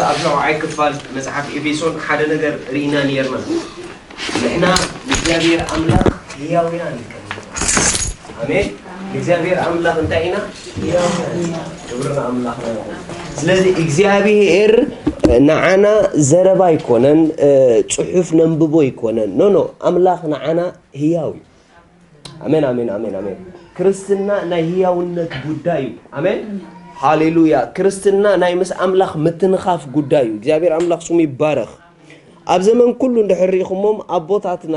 ኣብ ሻውዓይ ክፋል መጽሓፍ ኤፌሶን ሓደ ነገር ርኢና ነርና። ንሕና ንእግዚኣብሔር ኣምላኽ ህያውያን ኢና። ኣሜን። ንእግዚኣብሔር ኣምላኽ እንታይ ኢና? ህያውያን ኢና። ክብሪ ንኣምላኽና ይኹን። ስለዚ እግዚኣብሔር ንዓና ዘረባ ኣይኮነን፣ እ፣ ጽሑፍ ነንብቦ ኣይኮነን። ኖ፣ ኖ፣ ኣምላኽ ንዓና ህያው እዩ። ኣሜን፣ ኣሜን፣ ኣሜን፣ ኣሜን። ክርስትና ናይ ህያውነት ጉዳይ እዩ። ኣሜን። ሃሌሉያ። ክርስትና ናይ ምስ ኣምላኽ ምትንኻፍ ጉዳይ እዩ። እግዚኣብሔር ኣምላኽ ስሙ ይባረኽ። ኣብ ዘመን ኩሉ እንድሕር ርኢኹሞም ኣቦታትና፣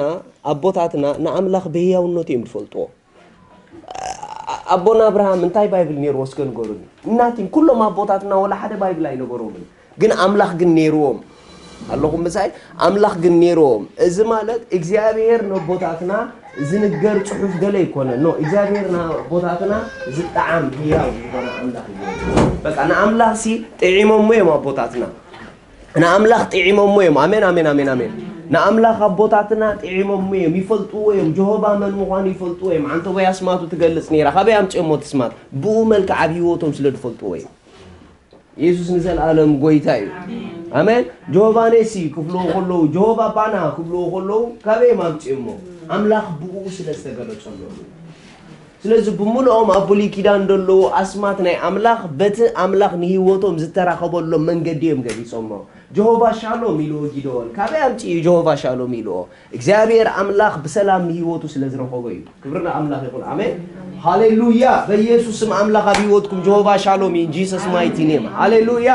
ኣቦታትና ንኣምላኽ ብህያውነቱ እዮም ዝፈልጥዎ። ኣ-፣ ኣቦና ኣብርሃም እንታይ ባይብል ነይርዎ እስከ ንገሩኒ? እናቲን ኩሎም ኣቦታትና ወላ ሓደ ባይብል ኣይነበሮምን። ግን ኣምላኽ ግን ነይርዎም። ኣለኹም ምሳይ? ኣምላኽ ግን ነይርዎም። እዚ ማለት እግዚኣብሔር ነቦታትና ዝንገር ጽሑፍ ገለ ኣይኮነን። ኖ፣ እግዚኣብሔር ንኣቦታትና ዝጠዓም ህያው ዝኾነ ኣምላኽ እዩ። በቃ ንኣምላኽሲ ጥዒሞሞ እዮም ኣቦታትና። ንኣምላኽ ጥዒሞሞ እዮም። ኣሜን፣ ኣሜን፣ ኣሜን፣ ኣሜን። ንኣምላኽ ኣቦታትና ጥዒሞሞ እዮም። ይፈልጥዎ እዮም። ጀሆባ መን ምዃኑ ይፈልጥዎ እዮም። ዓንተቦይ ኣስማቱ ትገልጽ ነይራ። ካበይ ኣምጺኦሞ እቲ ስማት? ብኡ መልክዕ ኣብ ህይወቶም ስለ ዝፈልጥዎ እዮም። የሱስ ንዘለኣለም ጎይታ እዩ። ኣሜን። ጀሆቫ ኔሲ ክብልዎ ከለዉ፣ ጀሆቫ ባና ክብልዎ ከለዉ፣ ካበይ እዮም ኣምጺኦሞ? ኣምላኽ ብኡ ስለ ዝተገለጸሎም። ስለዚ ብምልኦም ኣብ ብሉይ ኪዳን ዘለዉ ኣስማት ናይ ኣምላኽ በቲ ኣምላኽ ንህይወቶም ዝተራኸበሎም መንገዲ እዮም ገሊጾሞ። ጀሆቫ ሻሎም ኢልዎ ጊደዎን። ካበይ ኣምጺኡ ጀሆቫ ሻሎም ኢልዎ? እግዚኣብሔር ኣምላኽ ብሰላም ንህይወቱ ስለ ዝረኸቦ እዩ። ክብሪ ንኣምላኽ ይኹን። ኣሜን። ሃሌሉያ። በኢየሱስ ስም ኣምላኽ ኣብ ህይወትኩም ጀሆቫ ሻሎም እዩ። In Jesus mighty name። ሃሌሉያ።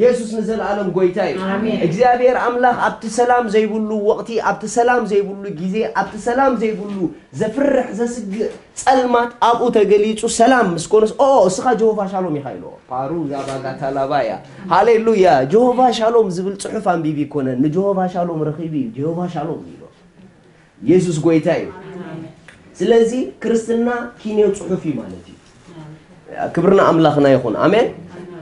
የሱስ ንዘለኣለም ጎይታ እዩ። እግዚኣብሔር ኣምላኽ ኣብቲ ሰላም ዘይብሉ ወቕቲ፣ ኣብቲ ሰላም ዘይብሉ ግዜ፣ ኣብቲ ሰላም ዘይብሉ ዘፍርሕ ዘስግእ ጸልማት ኣብኡ ተገሊጹ ሰላም ምስ ኮነስ፣ ኦ፣ እስኻ ጀሆቫ ሻሎም ኢኻ ኢልዎ። ፓሩ ዛባጋ ታላባያ። ሃሌሉያ። ጀሆቫ ሻሎም ዝብል ጽሑፍ ኣንቢቢ ይኮነን፣ ንጀሆቫ ሻሎም ረኺቡ እዩ ጀሆቫ ሻሎም ኢልዎ። የሱስ ጎይታ እዩ። ስለዚ ክርስትና ኪንዮ ጽሑፍ እዩ ማለት እዩ። ክብርና ኣምላኽና ይኹን። ኣሜን።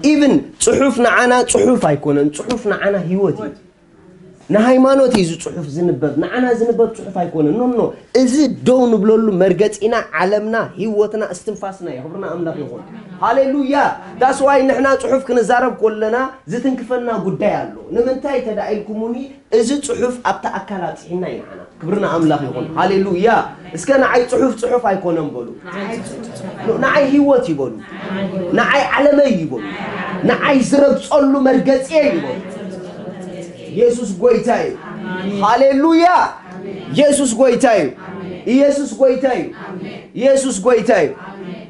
ኢቭን ጽሑፍ ንዓና ጽሑፍ ኣይኮነን፣ ጽሑፍ ንዓና ህይወት እዩ። ንሃይማኖት እዩ እዚ ጽሑፍ ዝንበብ፣ ንዓና ዝንበብ ጽሑፍ ኣይኮነን። ኖ፣ ኖ፣ እዚ ደው ንብለሉ መርገጺና፣ ዓለምና፣ ህይወትና፣ እስትንፋስና እዩ። ክብርና ኣምላኽ ይኹን። ሃሌሉያ። ዳስ ዋይ ንሕና ጽሑፍ ክንዛረብ ከለና ዝትንክፈና ጉዳይ ኣሎ። ንምንታይ ተዳኢልኩሙኒ? እዚ ጽሑፍ ኣብቲ ኣካል ኣብጽሒና እዩ ንዓና። ክብርና ኣምላኽ ይኹን። ሃሌሉያ። እስከ ንዓይ ጽሑፍ ጽሑፍ ኣይኮነን በሉ። ንዓይ ህይወት ይበሉ። ንዓይ ዓለመይ ይበሉ። ንዓይ ዝረግጸሉ መርገጺየ ይበሉ። የሱስ ጎይታ እዩ። ሃሌሉያ። የሱስ ጎይታ እዩ። ኢየሱስ ጎይታ እዩ። ኢየሱስ ጎይታ እዩ።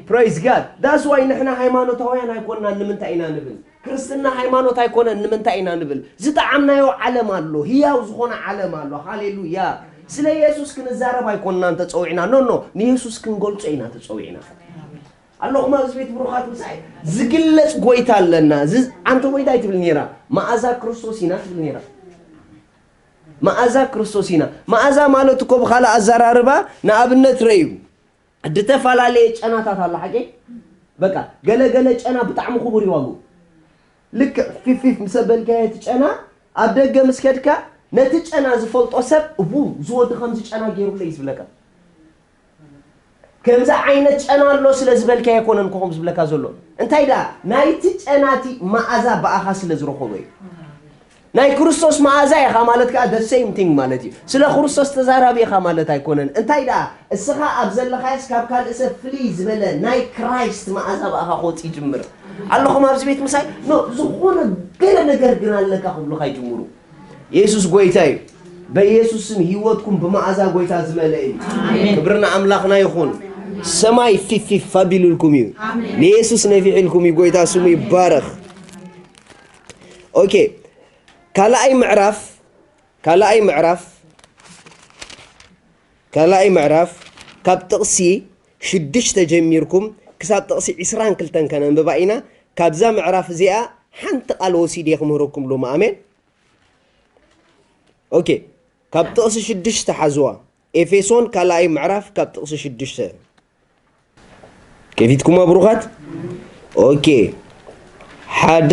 Praise God። That's why ንሕና ሃይማኖታውያን ኣይኮንናን። ንምንታይ ኢና ንብል? ክርስትና ሃይማኖት ኣይኮነን። ንምንታይ ኢና ንብል? ዝጠዓምናዮ ዓለም ኣሎ፣ ህያው ዝኾነ ዓለም ኣሎ። ሃሌሉያ። ስለ የሱስ ክንዛረብ ኣይኮንናን ተጸዊዕና። ኖ፣ ኖ፣ ንየሱስ ክንገልጾ ኢና ተጸዊዕና። ኣለኹም ኣብዚ ቤት ብሩኻት ምሳይ ዝግለጽ ጎይታ ኣለና። ዝ-፣ ኣንተ ጎይታ ኣይትብል ነይራ፣ መኣዛ ክርስቶስ ኢና ትብል ነይራ። መኣዛ ክርስቶስ ኢና። መኣዛ ማለት እኮ ብኻልእ ኣዘራርባ ንኣብነት ረእዩ። ዝተፈላለየ ጨናታት ኣሎ ሓቂ። በቃ ገለ ገለ ጨና ብጣዕሚ ክቡር እዩ ዋግኡ። ልክዕ ፊፍ ፊፍ ምስ ኣበልካዮ እቲ ጨና ኣብ ደገ ምስ ከድካ ነቲ ጨና ዝፈልጦ ሰብ፣ "እቡ፣ እዚ ወዲ ከምዚ ጨና ገይሩለይ" እዩ ዝብለካ። ከምዚ ዓይነት ጨና ኣሎ ስለ ዝበልካዮ ኣይኮነን እኮ ከምዚ ዝብለካ ዘሎ። እንታይ ደኣ ናይቲ ጨና እቲ መኣዛ ብኣኻ ስለ ዝረኸቦ እዩ። ናይ ክርስቶስ መኣዛ ኢኻ ማለት ከኣ the same thing ማለት እዩ። ስለ ክርስቶስ ተዛራቢ ኢኻ ማለት ኣይኮነን። እንታይ ደኣ እስኻ ኣብ ዘለኻዮስ ካብ ካልእ ሰብ ፍልይ ዝበለ ናይ ክራይስት መኣዛ ብኣኻ ክወጽእ ይጅምር። ኣለኹም ኣብዚ ቤት ምሳይ? ኖ፣ ዝኾነ ገለ ነገር ግን ኣለካ ክብሉኻ ይጅምሩ። የሱስ ጎይታ እዩ። በኢየሱስ ስም ህይወትኩም ብመኣዛ ጎይታ ዝመልአ እዩ። ኣሜን። ክብሪ ንኣምላኽና ይኹን። ሰማይ ፊፍ ፊፍ ኣቢሉልኩም እዩ። ኣሜን። ንየሱስ ነፊሕልኩም እዩ። ጎይታ ስሙ ይባረኽ። ኦኬ፣ ካልኣይ ምዕራፍ፣ ካልኣይ ምዕራፍ፣ ካልኣይ ምዕራፍ ካብ ጥቕሲ ሽዱሽተ ጀሚርኩም ክሳብ ጥቕሲ ዕስራን ክልተን ከነንብባ ኢና። ካብዛ ምዕራፍ እዚኣ ሓንቲ ቃል ወሲደ ክምህረኩም ሎሚ። ኣሜን። ኦኬ፣ ካብ ጥቕሲ ሽዱሽተ ሓዝዋ። ኤፌሶን ካልኣይ ምዕራፍ ካብ ጥቕሲ ሽዱሽተ። ከፊትኩማ ብሩኻት? ኦኬ። ሓደ፣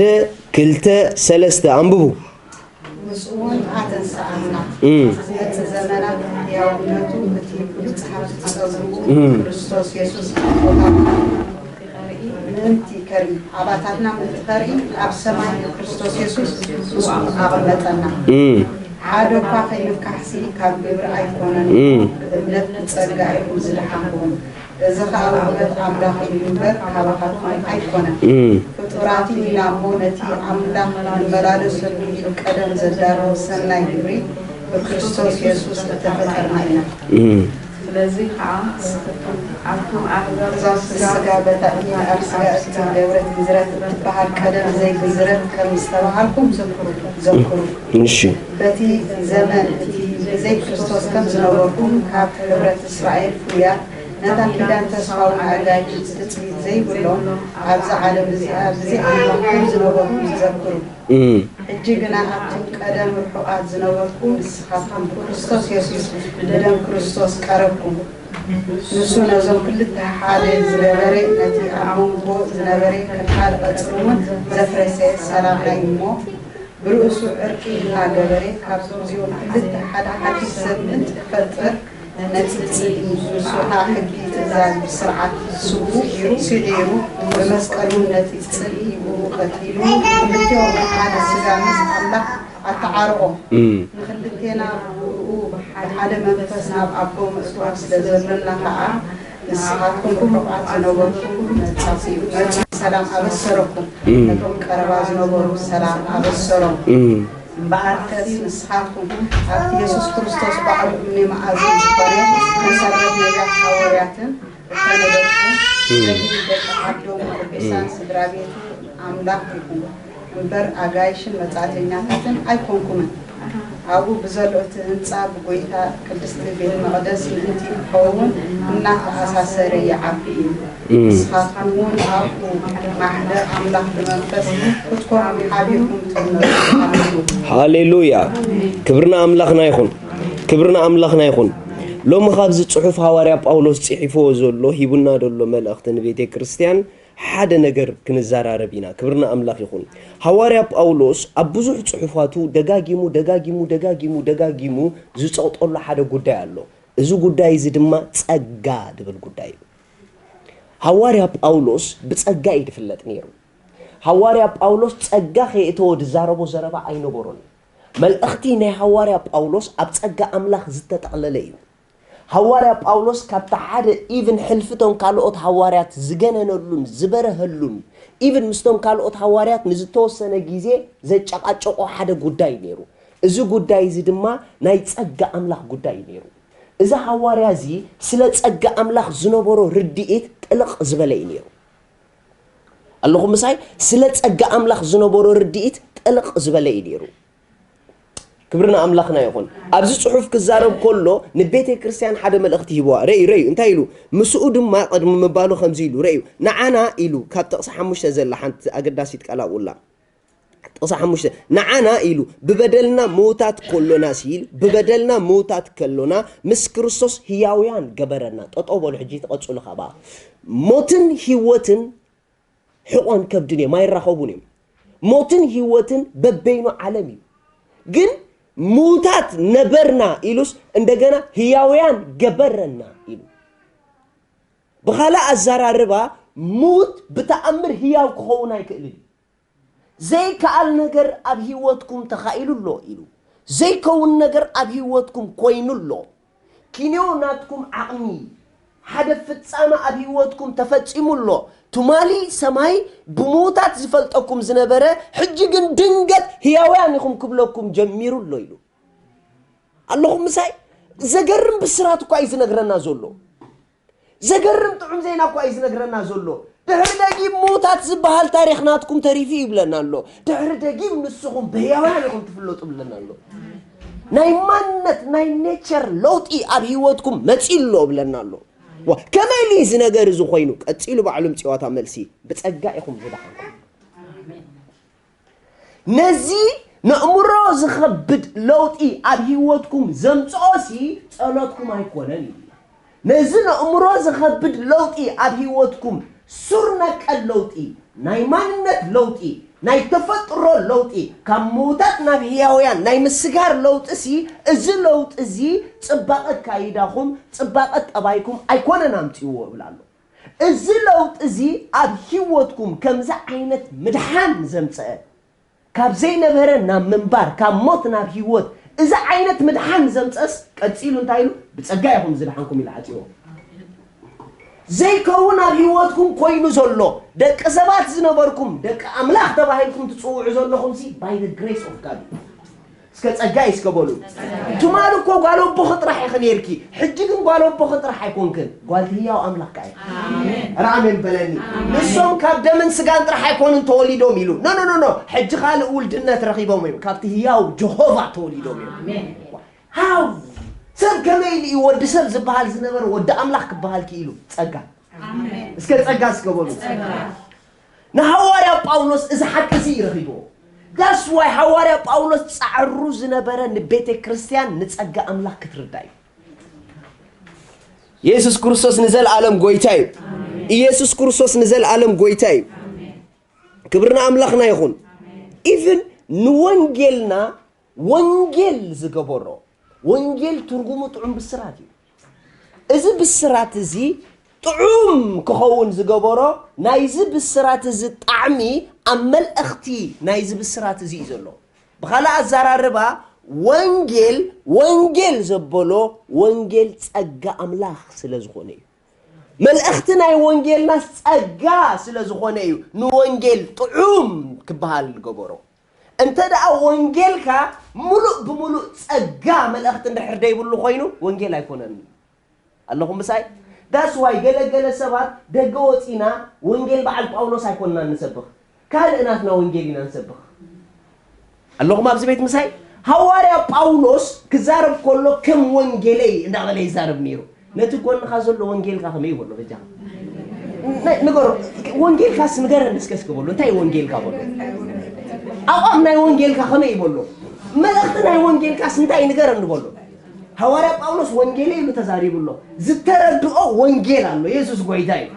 ክልተ፣ ሰለስተ። ኣንብቡ። ምስኡ እውን ኣተንስኣና። እም። እቲ ዘመናት ህያውነቱ፣ እቲ ብሉጽ ሃብቲ ጸጉኡ፣ እም። ክርስቶስ የሱስ ኣብ ቦታ ምእንቲ ከርኢ፣ ኣባታትና ምእንቲ ከርኢ ኣብ ሰማይ ብክርስቶስ የሱስ ምስኡ ኣቐመጠና። እም፣ ሓደ እኳ ከይምካሕሲ ካብ ግብሪ ኣይኮነን፣ እም፣ ብእምነት ብጸጋ ኢኹም ዝደሓንኩም። እዚ ኸኣ ውህበት ኣምላኽ እዩ እምበር፣ ካባኻትኩም ኣይኮነን። እም፣ ፍጡራት ኢና እሞ፣ ነቲ ኣምላኽ ንመላለሰሉ ኢሉ ቀደም ዘዳለዎ ሰናይ ግብሪ፣ ብክርስቶስ የሱስ እተፈጠርና ኢና። እም። ስለዚ ኸኣ ንስኻትኩም ኣብቶም ኣህዛብ እዛ ስጋ በታ ኢድ ኣብ ስጋ እትገብረት ግዝረት እትበሃል ቀደም ዘይግዝረት ከም ዝተባሃልኩም ዘክሩ፣ ዘክሩ። እሺ። በቲ ዘመን እቲ ብዘይ ክርስቶስ ከም ዝነበርኩም፣ ካብ ሕብረት እስራኤል ፍሉያት፣ ነታ ኪዳን ተስፋውን ኣጋይሽ ትጽቢት ዘይብሎም፣ ኣብዛ ዓለም እዚኣ ብዘይ ኣምላኽ ከም ዝነበርኩም ዘክሩ። እም። ሕጂ ግና ኣብቶም ቀደም ርሑቓት ዝነበርኩም ንስኻትኩም ብክርስቶስ የሱስ ብደም ክርስቶስ ቀረብኩም። ንሱ ነዞም ክልተ ሓደ ዝገበረ፣ ነቲ ኣብ መንጎ ዝነበረ ክልካል ቀጽሪ እውን ዘፍረሰ፣ ሰላማይ እሞ ብርእሱ ዕርቂ እናገበረ፣ ካብዞም እዚኦም ክልተ ሓደ ሓድሽ ሰብ ምእንቲ ክፈጥር፣ ነቲ ጽልኢ ንሱ ኸኣ ሕጊ ትእዛዝ ብስርዓት ስቡ ስዒሩ፣ ብመስቀሉ ነቲ ጽልኢ ብኡ ቀቲሉ፣ ክልቲኦም ብሓደ ስጋ ምስ ኣምላኽ ኣተዓርቖም። እም። ንኽልቴና ብኡ ብሓደ መንፈስ ናብ ኣቦ ምእታው ስለ ዘሎና ኸኣ፣ ንስኻትኩም ርሑቓት ዝነበርኩም መጻእኩም፣ መጺኡ ሰላም ኣበሰረኩም። እም። ነቶም ቀረባ ዝነበሩ ሰላም ኣበሰሮም። እም። እምበኣርከስ ንስኻትኩም ኣብቲ የሱስ ክርስቶስ ባዕሉ እምኒ መኣዝን ዝኾነ መሰረት ነቢያት ሃዋርያትን እተነደፍኩም፣ እም። በቲ ደቂ ዓዶም ቅዱሳን እም። ስድራ ቤት ኣምላኽ ኢኹም እምበር ኣጋይሽን መጻእተኛታትን ኣይኮንኩምን። ኣብኡ ብዘሎ እቲ ህንጻ ብጎይታ ቅድስቲ ቤት መቕደስ ምእንቲ ክኸውን እናተኣሳሰረ ይዓቢ እዩ። እም። ንስኻትኩም እውን ኣብኡ ማሕደር ኣምላኽ ብመንፈስ ክትኮኑ ሓቢርኩም ትቕመጡ ኣለኹም። ሃሌሉያ! ክብሪ ንኣምላኽና ይኹን። ክብሪ ንኣምላኽና ይኹን። ሎሚ ካብዚ ጽሑፍ ሃዋርያ ጳውሎስ ጽሒፍዎ ዘሎ፣ ሂቡና ዘሎ መልእኽቲ ንቤተ ክርስቲያን ሓደ ነገር ክንዘራረብ ኢና። ክብሪ ንኣምላኽ ይኹን። ሃዋርያ ጳውሎስ ኣብ ብዙሕ ጽሑፋቱ ደጋጊሙ፣ ደጋጊሙ፣ ደጋጊሙ፣ ደጋጊሙ ዝጸቕጠሉ ሓደ ጉዳይ ኣሎ። እዚ ጉዳይ እዚ ድማ ጸጋ ዝብል ጉዳይ እዩ። ሃዋርያ ጳውሎስ ብጸጋ እዩ ዝፍለጥ ነይሩ። ሃዋርያ ጳውሎስ ጸጋ ከየእተወ ዝዛረቦ ዘረባ ኣይነበሮን። መልእኽቲ ናይ ሃዋርያ ጳውሎስ ኣብ ጸጋ ኣምላኽ ዝተጠቕለለ እዩ። ሃዋርያ ጳውሎስ ካብቲ ሓደ ኢቭን ሕልፊቶም ካልኦት ሃዋርያት ዝገነነሉን ዝበረሀሉን፣ ኢቭን ምስቶም ካልኦት ሃዋርያት ንዝተወሰነ ግዜ ዘጨቓጨቆ ሓደ ጉዳይ ነይሩ። እዚ ጉዳይ እዚ ድማ ናይ ጸጋ ኣምላኽ ጉዳይ እዩ ነይሩ። እዚ ሃዋርያ እዚ ስለ ጸጋ ኣምላኽ ዝነበሮ ርድኢት ጥልቕ ዝበለ እዩ ነይሩ። ኣለኹም ምሳይ? ስለ ጸጋ ኣምላኽ ዝነበሮ ርድኢት ጥልቕ ዝበለ እዩ ነይሩ። ክብሪ ንኣምላኽና ይኹን። ኣብዚ ጽሑፍ ክዛረብ ከሎ ንቤተ ክርስቲያን ሓደ መልእኽቲ ሂብዋ። ረዩ፣ ረዩ፣ እንታይ ኢሉ? ምስኡ ድማ ቅድሚ ምባሉ ከምዚ ኢሉ፣ ረዩ፣ ንዓና ኢሉ፣ ካብ ጥቕሲ ሓሙሽተ ዘላ ሓንቲ ኣገዳሲት ቃል ኣብኡ ኣላ። ጥቕሲ ሓሙሽተ፣ ንዓና ኢሉ፣ ብበደልና ምዉታት ከሎና ሲል፣ ብበደልና ምዉታት ከሎና ምስ ክርስቶስ ህያውያን ገበረና። ጠጠው በሉ ሕጂ፣ ትቐጽሉ ካባ። ሞትን ህይወትን ሕቖን ከብድን እዮም፣ ኣይራኸቡን እዮም። ሞትን ህይወትን በበይኑ ዓለም እዩ። ግን ምዉታት ነበርና ኢሉስ እንደገና ህያውያን ገበረና ኢሉ። ብኻልእ ኣዘራርባ፣ ምዉት ብተኣምር ህያው ክኸውን ኣይክእልን እዩ። ዘይከኣል ነገር ኣብ ህይወትኩም ተኻኢሉ ኣሎ ኢሉ። ዘይከውን ነገር ኣብ ህይወትኩም ኮይኑ ኣሎ። ኪንዮ ናትኩም ዓቕሚ፣ ሓደ ፍጻመ ኣብ ህይወትኩም ተፈጺሙ ኣሎ። ትማሊ ሰማይ ብምዉታት ዝፈልጠኩም ዝነበረ፣ ሕጂ ግን ድንገት ህያውያን ኢኹም ክብለኩም ጀሚሩ ኣሎ ኢሉ። ኣለኹም ምሳይ? ዘገርም ብስራት እኳ እዩ ዝነግረና ዘሎ። ዘገርም ጥዑም ዜና እኳ እዩ ዝነግረና ዘሎ። ድሕሪ ደጊም ምዉታት ዝበሃል ታሪኽ ናትኩም ተሪፉ ይብለና ኣሎ። ድሕሪ ደጊም ንስኹም ብህያውያን ኢኹም ትፍለጡ ብለና ኣሎ። ናይ ማንነት፣ ናይ ኔቸር ለውጢ ኣብ ህይወትኩም መጺኡ ኣሎ ብለና ኣሎ። ዋ፣ ከመይ ኢሉ እዚ ነገር እዚ ኮይኑ? ቀጺሉ ባዕሉ ምጽዋታ መልሲ፣ ብጸጋ ኢኹም ዝደሓንኩም። ነዚ ነእምሮ ዝኸብድ ለውጢ ኣብ ህይወትኩም ዘምጽኦሲ ጸሎትኩም ኣይኮነን እዩ። ነዚ ነእምሮ ዝኸብድ ለውጢ ኣብ ህይወትኩም፣ ሱር ነቀል ለውጢ፣ ናይ ማንነት ለውጢ፣ ናይ ተፈጥሮ ለውጢ፣ ካብ ምዉታት ናብ ህያውያን ናይ ምስጋር ለውጢሲ፣ እዚ ለውጢ እዚ ጽባቐ ኣካይዳኹም፣ ጽባቐ ጠባይኩም ኣይኮነን ኣምጺእዎ እብል ኣሎ። እዚ ለውጢ እዚ ኣብ ህይወትኩም ከምዚ ዓይነት ምድሓን ዘምፀአ፣ ካብ ዘይነበረ ናብ ምንባር፣ ካብ ሞት ናብ ህይወት፣ እዚ ዓይነት ምድሓን ዘምፀስ ቀፂሉ እንታይ ኢሉ? "ብፀጋ ኢኹም ዝደሓንኩም" ኢሉ ዓፂዎ። ዘይከውን ኣብ ህይወትኩም ኮይኑ ዘሎ፣ ደቂ ሰባት ዝነበርኩም፣ ደቂ ኣምላኽ ተባሂልኩም ትፅውዑ ዘለኹም ሲ by the grace of God። እስከ ጸጋ እስከ በሉ። ትማሊ እኮ ጓል ኣቦኺ ጥራሕ ኢኺ ነይርኪ፣ ሕጂ ግን ጓል ኣቦኺ ጥራሕ ኣይኮንክን፣ ጓል ህያው ኣምላኽ ከኣ ኢኺ። ኣሜን። ኧረ ኣሜን በለኒ። ኣሜን። ንሶም ካብ ደምን ስጋን ጥራሕ ኣይኮኑን ተወሊዶም ኢሉ። ኖ፣ ኖ፣ ኖ፣ ኖ። ሕጂ ካልእ ውልድነት ረኺቦም እዮም። ካብቲ ህያው ጀሆቫ ተወሊዶም እዮም። ኣሜን። ሃው! ሰብ ከመይ ኢሉ እዩ ወዲ ሰብ ዝበሃል ዝነበረ ወዲ ኣምላኽ ክበሃል ክኢሉ? ጸጋ። ኣሜን። እስከ ጸጋ እስከ በሉ። ጸጋ። ንሃዋርያ ጳውሎስ እዚ ሓቂ እዚ እዩ ረኺብዎ። That's why ሃዋርያ ጳውሎስ ጻዕሩ ዝነበረ ንቤተ ክርስቲያን ንጸጋ ኣምላኽ ክትርዳ እዩ። ኢየሱስ ክርስቶስ ንዘለኣለም ጎይታ እዩ። ኢየሱስ ክርስቶስ ንዘለኣለም ጎይታ እዩ። ክብሪ ንኣምላኽና ይኹን። ኢቭን ንወንጌልና ወንጌል ዝገበሮ፣ ወንጌል ትርጉሙ ጥዑም ብስራት እዩ። እዚ ብስራት እዚ ጥዑም ክኸውን ዝገበሮ፣ ናይዚ ብስራት እዚ ጣዕሚ ኣብ መልእኽቲ ናይዚ ብስራት እዚ እዩ ዘሎ። ብኻልእ ኣዘራርባ፣ ወንጌል፣ ወንጌል ዘበሎ ወንጌል ጸጋ ኣምላኽ ስለ ዝኾነ እዩ። መልእኽቲ ናይ ወንጌልናስ ጸጋ ስለ ዝኾነ እዩ ንወንጌል ጥዑም ክበሃል ዝገበሮ። እንተ ደኣ ወንጌልካ ምሉእ ብምሉእ ጸጋ መልእኽቲ እንድሕር ደይብሉ ኮይኑ፣ ወንጌል ኣይኮነን። ኣለኹም ምሳይ? That's why ገለ ገለ ሰባት ደገ ወጺና ወንጌል በዓል ጳውሎስ ኣይኮንና ንሰብኽ። ካልእ ናትና ወንጌል ኢና ንሰብኽ። ኣለኹም ኣብዚ ቤት ምሳይ? ሃዋርያ ጳውሎስ ክዛረብ ከሎ ከም ወንጌለይ እንዳበለ ይዛረብ ነይሩ። ነቲ ጎንኻ ዘሎ ወንጌልካ ከመይ ይበሎ በጃ? ነ-፣ ንገሮ፣ ወንጌልካስ ንገረኒ እስከ፣ እስከ በሎ። እንታይ ወንጌልካ በሎ? ኣቋም ናይ ወንጌልካ ከመይ ይበሎ? መልእኽቲ ናይ ወንጌልካስ እንታይ ንገረኒ በሎ? ሃዋርያ ጳውሎስ ወንጌለይ ኢሉ ተዛሪቡ ኣሎ። ዝተረድኦ ወንጌል ኣሎ። የሱስ ጎይታ እዩ።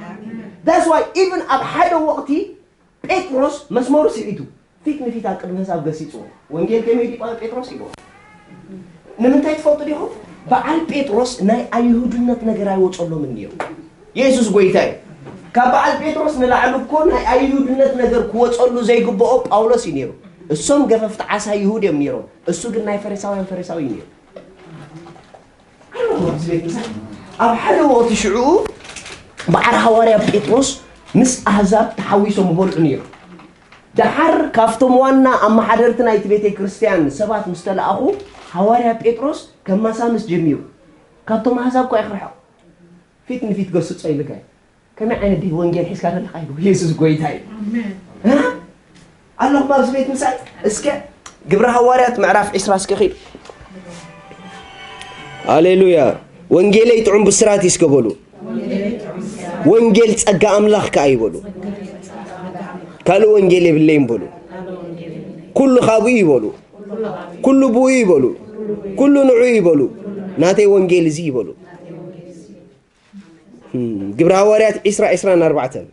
That's why even ኣብ ሓደ ወቕቲ ጴጥሮስ መስመሩ ስዒቱ፣ ፊት ንፊት ኣብ ቅድሚ ህዝቢ ገሲጽዎ። "ወንጌል ከመይ ድዩ ጳ-፣ ጴጥሮስ?" ኢልዎ። ንምንታይ ትፈልጡ ዲኹም? በዓል ጴጥሮስ ናይ ኣይሁድነት ነገር ኣይወጸሎምን ነይሩ። የሱስ ጎይታ እዩ። ካብ በዓል ጴጥሮስ ንላዕሊ እኮ ናይ ኣይሁድነት ነገር ክወጸሉ ዘይግብኦ ጳውሎስ እዩ ነይሩ። እሶም ገፈፍቲ ዓሳ ይሁድ እዮም ነይሮም። እሱ ግን ናይ ፈሪሳውያን ፈሪሳዊ እዩ ነይሩ። ኣብ ሓደ ወቕቲ ሽዑ በዓል ሃዋርያ ጴጥሮስ ምስ ኣህዛብ ተሓዊሶም ይበልዑ ነይሩ። ደሓር ካብቶም ዋና ኣመሓደርቲ ናይቲ ቤተ ክርስቲያን ሰባት ምስ ተለኣኹ፣ ሃዋርያ ጴጥሮስ ከማሳምስ ጀሚሩ። ካብቶም ኣህዛብ እኳ እዩ ክርሕቕ። ፊት ንፊት ገስጾ ኢልካ እዩ። ከመይ ዓይነት ድዩ ወንጌል ሒዝካ ዘለኻ? ኢሉ። የሱስ ጎይታ እዩ። ኣሜን። እ? ኣለኹም ኣብዚ ቤት ምሳይ? እስከ ግብረ ሃዋርያት ምዕራፍ ዕስራ እስከ ኺድ። ሃሌሉያ። "ወንጌለይ ጥዑም ብስራት እዩ" እስከ በሉ። "ወንጌል ጸጋ ኣምላኽ ከኣ" ይበሉ። "ካልእ ወንጌል የብለይን" በሉ። "ኩሉ ካብኡ" ይበሉ። "ኩሉ ብኡ" ይበሉ። "ኩሉ ንዑ" ይበሉ። "ናተይ ወንጌል እዚ" ይበሉ። እም፣ ግብረ ሃዋርያት ዕስራ፣ ዕስራን ኣርባዕተን።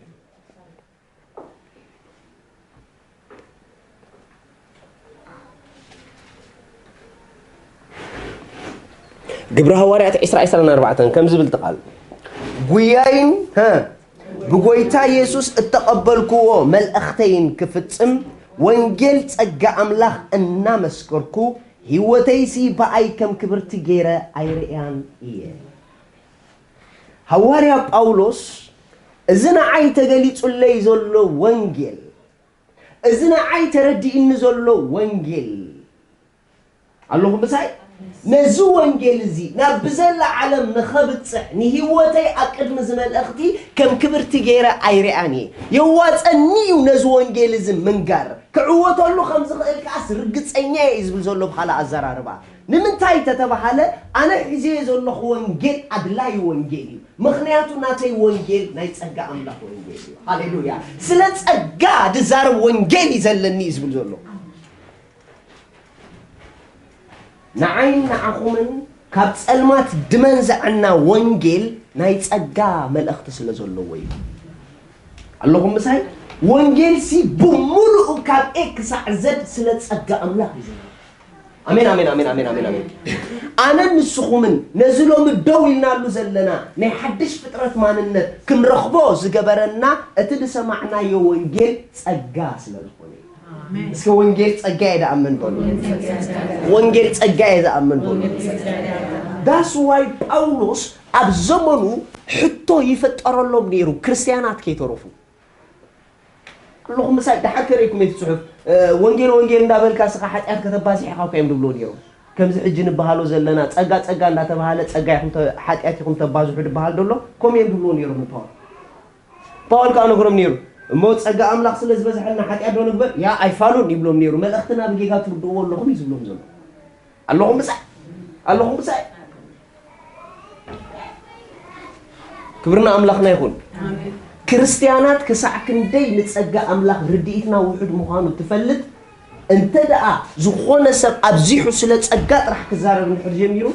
ግብረ ሃዋርያት ዕስራ፣ ዕስራን ኣርባዕተን ከም ዝብል እቲ ቃል፣ "ጉያይን፣ ሀ፣ ብጎይታ የሱስ እተቐበልክዎ መልእኽተይን ክፍጽም፣ ወንጌል ጸጋ ኣምላኽ እናመስከርኩ፣ ህይወተይሲ ብኣይ ከም ክብርቲ ገይረ ኣይርእያን እየ።" ሃዋርያ ጳውሎስ እዚ ንዓይ ተገሊጹለይ ዘሎ ወንጌል፣ እዚ ንዓይ ተረዲእኒ ዘሎ ወንጌል፣ ኣለኹም ምሳይ? ነዚ ወንጌል እዚ ናብ ብዘላ ዓለም ንኸብጽሕ፣ ንህይወተይ ኣብ ቅድሚ እዚ መልእኽቲ ከም ክብርቲ ገይረ ኣይርኣን እየ። የዋጸኒ እዩ ነዚ ወንጌል እዚ ምንጋር። ክዕወተሉ ከም ዝኽእል ከኣስ ርግጸኛ እየ እዩ ዝብል ዘሎ ብኻልእ ኣዘራርባ። ንምንታይ ተተባሃለ፣ ኣነ ሒዘዮ ዘለኹ ወንጌል ኣድላዪ ወንጌል እዩ። ምኽንያቱ ናተይ ወንጌል ናይ ጸጋ ኣምላኽ ወንጌል እዩ። ሃሌሉያ። ስለ ጸጋ ድዛረብ ወንጌል እዩ ዘለኒ እዩ ዝብል ዘሎ። ንዓይን ንዓኹምን ካብ ጸልማት ድመንዘዐና ወንጌል ናይ ጸጋ መልእኽቲ ስለ ዘለዎ እዩ። ኣለኹም ምሳይ? ወንጌል ሲ ብምሉኡ ካብ ኤ ክሳዕ ዘድ ስለ ጸጋ ኣምላኽ እዩ ዘሎ። ኣሜን ኣሜን ኣሜን ኣሜን ኣሜን ኣሜን። ኣነን ንስኹምን ነዚ ሎሚ ደው ኢልናሉ ዘለና ናይ ሓድሽ ፍጥረት ማንነት ክንረኽቦ ዝገበረና እቲ ዝሰማዕናዮ ወንጌል ጸጋ ስለ ዝኾነ እዩ። እስከ ወንጌል ጸጋ እየ ዝኣምን በሉ። ወንጌል ጸጋ እየ ዝኣምን በሉ። That's why ጳውሎስ ኣብ ዘመኑ ሕቶ ይፈጠረሎም ነይሩ፣ ክርስትያናት ከይተረፉ። ኣለኹም ምሳይ ደሓር ከርእይኩም እቲ ጽሑፍ። ወንጌል ወንጌል እንዳበልካ ስኻ ሓጢኣት ከተባዝሕ ኢኻ እኮ እዮም ድብሎ ነይሮም። ከምዚ ሕጂ ንበሃሎ ዘለና ጸጋ ጸጋ እንዳተባሃለ ጸጋ ኢኹም ሓጢኣት ኢኹም ተባዝሑ ድበሃል ደሎ ከምኡ እዮም ድብሎ ነይሮም ንፓውል። ፓውል ከዓ ነግሮም ነይሩ እሞ ጸጋ ኣምላኽ ስለ ዝበዝሐልና ሓጢኣት ዶ ንግበር? ያ ኣይፋሉን ይብሎም ነይሩ። መልእኽትና ብጌጋ ትርድእዎ ኣለኹም እዩ ዝብሎም ዘሎ። ኣለኹም ምሳይ ኣለኹም ምሳይ። ክብርና ኣምላኽና ይኹን። ክርስትያናት ክሳዕ ክንደይ ንጸጋ ኣምላኽ ርድኢትና ውሑድ ምዃኑ ትፈልጥ እንተ ደኣ ዝኾነ ሰብ ኣብዚሑ ስለ ጸጋ ጥራሕ ክዛረብ እንድሕር ጀሚሩ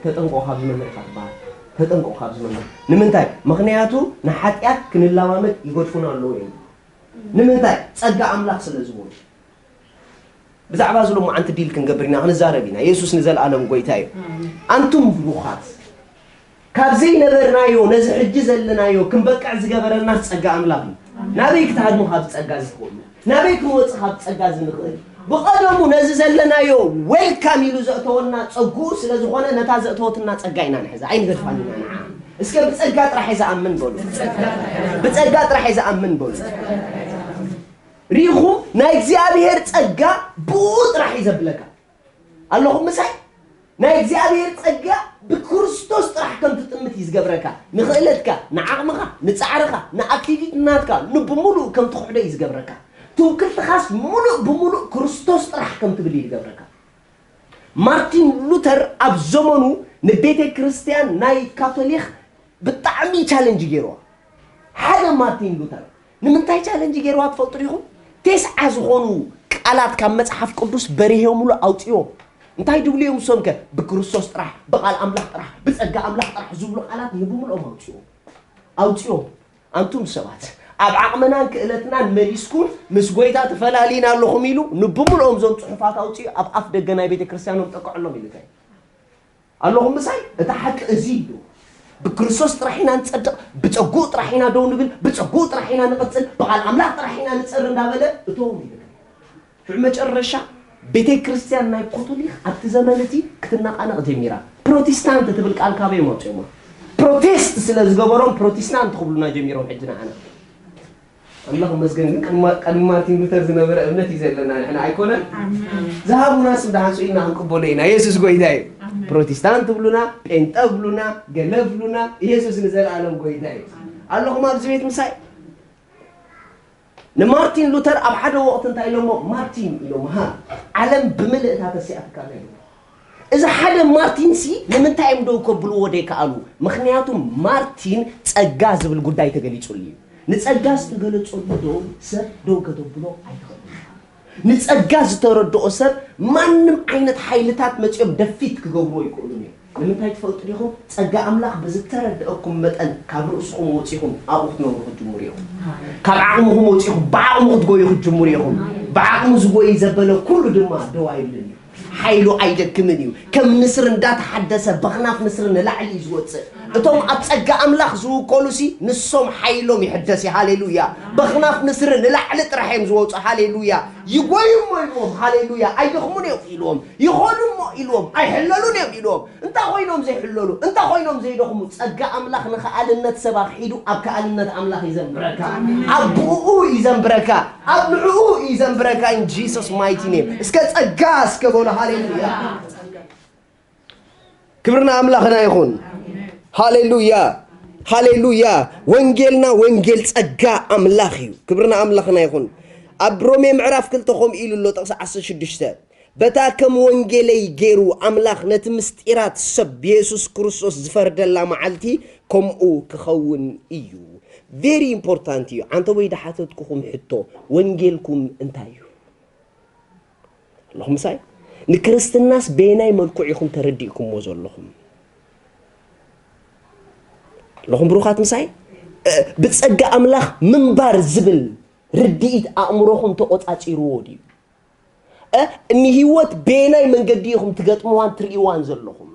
ተጠንቀቑ ካብዚ መምህር ኢኻ ትበሃል። ተጠንቀቑ ካብዚ መምህር። ንምንታይ? ምኽንያቱ ንሓጢኣት ክንለማመድ ይገድፉና ኣለዉ እዮም። ንምንታይ? ጸጋ ኣምላኽ ስለ ዝበሉ። ብዛዕባ እዚ ሎማዓንቲ ዲል ክንገብር ኢና፣ ክንዛረብ ኢና። የሱስ ንዘለኣለም ጎይታ እዩ። ኣንቱም ብሩኻት፣ ካብ ዘይነበርናዮ ነዚ ሕጂ ዘለናዮ ክንበቅዕ ዝገበረና ጸጋ ኣምላኽ እዩ። ናበይ ክትሃድሙ ካብ ጸጋ እዚ ትኽእሉ? ናበይ ክንወጽእ ካብ ጸጋ እዚ ንኽእል? ብቐደሙ ነዚ ዘለናዮ ዌልካም ኢሉ ዘእተወና ጸግኡ ስለ ዝኾነ ነታ ዘእተወትና ጸጋ ኢና ንሕዛ፣ ኣይንገድፋን ኢና ንዓ። እስከ ብጸጋ ጥራሕ እየ ዝኣምን በሉ። ብጸጋ ጥራሕ እየ ዝኣምን በሉ። ሪኹም ናይ እግዚኣብሔር ጸጋ ብኡ ጥራሕ እዩ ዘብለካ። ኣለኹም ምሳይ? ናይ እግዚኣብሔር ጸጋ ብክርስቶስ ጥራሕ ከም ትጥምት እዩ ዝገብረካ። ንኽእለትካ፣ ንዓቕምኻ፣ ንጻዕርኻ፣ ንኣክቲቪቲ ናትካ ንብምሉእ ከም ትኽሕዶ እዩ ዝገብረካ። ትውክልትኻስ ምሉእ ብምሉእ ክርስቶስ ጥራሕ ከም ትብል እዩ ዝገብረካ። ማርቲን ሉተር ኣብ ዘመኑ ንቤተ ክርስቲያን ናይ ካቶሊኽ ብጣዕሚ ቻለንጅ ገይርዋ። ሓደ ማርቲን ሉተር ንምንታይ ቻለንጅ ገይርዋ ትፈልጡ ዲኹም? ቴስዓ ዝኾኑ ቃላት ካብ መጽሓፍ ቅዱስ በሪሆምሉ ኣውፅዮም። እንታይ ድብሉ እዮም እሶም ከ? ብክርስቶስ ጥራሕ፣ ብቓል ኣምላኽ ጥራሕ፣ ብጸጋ ኣምላኽ ጥራሕ ዝብሉ ቃላት ንብምልኦም ኣውፅዮም። ኣውፅዮም። ኣንቱም ሰባት ኣብ ዓቕምናን ክእለትናን መሊስኩም ምስ ጎይታ ተፈላሊና ኣለኹም ኢሉ ንብምልኦም እዞም ጽሑፋት ኣውፅኡ ኣብ ኣፍ ደገ ናይ ቤተ ክርስቲያኖም ጠቅዐሎም ኢሉ እንታይ ኣለኹም ምሳይ? እቲ ሓቂ እዚ እዩ። ብክርስቶስ ጥራሕ ኢና ንጸድቕ፣ ብጸጉኡ ጥራሕ ኢና ደው ንብል፣ ብጸጉኡ ጥራሕ ኢና ንቕጽል፣ ብቓል ኣምላኽ ጥራሕ ኢና ንጸር እንዳበለ እቶም ይብል። ሽዑ መጨረሻ ቤተ ክርስቲያን ናይ ኮቶሊክ ኣብቲ ዘመን እቲ ክትነቓነቕ ጀሚራ። ፕሮቴስታንት ትብል ቃል ካበይ መፅኦማ? ፕሮቴስት ስለ ዝገበሮም ፕሮቴስታንት ክብሉና ጀሚሮም። ሕጂ ንዓና ኣምላኽ ይመስገን ግን ቅድሚ ማርቲን ሉተር ዝነበረ እምነት እዩ ዘለና ንሕና ኣይኮነን። ዝሃቡና ስም ደሓን ስኢልና ክንቅበሎ ኢና። የሱስ ጎይታ እዩ። ፕሮቴስታንት ብሉና፣ ጴንጠ ብሉና፣ ገለ ብሉና፣ የሱስ ንዘለኣለም ጎይታ እዩ። ኣለኹም ኣብዚ ቤት ምሳይ? ንማርቲን ሉተር ኣብ ሓደ ወቕቲ እንታይ ኢሎሞ? ማርቲን ኢሎም ሃ ዓለም ብምልእታ ተሲኣትካ ኢሎም። እዚ ሓደ ማርቲን ሲ ንምንታይ እዮም ደው ከብልዎ ደይከኣሉ? ምኽንያቱ ማርቲን ጸጋ ዝብል ጉዳይ ተገሊጹሉ እዩ። ንጸጋ ዝተገለጸሉ ደው ሰብ ደው ከተብሎ ኣይትኽእሉ። ንጸጋ ዝተረድኦ ሰብ ማንም ዓይነት ሓይልታት መጺኦም ደፊት ክገብርዎ ይክእሉን እዮም። ንምንታይ ትፈልጡ ዲኹም? ጸጋ ኣምላኽ ብዝተረድአኩም መጠን ካብ ርእስኹም ወጺኹም ኣብኡ ክትነብሩ ክትጅምሩ ኢኹም። ካብ ዓቕምኹም ወጺኹም ብዓቕሙ ክትጎዩ ክትጅምሩ ኢኹም። ብዓቕሙ ዝጎይ ዘበለ ኩሉ ድማ ደው ኣይብልን እዩ። ሓይሉ ኣይደክምን እዩ። ከም ንስር እንዳተሓደሰ በኽናፍ ንስር ንላዕሊ እዩ ዝወጽእ። እቶም ኣብ ጸጋ ኣምላኽ ዝውከሉ ሲ ንሶም ሓይሎም ይሕደስ እዩ። ሃሌሉያ። በኽናፍ ንስር ንላዕሊ ጥራሕ እዮም ዝወጹ። ሃሌሉያ። ይጎዩ እሞ ኢልዎም። ሃሌሉያ። ኣይደኽሙን እዮም ኢልዎም። ይኾኑ እሞ ኢልዎም። ኣይሕለሉን እዮም ኢልዎም። እንታይ ኮይኖም ዘይሕለሉ? እንታይ ኮይኖም ዘይደኽሙ? ጸጋ ኣምላኽ ንኸኣልነት ሰብ ኣኽሒዱ ኣብ ከኣልነት ኣምላኽ ይዘንብረካ። ኣብ ብኡ ይዘንብረካ። ኣብ ንዕኡ ይዘንብረካ። In Jesus mighty name። እስከ ጸጋ እስከ በሉ። ሃሌሉያ። ክብርና ኣምላኽና ይኹን። ሃሌሉያ። ሃሌሉያ። ወንጌልና ወንጌል ጸጋ ኣምላኽ እዩ። ክብርና ኣምላኽና ይኹን። ኣብ ሮሜ ምዕራፍ ክልተ ከምኡ ኢሉ ኣሎ፣ ጥቕሲ ዓሰርተ ሽዱሽተ። በታ ከም ወንጌለይ ገይሩ ኣምላኽ ነቲ ምስጢራት ሰብ ብየሱስ ክርስቶስ ዝፈርደላ መዓልቲ ከምኡ ክኸውን እዩ። ቨሪ ኢምፖርታንት እዩ። ዓንተቦይ ድሓተትኩኹም ሕቶ፣ ወንጌልኩም እንታይ እዩ? ኣለኹም ምሳይ? ንክርስትናስ በየናይ መልክዑ ኢኹም ተረዲእኩምዎ ዘለኹም? ኣለኹም ብሩኻት ምሳይ? እ፣ ብጸጋ ኣምላኽ ምንባር ዝብል ርድኢት ኣእምሮኹም ተቖጻጺርዎ ድዩ? እ፣ ንህይወት በየናይ መንገዲ ኢኹም ትገጥምዋን ትርእይዋን ዘለኹም?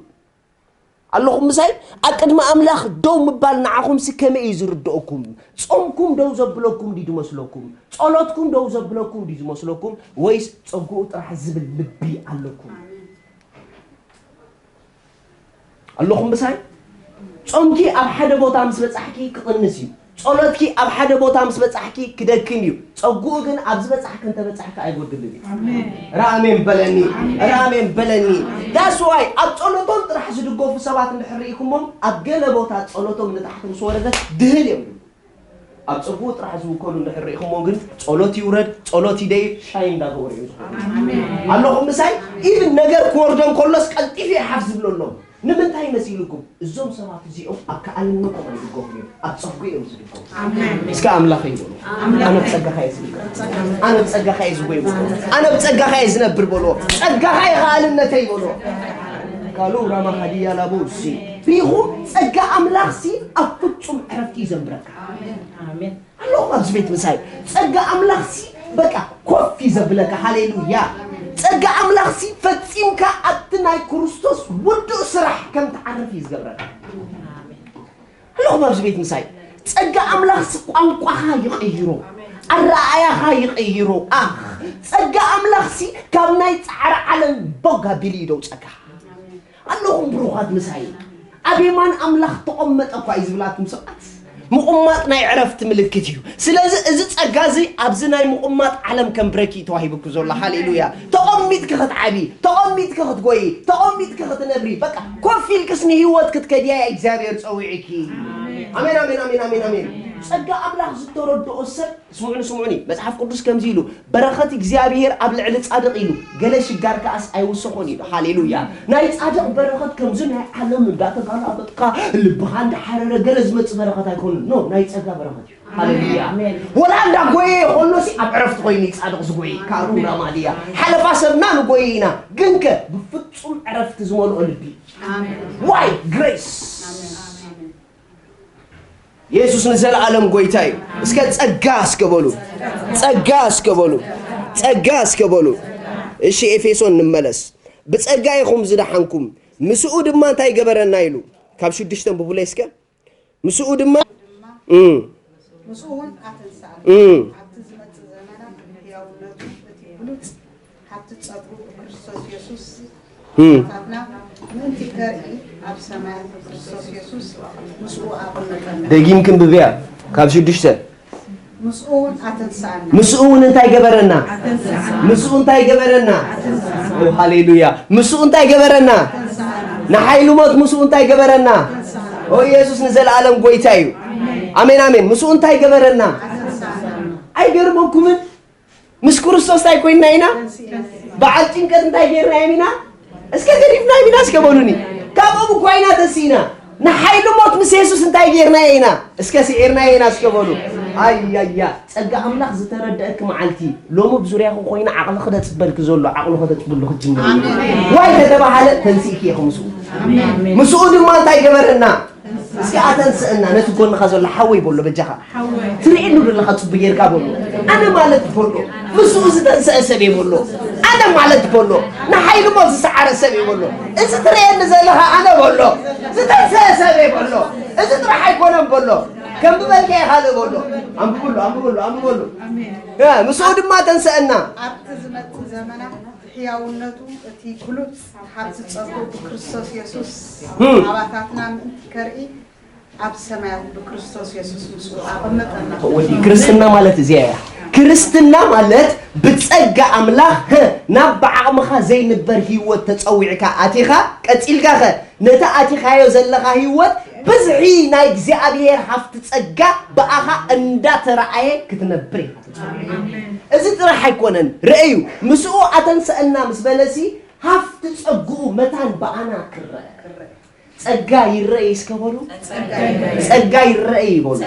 ኣለኹም ምሳይ? ኣብ ቅድሚ ኣምላኽ ደው ምባል ንዓኹምሲ ከመይ እዩ ዝርድኦኩም? ጾምኩም ደው ዘብለኩም ድዩ ዝመስለኩም? ጸሎትኩም ደው ዘብለኩም ድዩ ዝመስለኩም? ወይስ ጸጉኡ ጥራሕ ዝብል ልቢ ኣለኩም? ኣለኹም ምሳይ? ጾምኪ ኣብ ሓደ ቦታ ምስ በጻሕኪ ክቕንስ እዩ። ጸሎትኪ ኣብ ሓደ ቦታ ምስ በጻሕኪ ክደክም እዩ። ጸጉኡ ግን ኣብ ዝበጻሕኪ እንተበጻሕኪ ኣይጎድልን እዩ። ራሜን በለኒ፣ ራሜን በለኒ። That's why ኣብ ጸሎቶም ጥራሕ ዝድገፉ ሰባት እንድሕር ርኢኹሞም፣ ኣብ ገለ ቦታ ጸሎቶም ንታሕቲ ምስ ወረደ ድህል እዮም። ኣብ ጸጉኡ ጥራሕ ዝውከሉ እንድሕር ርኢኹሞም ግን ጸሎት ይውረድ፣ ጸሎት ይደይብ፣ ሻይ እንዳገበሩ እዮም ዝኾኑ። ኣለኹም ምሳይ? ኢቭን ነገር ክወርዶም ከሎስ ቀልጢፉ ይሓፍ ዝብለሎም። ንምንታይ መሲልኩም? እዞም ሰባት እዚኦም ኣብ ከኣልነቶም ኣይድገፉን እዮም፣ ኣብ ጸጉ እዮም ዝድገፉ። እስከ ኣምላኸይ በሉ፣ ኣነ ብጸጋኻ እየ ዝድገፍ፣ ኣነ ብጸጋኻ እየ ዝጎይ በሉ፣ ኣነ ብጸጋኻ እየ ዝነብር በሉ፣ ጸጋኻ እየ ከኣልነተይ በሉ። ካሉ ራማ ሃዲያ ላቦ ሲ ሪኹ ጸጋ ኣምላኽ ሲ ኣብ ፍጹም ዕረፍቲ እዩ ዘንብረካ። ኣለኹም ኣብዚ ቤት ምሳይ? ጸጋ ኣምላኽሲ በቃ ኮፍ እዩ ዘብለካ። ሃሌሉያ! ጸጋ ኣምላኽሲ ፈጺምካ ኣብቲ ናይ ክርስቶስ ውዱእ ስራሕ ከም ትዓርፍ እዩ ዝገብረካ። ኣለኹም ኣብዚ ቤት ምሳይ? ጸጋ ኣምላኽሲ ቋንቋኻ ይቕይሮ፣ ኣረኣያኻ ይቕይሮ። ኣኽ፣ ጸጋ ኣምላኽሲ ካብ ናይ ጻዕሪ ዓለም ቦግ ኣቢሉ እዩ ደውጸካ። ኣለኹም ብሩኻት ምሳይ? ኣብ የማን ኣምላኽ ተቐመጠ እኳ እዩ ዝብላትም ሰባት። ምቕማጥ ናይ ዕረፍቲ ምልክት እዩ። ስለዚ እዚ ጸጋ እዚ ኣብዚ ናይ ምቕማጥ ዓለም ከም ብረኪ እዩ ተዋሂቡኪ ዘሎ። ሃሌሉያ! ተቐሚጥኪ ክትዓቢ፣ ተቐሚጥኪ ክትጎይ፣ ተቐሚጥኪ ክትነብሪ፣ በቃ ኮፍ ኢልክስ ንህይወት ክትከድያ እግዚኣብሔር ጸዊዕኪ። ኣሜን፣ ኣሜን፣ ኣሜን፣ ኣሜን፣ ኣሜን። ጸጋ ኣምላኽ ዝተረድኦ ሰብ ስምዑኒ፣ ስምዑኒ። መጽሓፍ ቅዱስ ከምዚ ኢሉ፣ "በረኸት እግዚኣብሔር ኣብ ልዕሊ ጻድቕ" ኢሉ፣ "ገለ ሽጋር ከኣስ ኣይውሰኾን" ኢሉ። ሃሌሉያ። ናይ ጻድቕ በረኸት ከምዚ ናይ ዓለም እንዳተጋላበጥካ፣ ልብኻ እንዳሓረረ ገለ ዝመጽእ በረኸት ኣይኮኑን። ኖ፣ ናይ ጸጋ በረኸት እዩ። ሃሌሉያ። ኣሜን። ወላ እንዳጎየ ይኾኖሲ ኣብ ዕረፍቲ ኮይኑ እዩ ጻድቕ ዝጎየ። ካሩ ራማድያ። ሓለፋ ሰብና ንጎየ ኢና፣ ግንከ ብፍጹም ዕረፍቲ ዝመልኦ ልቢ። ኣሜን። ዋይ ግሬስ። ኣሜን። የሱስ ንዘለኣለም ጎይታ እዩ። እስከ ጸጋ እስከ በሉ። ጸጋ እስከ በሉ። ጸጋ እስከ በሉ። እሺ፣ ኤፌሶን ንመለስ። "ብጸጋ ኢኹም ዝደሓንኩም፣ ምስኡ ድማ እንታይ ገበረና?" ኢሉ። ካብ ሽዱሽተ ብቡለይ እስከ። "ምስኡ ድማ" እም። ምስኡ እውን ኣተንስኣና። እም። ኣብቲ ዝመጽእ ዘመናት ህያውነቱ እቲ ብሉጽ ሃብቲ ጸጉሩ ብክርስቶስ የሱስ እም። ኣባታትና ምእንቲ ከርኢ ኣብ ሰማያት ብክርስቶስ የሱስ ምስኡ ኣቐመጠና። ደጊም ክንብብያ ካብ ሽዱሽተ። ምስኡ እውን ኣተንስኣና። ምስኡ እውን እንታይ ገበረና? ኣተንስኣና። ምስኡ እንታይ ገበረና? ኣተንስኣና። ኦ፣ ሃሌሉያ። ምስኡ እንታይ ገበረና? ኣተንስኣና። ንሓይሉ ሞት ምስኡ እንታይ ገበረና? ኣተንስኣና። ኦ፣ ኢየሱስ ንዘለኣለም ጎይታ እዩ። ኣሜን። ኣሜን፣ ኣሜን። ምስኡ እንታይ ገበረና? ኣተንስኣና። ኣይገርመኩምን? ምስ ክርስቶስ እንታይ ኮይንና ኢና? በዓል ጭንቀት እንታይ ጌርና ኢና? እስከ ገዲፍና ኢና እስከ በሉኒ። ካብኦም እኳ ኢና ተሲእና። ንሓይሊ ሞት ምስ የሱስ እንታይ ጌርና ኢና? እስከ ስዒርና ኢና እስከ በሉ። ኣያያ፣ ጸጋ ኣምላኽ ዝተረድአኪ መዓልቲ፣ ሎሚ ብዙርያኺ ኮይኑ ዓቕልኺ ደጽበልኪ ዘሎ፣ ዓቕልኺ ደጽብሉ ክትጅምሪ። ኣሜን። ዋይ ተተባሃለ፣ ተንሲእኪ ኢኺ ምስኡ። ኣሜን። ምስኡ ድማ እንታይ ገበረና? እስኪ ኣተንስእና፣ ነቲ ጎንኻ ዘሎ ሓወይ በሎ በጃኻ። ሓወይ። ትርእየኒ ዘለኻ ጽቡቕ ጌርካ በሎ። ኣነ ማለት በሎ። ምስኡ ዝተንስአ ሰብ እየ በሎ። ኣነ ማለት በሎ። ንሓይሊ ሞት ዝሰዓረ ሰብ እየ በሎ። እዚ ትርእየኒ ዘለኻ ኣነ በሎ። ዝተንስአ ሰብ እየ በሎ። እዚ ጥራሕ ኣይኮነን በሎ። ከም ብበልካ ኢኻ ካልእ በሎ። ኣንብብሎ፣ ኣንብብሎ፣ ኣንብብሎ። ኣሜን። እ፣ ምስኡ ድማ ተንስእና። ኣብቲ ዝመጽእ ዘመናት ሕያውነቱ እቲ ብሉጽ ሃብቲ ጸጉ ብክርስቶስ የሱስ እም። ኣባታትና ምእንቲ ከርኢ ኣብ ሰማያት ብክርስቶስ የሱስ ምስኡ ኣቐመጠና። ወዲ ክርስትና ማለት እዚኣ እያ። ክርስትና ማለት ብጸጋ ኣምላኽ፣ ህ፣ ናብ ብዓቕምኻ ዘይንበር ህይወት ተጸዊዕካ ኣቲኻ፣ ቀጺልካ ኸ ነቲ ኣቲኻዮ ዘለኻ ህይወት ብዝሒ ናይ እግዚኣብሔር ሃፍቲ ጸጋ ብኣኻ እንዳተረኣየ ክትነብር ኢኻ። ኣሜን። እዚ ጥራሕ ኣይኮነን። ርእዩ፣ ምስኡ ኣተንሰእና ምስ በለሲ ሃፍቲ ጸግኡ መታን ብኣና ክረአ። ጸጋ ይረአ እስከ በሉ። ጸጋ ይረአ ይበሉ።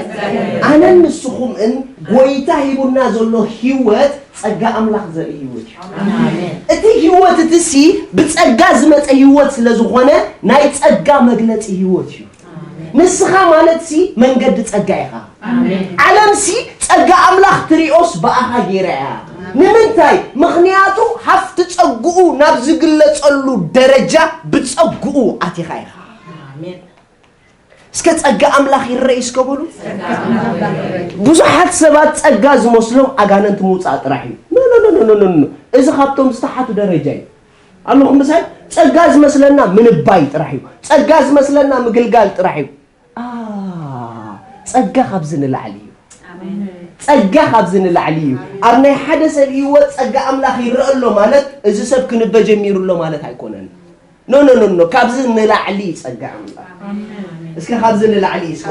ኣነን ንስኹምን ጎይታ ሂቡና ዘሎ ህይወት ጸጋ ኣምላኽ ዘርኢ ህይወት እዩ። ኣሜን። እቲ ህይወት እቲ ሲ ብጸጋ ዝመጸ ህይወት ስለ ዝኾነ ናይ ጸጋ መግለጺ ህይወት እዩ። ኣሜን። ንስኻ ማለት ሲ መንገዲ ጸጋ ኢኻ። ኣሜን። ዓለም ሲ ጸጋ ኣምላኽ ትሪኦስ ብኣኻ ገይራ እያ። ንምንታይ? ምኽንያቱ ሃፍቲ ጸግኡ ናብ ዝግለጸሉ ደረጃ ብጸግኡ ኣቲኻ ኢኻ። እስከ ጸጋ ኣምላኽ ይረኣይ እስከ በሉ። ብዙሓት ሰባት ጸጋ ዝመስሎም ኣጋንንቲ ምውጻእ ጥራሕ እዩ። ኖ፣ ኖ፣ ኖ፣ ኖ፣ ኖ፣ ኖ። እዚ ካብቶም ዝተሓቱ ደረጃ እዩ። ኣለኹም ምሳይ? ጸጋ ዝመስለና ምንባይ ጥራሕ እዩ። ጸጋ ዝመስለና ምግልጋል ጥራሕ እዩ። አ፣ ጸጋ ካብዚ ንላዕሊ እዩ። ጸጋ ካብዚ ንላዕሊ እዩ። ኣብ ናይ ሓደ ሰብ ህይወት ጸጋ ኣምላኽ ይረአ ኣሎ ማለት፣ እዚ ሰብ ክንበ ጀሚሩ ኣሎ ማለት ኣይኮነን። ኖ፣ ኖ፣ ኖ፣ ኖ፣ ካብዚ ንላዕሊ ጸጋ ኣምላኽ። እስከ ካብዚ ንላዕሊ እስከ።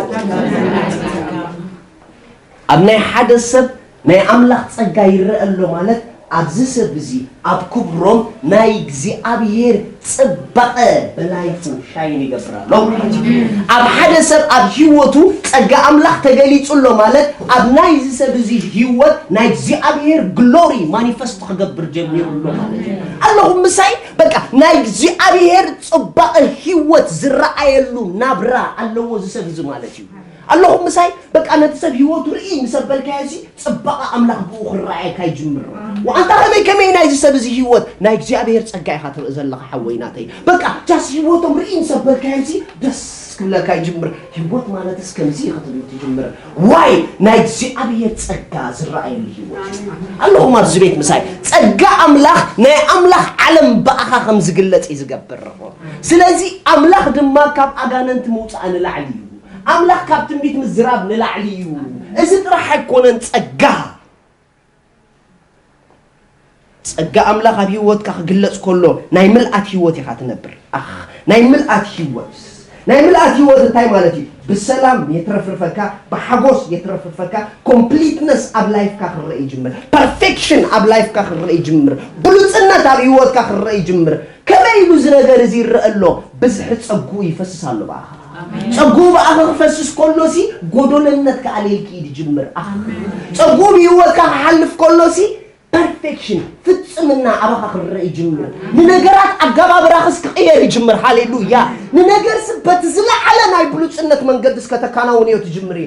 ኣብ ናይ ሓደ ሰብ ናይ ኣምላኽ ጸጋ ይረአ ኣሎ ማለት፣ ኣብዚ ሰብ እዚ ኣብ ክብሮም ናይ እግዚኣብሔር ጽባቐ ብላይፉ ሻይን ይገብር ኣሎ ማለት እዩ። ኣብ ሓደ ሰብ ኣብ ህይወቱ ጸጋ ኣምላኽ ተገሊጹ ኣሎ ማለት፣ ኣብ ናይዚ ሰብ እዚ ህይወት ናይ እግዚኣብሔር ግሎሪ ማኒፈስት ክገብር ጀሚሩ ኣሎ ማለት እዩ። ኣለኹም ምሳይ? በቃ ናይ እግዚኣብሔር ጽባቐ ህይወት ዝረኣየሉ ናብራ ኣለዎ እዚ ሰብ እዚ ማለት እዩ። ኣለኹም ምሳይ? በቃ ነቲ ሰብ ህይወቱ ርኢ ምስ ኣበልካዮ እዚ ጽባቐ ኣምላኽ ብኡ ክረኣየካ ይጅምር። ወኣንታ ከመይ ከመይ ናይዚ ሰብ እዚ ህይወት ናይ እግዚኣብሔር ጸጋ ኢኻ ትርኢ ዘለኻ ሓወይ ናተይ። በቃ ጃስ ህይወቶም ርኢ ምስ ኣበልካዮ እዚ ደስ ክብለካ ይጅምር። ህይወት ማለትስ ከምዚ ኢኻ ትብል ትጅምር። ዋይ ናይ እግዚኣብሔር ጸጋ ዝረኣየሉ ህይወት እዩ። ኣለኹም ኣብዚ ቤት ምሳይ? ጸጋ ኣምላኽ ናይ ኣምላኽ ዓለም ብኣኻ ከም ዝግለጽ እዩ ዝገብር። ስለዚ ኣምላኽ ድማ ካብ ኣጋንንቲ ምውጻእ ንላዕሊ እዩ። ኣምላኽ ካብ ትንቢት ምዝራብ ንላዕሊ እዩ። እዚ ጥራሕ ኣይኮነን ጸጋ። ጸጋ ኣምላኽ ኣብ ህይወትካ ክግለጽ ከሎ ናይ ምልኣት ህይወት ኢኻ ትነብር። ኣኽ፣ ናይ ምልኣት ህይወት። ናይ ምልኣት ህይወት እንታይ ማለት እዩ? ብሰላም የትረፍርፈካ፣ ብሓጎስ የትረፍርፈካ፣ ኮምፕሊትነስ ኣብ ላይፍካ ክረአ ይጅምር። ፐርፌክሽን ኣብ ላይፍካ ክረአ ይጅምር። ብሉጽነት ኣብ ህይወትካ ክረአ ይጅምር። ከመይ ኢሉ እዚ ነገር እዚ ይረአ ኣሎ? ብዝሒ ጸግኡ ይፈስስ ኣሎ ብኣኻ። ኣሜን። ጸግኡ ብኣኻ ክፈስስ ከሎሲ ጎዶለነት ክኣልየልኪ እዩ ዝጅምር። ኣኽ። ኣሜን። ጸግኡ ብህይወትካ ክሓልፍ ከሎሲ ፐርፌክሽን፣ ፍጽምና ኣባኻ ክረአ ይጅምር። ንነገራት ኣገባብራኽስ ክቕየር ይጅምር። ሃሌሉያ። ንነገርስ በቲ ዝለዓለ ናይ ብሉጽነት መንገድስ ከተከናውንዮ ትጅምሪ።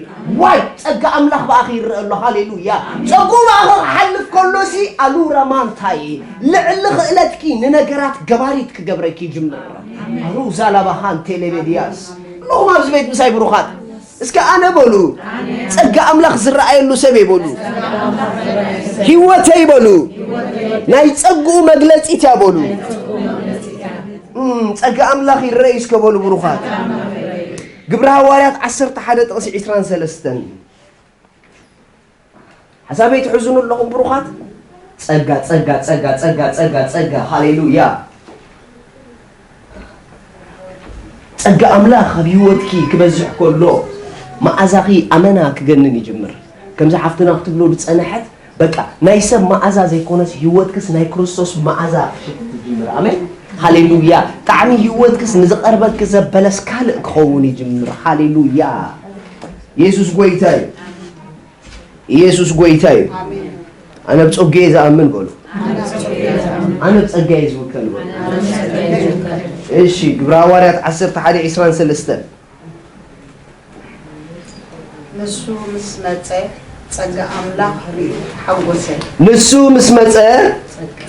ዋይ፣ ጸጋ ኣምላኽ ብኣኺ ይረአ ኣሎ። ሃሌሉያ። ጸግኡ ብኣኺ ክሓልፍ ከሎሲ ኣሉራ ማንታይ ልዕሊ ክእለትኪ ንነገራት ገባሪት ክገብረኪ ይጅምር። ኣሩዛ ላባሃን ቴሌቤድያስ። ኣለኹም ኣብዚ ቤት ምሳይ ብሩኻት። እስከ ኣነ በሉ። ጸጋ ኣምላኽ ዝረኣየሉ ሰብ እየ በሉ። ህይወተይ በሉ። ናይ ጸግኡ መግለጺት እያ በሉ። እም፣ ጸጋ ኣምላኽ ይረኣይ እስከ በሉ ብሩኻት። ግብረ ሃዋርያት ዓሰርተ ሓደ ጥቕሲ ዕስራን ሰለስተን። ሓሳበይ ትሕዝኑ ኣለኹም ብሩኻት? ጸጋ፣ ጸጋ፣ ጸጋ፣ ጸጋ፣ ጸጋ፣ ጸጋ። ሃሌሉያ። ጸጋ ኣምላኽ ኣብ ህይወትኪ ክበዝሕ ከሎ፣ መኣዛኺ ኣመና ክገንን ይጅምር። ከምዚ ሓፍትና ክትብሎ ዝጸንሐት፣ በቃ፣ ናይ ሰብ መኣዛ ዘይኮነስ፣ ህይወትክስ ናይ ክርስቶስ መኣዛ ክሸትት ይጅምር። ኣሜን። ሃሌሉያ። ጣዕሚ ህይወትክስ ንዝቐርበኪ ዘበለስ ካልእ ክኸውን ይጅምር። ሃሌሉያ። የሱስ ጎይታ እዩ። ኢየሱስ ጎይታ እዩ። ኣነ ብጸጋዬ ዝኣምን በሉ። ኣነ ብጸጋዬ ዝውከል በሉ። እሺ፣ ግብረ ሃዋርያት ዓሰርተ ሓደ ዕስራን ሰለስተን። ንሱ ምስ መጸ ጸጋ ኣምላኽ ርእዩ ተሓጎሰ። ንሱ ምስ መጸ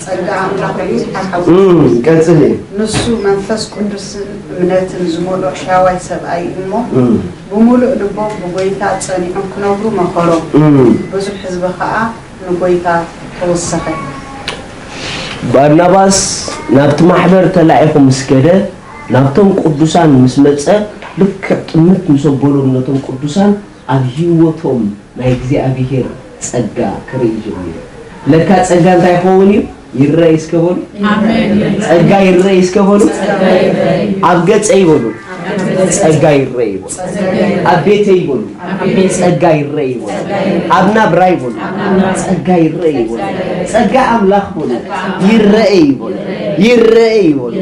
ጸጋ ኣምላኽ ርእዩ ተሓጎሰ። እም፣ ቀጽሊ። ንሱ መንፈስ ቅዱስን እምነትን ዝመልኦ ሻዋይ ሰብኣይ እሞ እም። ብምሉእ ልቦም ብጎይታ ጸኒዖም ክነብሩ መኸሮም። እም። ብዙሕ ህዝቢ ኸኣ ንጎይታ ተወሰኸ። ባርናባስ ናብቲ ማሕበር ተላኢኹ ምስ ከደ፣ ናብቶም ቅዱሳን ምስ መጸ፣ ልክዕ ጥምት ምስ ኣበሎም ነቶም ቅዱሳን ኣብ ህይወቶም ናይ እግዚኣብሔር ጸጋ ክርኢ ጀሚሩ። ለካ ጸጋ እንታይ ይኸውን እዩ? ይረኣይ እስከ በሉ። ኣሜን። ጸጋ ይረኣይ እስከ በሉ። ጸጋ ይረኣይ። ኣብ ገጸይ በሉ። ጸጋ ይረኣይ በሉ። ኣብ ቤተይ በሉ። ጸጋ ይረኣይ በሉ። ኣብ ናብራይ በሉ። ጸጋ ይረኣይ በሉ። ጸጋ ኣምላኽ በሉ። ይረኣይ በሉ። ይረኣይ በሉ።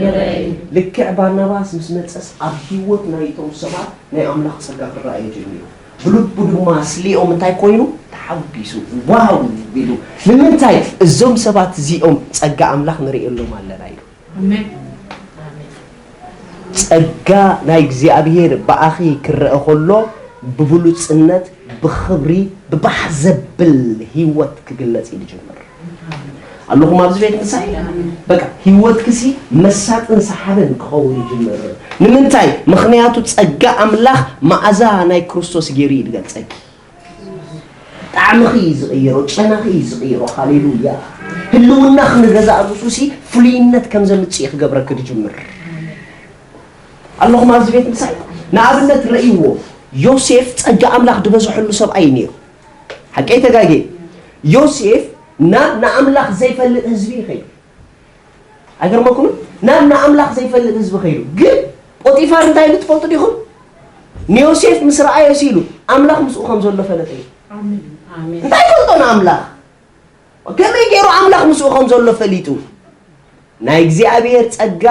ልክዕ ባርናባስ ምስ መጸስ ኣብ ህይወት ናይቶም ሰባት ናይ ኣምላኽ ጸጋ ክረኣይ ጀሚሩ። ብልቡ ድማ ስሊኦም እንታይ ኮይኑ? ተሓጒሱ። ዋው! ኢሉ። ንምንታይ? እዞም ሰባት እዚኦም ጸጋ ኣምላኽ ንርእየሎም ኣለና ኢሉ። ኣሜን። ጸጋ ናይ እግዚኣብሔር ብኣኺ ክረአ ከሎ፣ ብብሉጽነት፣ ብኽብሪ፣ ብባህ ዘብል ህይወት ክግለጽ እዩ ዝጅምር። ኣለኹም ኣብዚ ቤት ምሳይ? በቃ ህይወትክሲ መሳጥን ሰሓብን ክኸውን ይጅምር። ንምንታይ? ምኽንያቱ ጸጋ ኣምላኽ መኣዛ ናይ ክርስቶስ ገይሩ እዩ ዝገልጸኪ። ጣዕምኺ እዩ ዝቕይሮ፣ ጨናኺ እዩ ዝቕይሮ። ሃሌሉያ! ህልውናኺ ንገዛእ ርእሱሲ ፍሉይነት ከም ዘምጽእ እዩ ክገብረኪ ዝጅምር። ኣለኹም ኣብዚ ቤት ምሳይ? ንኣብነት ረእይዎ፣ ዮሴፍ ጸጋ ኣምላኽ ዝበዝሐሉ ሰብኣይ እዩ ነይሩ። ሓቀይ ተጋጌ? ዮሴፍ ናብ ንኣምላኽ ዘይፈልጥ ህዝቢ እዩ ኸይዱ። ኣይገርመኩምን? ናብ ንኣምላኽ ዘይፈልጥ ህዝቢ ኸይዱ። ግን ጶጢፋር እንታይ ኢሉ ትፈልጡ ዲኹም? ንዮሴፍ ምስ ረኣዮ ኢሉ ኣምላኽ ምስኡ ከም ዘሎ ፈለጠ እዩ። እንታይ ይፈልጦ ንኣምላኽ? ከመይ ገይሩ ኣምላኽ ምስኡ ከም ዘሎ ፈሊጡ? ናይ እግዚኣብሔር ጸጋ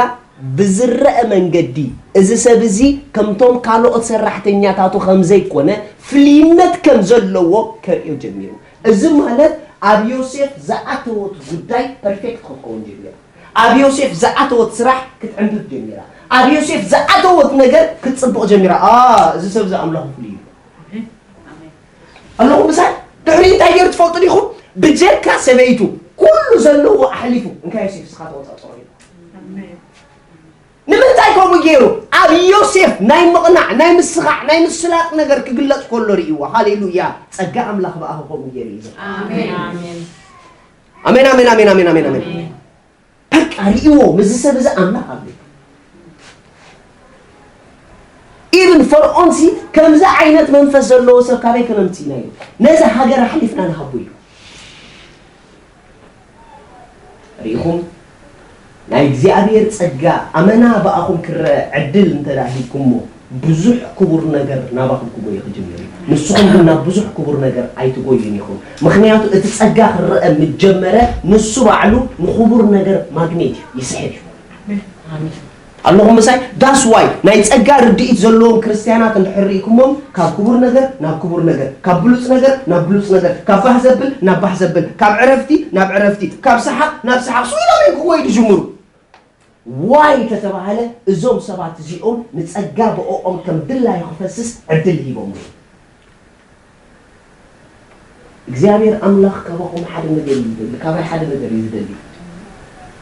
ብዝረአ መንገዲ፣ እዚ ሰብ እዚ ከምቶም ካልኦት ሰራሕተኛታቱ ከም ዘይኮነ፣ ፍልይነት ከም ዘለዎ ከርእዮ ጀሚሩ። እዚ ማለት ኣብ ዮሴፍ ዝኣተወት ጉዳይ ፐርፌክት ክትከውን ጀሚራ። ኣብ ዮሴፍ ዝኣተወት ስራሕ ክትዕንብብ ጀሚራ። ኣብ ዮሴፍ ዝኣተወት ነገር ክትጽብቕ ጀሚራ። "ኣ፣ እዚ ሰብ እዚ ኣምላኹ ፍሉይ እዩ." ኣለኹም ምሳይ? ድሕሪ እንታይ ገይሩ ትፈልጡ ዲኹም? ብጀካ ሰበይቱ ኩሉ ዘለዎ ኣሕሊፉ፣ "እንካ ዮሴፍ፣ እስኻ ተቆጻጸሮ" ኢሉ። ንምንታይ ከምኡ ገይሩ? ኣብ ዮሴፍ ናይ ምቕናዕ፣ ናይ ምስኻዕ፣ ናይ ምስላጥ ነገር ክግለጽ ከሎ ርእይዎ። ሃሌሉያ! ጸጋ ኣምላኽ ብኣኹ ከምኡ ገይሩ እዩ። ኣሜን። ኣሜን። ኣሜን፣ ኣሜን፣ ኣሜን፣ ኣሜን፣ ኣሜን፣ ኣሜን። ኣሜን። በቃ ርእይዎ፣ ምስዚ ሰብ እዚ ኣምላኽ ኣሎ። ኢብን ፈርዖን ሲ ከምዚ ዓይነት መንፈስ ዘለዎ ሰብ ካበይ ከነምጽእ ኢና ኢሉ። ነዚ ሃገር ኣሕሊፍና ንሃቦ ኢሉ። ርኢኹም? ናይ እግዚኣብሔር ጸጋ ኣመና ብኣኹም ክረአ ዕድል እንተ ደኣ ሂብኩሞ፣ ብዙሕ ክቡር ነገር ናባኹም ክጎይ ክጅምር እዩ። ንስኹም ግን ናብ ብዙሕ ክቡር ነገር ኣይትጎዩን ኢኹም። ምኽንያቱ እቲ ጸጋ ክረአ ምስ ጀመረ፣ ንሱ ባዕሉ ንኽቡር ነገር ማግኔት እዩ፣ ይስሕብ እዩ። ኣለኹም ምሳይ? That's why ናይ ጸጋ ርድኢት ዘለዎም ክርስትያናት እንድሕር ርኢኩሞም፣ ካብ ክቡር ነገር ናብ ክቡር ነገር፣ ካብ ብሉጽ ነገር ናብ ብሉጽ ነገር፣ ካብ ባህ ዘብል ናብ ባህ ዘብል፣ ካብ ዕረፍቲ ናብ ዕረፍቲ፣ ካብ ሰሓቕ ናብ ሰሓቕ፣ ስቕ ኢሎም እዮም ክጎዩ ዝጅምሩ። ዋይ ተተባህለ፣ እዞም ሰባት እዚኦም ንጸጋ ብእኦም ከም ድላዩ ክፈስስ ዕድል ሂቦምዎ። እግዚኣብሔር ኣምላኽ ካባኹም ሓደ ነገር እዩ ዝደሊ፣ ካባይ ሓደ ነገር እዩ ዝደሊ።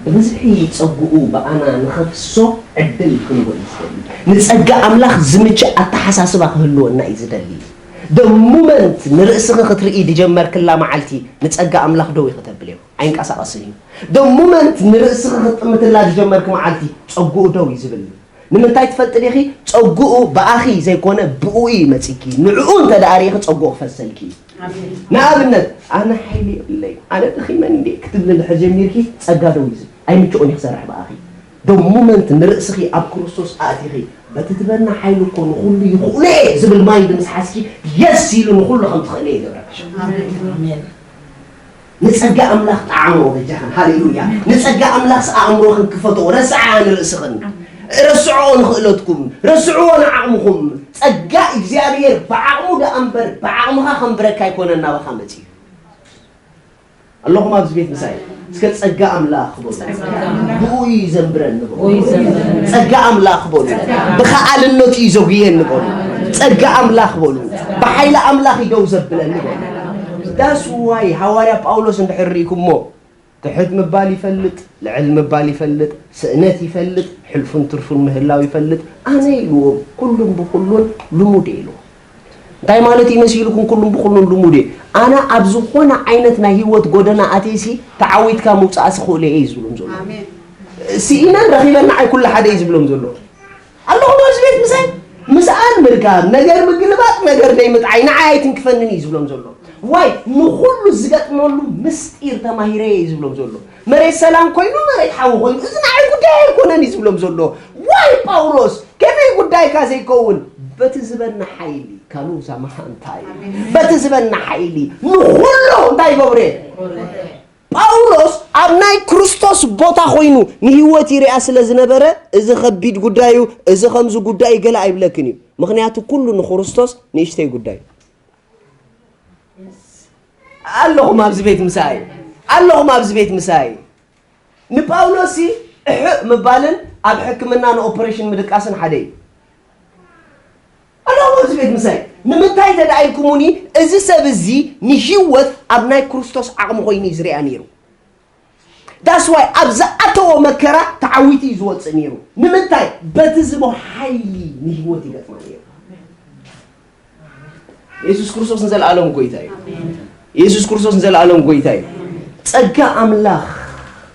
ብብዝሒ ጸግኡ ብኣና ንኸፍሶ ዕድል ክንህቦ እዩ ዝደሊ። ንጸጋ ኣምላኽ ዝምችእ ኣተሓሳስባ ክህልወና እዩ ዝደሊ። The moment ንርእስኺ ክትርኢ ዝጀመርክላ መዓልቲ፣ ንጸጋ ኣምላኽ ደው እዩ ከተብልዮ። ኣይንቀሳቐስን እዩ። The moment ንርእስኺ ክትጥምትላ ዝጀመርኪ መዓልቲ፣ ጸግኡ ደው እዩ ዝብል። ንምንታይ ትፈልጢ ዲኺ? ጸግኡ ብኣኺ ዘይኮነ ብኡ እዩ መጺኪ። ንዕኡ እንተ ደኣ ርኢኺ ጸግኡ ክፈሰልኪ እዩ። ኣሜን። ንኣብነት፣ "ኣነ ሓይሊ የብለይ፣ ኣነ ደኺመ እንዴ" ክትብሊ እንድሕር ጀሚርኪ፣ ጸጋ ደው እዩ ዝብል። ኣይምችኦን እዩ ክሰርሕ ብኣኺ። The moment ንርእስኺ ኣብ ክርስቶስ ኣእቲኺ፣ "በቲ ዝበና ሓይሊ እኮ ንኹሉ ይኽእሎ እየ" ዝብል ማይንድ ምስ ሓዝኪ፣ የስ ኢሉ ንኹሉ ከም ትኽእሊ ይገብረካ። ኣሜን። ኣሜን። ንጸጋ ኣምላኽ ጠዓሞ በጃኽን። ሃሌሉያ። ንጸጋ ኣምላኽስ ኣእምሮኽን ክፈቶ። ረስዓ ንርእስኽን። ረስዕኦ ንኽእለትኩም። ረስዕዎ ንዓቕምኹም። ጸጋ እግዚኣብሔር ብዓቕሙ ደኣ እምበር ብዓቕምኻ ከንብረካ ኣይኮነን ናባኻ መጺኡ። ኣለኹም ኣብዚ ቤት ምሳይ? እስከ ጸጋ ኣምላኽ በሉ። ጸጋ ኣምላኽ። ብኡ እዩ ዘንብረኒ በሉ። ብኡ እዩ ዘንብረኒ። ጸጋ ኣምላኽ በሉ። ጸጋ ኣምላኽ። ብኸኣልነቱ እዩ ዘጉየኒ በሉ። ጸጋ ኣምላኽ በሉ። ብሓይሊ ኣምላኽ እዩ ደው ዘብለኒ በሉ። That's why ሃዋርያ ጳውሎስ እንድሕር ርኢኩሞ፣ ትሕት ምባል ይፈልጥ፣ ልዕል ምባል ይፈልጥ፣ ስእነት ይፈልጥ፣ ሕልፉን ትርፉን ምህላው ይፈልጥ፣ ኣነ ኢልዎም፣ ኩሉን ብኹሉን ልሙድ እየ ኢልዎም። እንታይ ማለት እዩ መሲልኩም? ኩሉን ብኹሉን ልሙድ እየ። ኣነ ኣብ ዝኾነ ዓይነት ናይ ህይወት ጎደና ኣትየሲ ተዓዊትካ ምውፃእ ስኽእሉ እየ እዩ ዝብሎም ዘሎ። ኣሜን። ስኢነን ረኺበን ንዓይ ኩሉ ሓደ እዩ ዝብሎም ዘሎ። ኣለኹም ኣብዚ ቤት ምሳይ? ምስኣን ምርካብ፣ ነገር ምግልባጥ፣ ነገር ደይ ምጥዓይ፣ ንዓይ ኣይትንክፈንን እዩ ዝብሎም ዘሎ። ዋይ፣ ንኹሉ ዝገጥመሉ ምስጢር ተማሂረ እዩ ዝብሎም ዘሎ። መሬት ሰላም ኮይኑ፣ መሬት ሓዊ ኮይኑ፣ እዚ ንዓይ ጉዳይ ኣይኮነን እዩ ዝብሎም ዘሎ። ዋይ ጳውሎስ፣ ከመይ ጉዳይካ ዘይከውን? በቲ ዝበና ሓይሊ፣ ካሉ ዛማሃ እንታይ? በቲ ዝበና ሓይሊ፣ ንኹሉ እንታይ ይገብረ? ጳውሎስ ኣብ ናይ ክርስቶስ ቦታ ኮይኑ ንህይወት ይርኣ ስለ ዝነበረ፣ እዚ ከቢድ ጉዳይ እዩ፣ እዚ ከምዚ ጉዳይ እዩ ገለ ኣይብለክን እዩ። ምኽንያቱ ኩሉ ንክርስቶስ ንእሽተይ ጉዳይ እዩ። ኣለኹም ኣብዚ ቤት ምሳይ? ኣለኹም ኣብዚ ቤት ምሳይ? ንጳውሎስ ሲ እሕእ ምባልን ኣብ ሕክምና ንኦፐሬሽን ምድቃስን ሓደ እዩ። ኣለኹም ኣብዚ ቤት ምሳይ? ንምንታይ ተደኣ ኢልኩሙኒ፣ እዚ ሰብ እዚ ንህይወት ኣብ ናይ ክርስቶስ ዓቕሚ ኮይኑ እዩ ዝርኣ ነይሩ። That's why ኣብ ዝኣተዎ መከራ ተዓዊቱ እዩ ዝወፅእ ነይሩ። ንምንታይ? በቲ ዝቦ ሓይሊ ንህይወት ይገጥማ ነይሩ። የሱስ ክርስቶስ ንዘለኣለም ጎይታ እዩ። የሱስ ክርስቶስ ንዘለኣለም ጎይታ እዩ። ጸጋ ኣምላኽ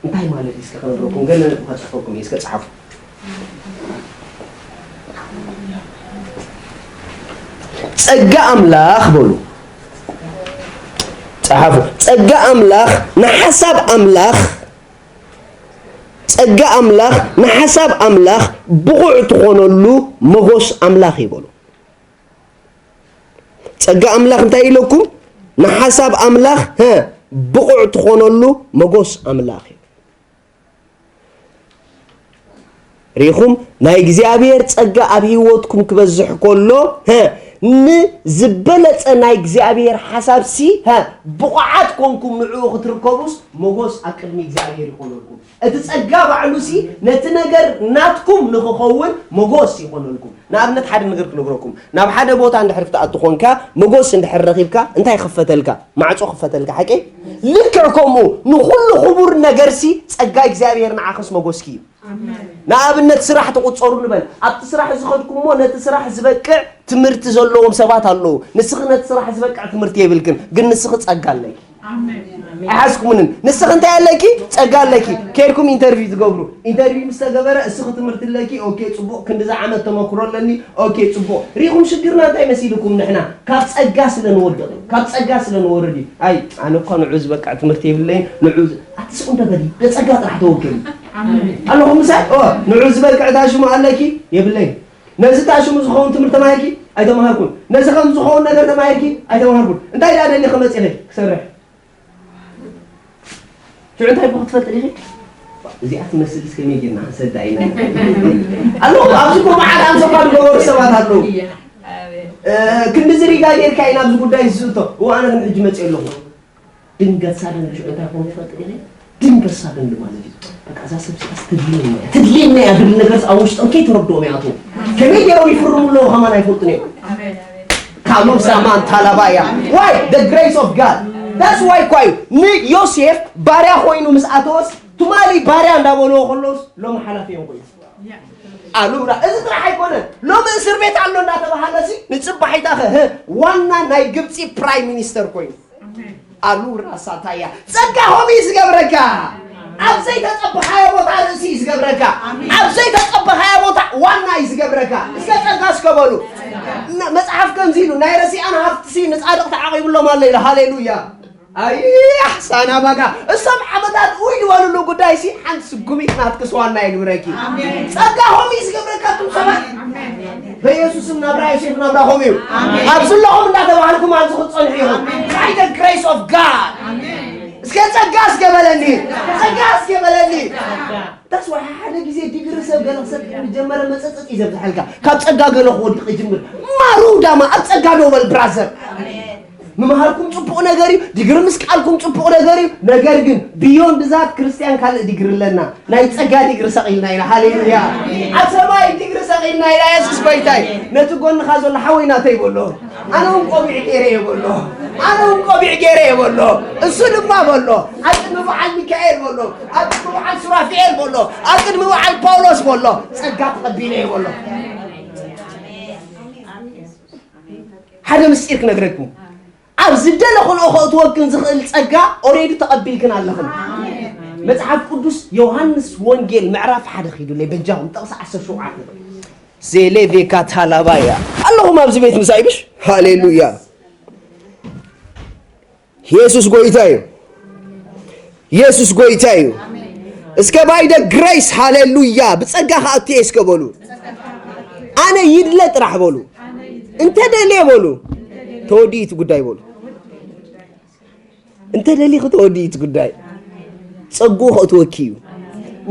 እንታይ ማለት እዩ? እስከ ክነግረኩም፣ ገለ ነጥቢ ከጽሕፈኩም እየ። እስከ ጸሓፉ። ጸጋ ኣምላኽ በሉ። ጸሓፉ። ጸጋ ኣምላኽ ንሓሳብ ኣምላኽ፣ ጸጋ ኣምላኽ ንሓሳብ ኣምላኽ ብቑዕ ትኾነሉ መጎስ ኣምላኽ እዩ በሉ። ጸጋ ኣምላኽ እንታይ ኢለኩም? ንሓሳብ ኣምላኽ፣ ሀ፣ ብቑዕ ትኾነሉ መጎስ ኣምላኽ እዩ። ሪኹም? ናይ እግዚኣብሔር ጸጋ ኣብ ህይወትኩም ክበዝሕ ከሎ፣ ሀ፣ ንዝበለጸ ናይ እግዚኣብሔር ሓሳብሲ፣ ሀ፣ ብቑዓት ኮንኩም ንዕኡ ክትርከቡስ መጎስ ኣብ ቅድሚ እግዚኣብሔር ይኾነልኩም። እቲ ጸጋ ባዕሉሲ ነቲ ነገር ናትኩም ንኽኸውን መጎስ ይኾነልኩም። ንኣብነት ሓደ ነገር ክነግረኩም። ናብ ሓደ ቦታ እንድሕር ክትኣቱ ኾንካ፣ መጎስ እንድሕር ረኺብካ፣ እንታይ ይኽፈተልካ? ማዕጾ ክፈተልካ፣ ሓቂ? ልክዕ ከምኡ፣ ንኹሉ ክቡር ነገርሲ ጸጋ እግዚኣብሔር ንዓኽስ መጎስኪ እዩ። ኣሜን። ንኣብነት ስራሕ ትቑጸሩ ንበል። ኣብቲ ስራሕ ዝኸድኩሞ ነቲ ስራሕ ዝበቅዕ ትምህርቲ ዘለዎም ሰባት ኣለዉ። ንስኺ ነቲ ስራሕ ዝበቅዕ ትምህርቲ የብልክን፣ ግን ንስኺ ጸጋ ኣለኪ። ኣሜን። ኣይሓዝኩምንን? ንስኺ እንታይ ኣለኪ? ጸጋ ኣለኪ። ኬድኩም ኢንተርቪው ትገብሩ። ኢንተርቪው ምስ ተገበረ፣ እስኺ ትምህርቲ ኣለኪ። ኦኬ፣ ጽቡቕ። ክንድዚ ዓመት ተመክሮ ኣለኒ። ኦኬ፣ ጽቡቕ። ሪኢኹም ሽግርና እንታይ መሲልኩም? ንሕና ካብ ጸጋ ስለ ንወድቕ እዩ። ካብ ጸጋ ስለ ንወርድ እዩ። ኣይ፣ ኣነ እኳ ንዑ ዝበቅዕ ትምህርቲ የብለይን። ንዑ ዝ-፣ ኣትስኡ እንደ በሊ፣ ንጸጋ ጥራሕ ተወከሉ። ኣሜን። ኣለኹም ምሳይ? ኦ፣ ንዑ ዝበቅዕ እታ ሽሙ ኣለኪ? የብለይን። ነዚ እታ ሽሙ ዝኸውን ትምህርቲ ተማሂርኪ? ኣይተማሃርኩን። ነዚ ከም ዝኸውን ነገር ተማሂርኪ? ኣይተማሃርኩን። እንታይ ደኣ ደሊኺ መጺኺ ክሰርሕ? ሽዑ እንታይ እኮ ክትፈልጢ ዲኺ? እዚኣ ትመስል እስከ መይ ጌርና ክንሰዳ ኢና? ኣለዉ፣ ኣብዚ እኮ መዓት ኣምሰኳ ዝገበሩ ሰባት ኣለዉ። እ፣ ክንድዚ ሪጋ ጌርካ ኢና ኣብዚ ጉዳይ ዝዝእቶ። እዋ፣ ኣነ ግን ሕጂ መፅእ ኣለኹ። ድንገት ሳደን ሽዑ እንታይ ኮን ትፈልጢ ዲኺ? ድንገት ሳደን ማለት እዩ። በቃ እዛ ሰብ ሲኣስ ትድልየና እያ፣ ትድልየና እያ ዝብል ነገር ኣብ ውሽጦም ከይተረድኦም ይኣትዉ። ከመይ ገይሮም ይፍርሙ ኣለዉ ከማን ኣይፈልጡን እዮም። ካሉም ሳማን ታላባያ። Why? The grace of God. That's why እኳ እዩ ንዮሴፍ ባርያ ኮይኑ ምስ ኣተወስ፣ ትማሊ ባርያ እንዳበልዎ ከለውስ ሎሚ ሓላፊ እዮም ኮይኑ። ኣሉራ፣ እዚ ጥራሕ ኣይኮነን። ሎሚ እስር ቤት ኣሎ እንዳተባሃለሲ ንጽባሒታኸ፣ ህ፣ ዋና ናይ ግብጺ ፕራይም ሚኒስተር ኮይኑ። ኣሉራ ሳታያ። ጸጋ ሆም እዩ ዝገብረካ። ኣብ ዘይተጸበኻዮ ቦታ ርእሲ እዩ ዝገብረካ። ኣብ ዘይተጸበኻዮ ቦታ ዋና እዩ ዝገብረካ። እስከ ጸጋ እስከ በሉ። ን-፣ መጽሓፍ ከምዚ ኢሉ፣ ናይ ረሲኣን ሃብትሲ ንጻድቕ ተዓቒብሎም ኣሎ ኢሉ። ሃሌሉያ። ኣያ፣ ሳና ባጋ። እሶም ዓመታት ውይ ዝበሉሉ ጉዳይሲ ሓንቲ ስጉሚት ናትክስ ዋና ይግብረኪ። ኣሜን። ጸጋ ሆም እዩ ዝገብረካ ኣቱም ሰባት። ኣሜን። በኢየሱስ ስም ናብራ ዮሴፍ ናብራኹም እዩ። ኣሜን። ኣብዚ ኣለኹም እንዳተባሃልኩም ኣብዚ ክትጸንሑ ኢኹም። ኣሜን። By the grace of God. ኣሜን። እስከ ጸጋ እስከ በለኒ። ጸጋ እስከ በለኒ። That's why ሓደ ግዜ ዲግሪ ሰብ ገለ ክሰጥ ጀመረ መጸጸጥ እዩ ዘብዝሓልካ። ካብ ጸጋ ገለ ክወድቕ ይጅምር። ማሩ ዳማ ኣብ ጸጋ ዶ በል ብራዘር። ኣሜን። ምምሃርኩም ጽቡቕ ነገር እዩ፣ ዲግሪ ምስቃልኩም ጽቡቕ ነገር እዩ። ነገር ግን beyond that ክርስቲያን ካልእ ዲግሪ ኣለና። ናይ ጸጋ ዲግሪ ሰቒልና ኢና። ሃሌሉያ። ኣብ ሰማይ ዲግሪ ሰቒልና ኢና። የሱስ ጎይታ እዩ። ነቲ ጎንኻ ዘሎ ሓወይ ናተይ በሎ። ኣነ እውን ቆቢዕ ገይረ እየ በሎ። ኣነ እውን ቆቢዕ ገይረ እየ በሎ። እሱ ድማ በሎ። ኣብ ቅድሚ በዓል ሚካኤል በሎ። ኣብ ቅድሚ በዓል ሱራፊኤል በሎ። ኣብ ቅድሚ በዓል ጳውሎስ በሎ። ጸጋ ተቐቢለ እየ በሎ። ሓደ ምስጢር ክነግረኩም። ኣብ ዝደለኹንኦ ከእትወክን ዝኽእል ጸጋ ኦሬዲ ተቐቢልክን ኣለኽን። መጽሓፍ ቅዱስ ዮሃንስ ወንጌል ምዕራፍ ሓደ ኺዱለይ በጃኹም ጥቕሲ ዓሰርተ ሸውዓተ። ዜሌቬካ ታላባያ ኣለኹም ኣብዚ ቤት ምሳይ ብሽ? ሃሌሉያ። የሱስ ጎይታ እዩ። የሱስ ጎይታ እዩ። እስከ by the grace፣ ሃሌሉያ፣ ብጸጋ ክኣቱ እየ እስከ በሉ። ኣነ ይድለ ጥራሕ በሉ። እንተ ደልየ በሉ፣ ተወዲኡ እቲ ጉዳይ በሉ። እንተ ደሊኺ ተወዲኡ እቲ ጉዳይ። ጸግኡ ከእትወኪ እዩ።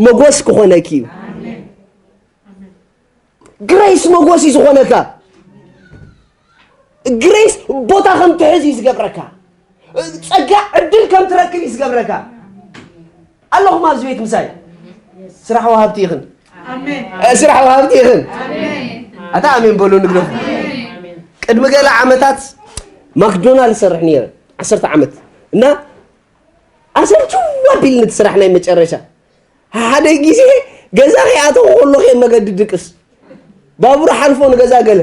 መጎስ ክኾነኪ እዩ። ግሬስ መጎስ እዩ ዝኾነካ። ግሬስ ቦታ ከም ትሕዝ እዩ ዝገብረካ። ጸጋ ዕድል ከም ትረክብ እዩ ዝገብረካ። ኣለኹም ኣብዚ ቤት ምሳይ? ስራሕ ወሃብቲ ኢኽን። ኣሜን። እ፣ ስራሕ ወሃብቲ ኢኽን። ኣሜን። ኣታ ኣሜን በሉ ንግረፉ። ኣሜን። ቅድሚ ገለ ዓመታት ማክዶናልድ ሰርሕ ነይረ፣ ዓሰርተ ዓመት። እና ኣሰልችው ዋቢልኒ እቲ ስራሕ ናይ መጨረሻ። ሓደ ግዜ ገዛ ከይኣተኹ ከለኹ እየ መገዲ ድቅስ። ባቡር ሓልፎ ንገዛ ገለ።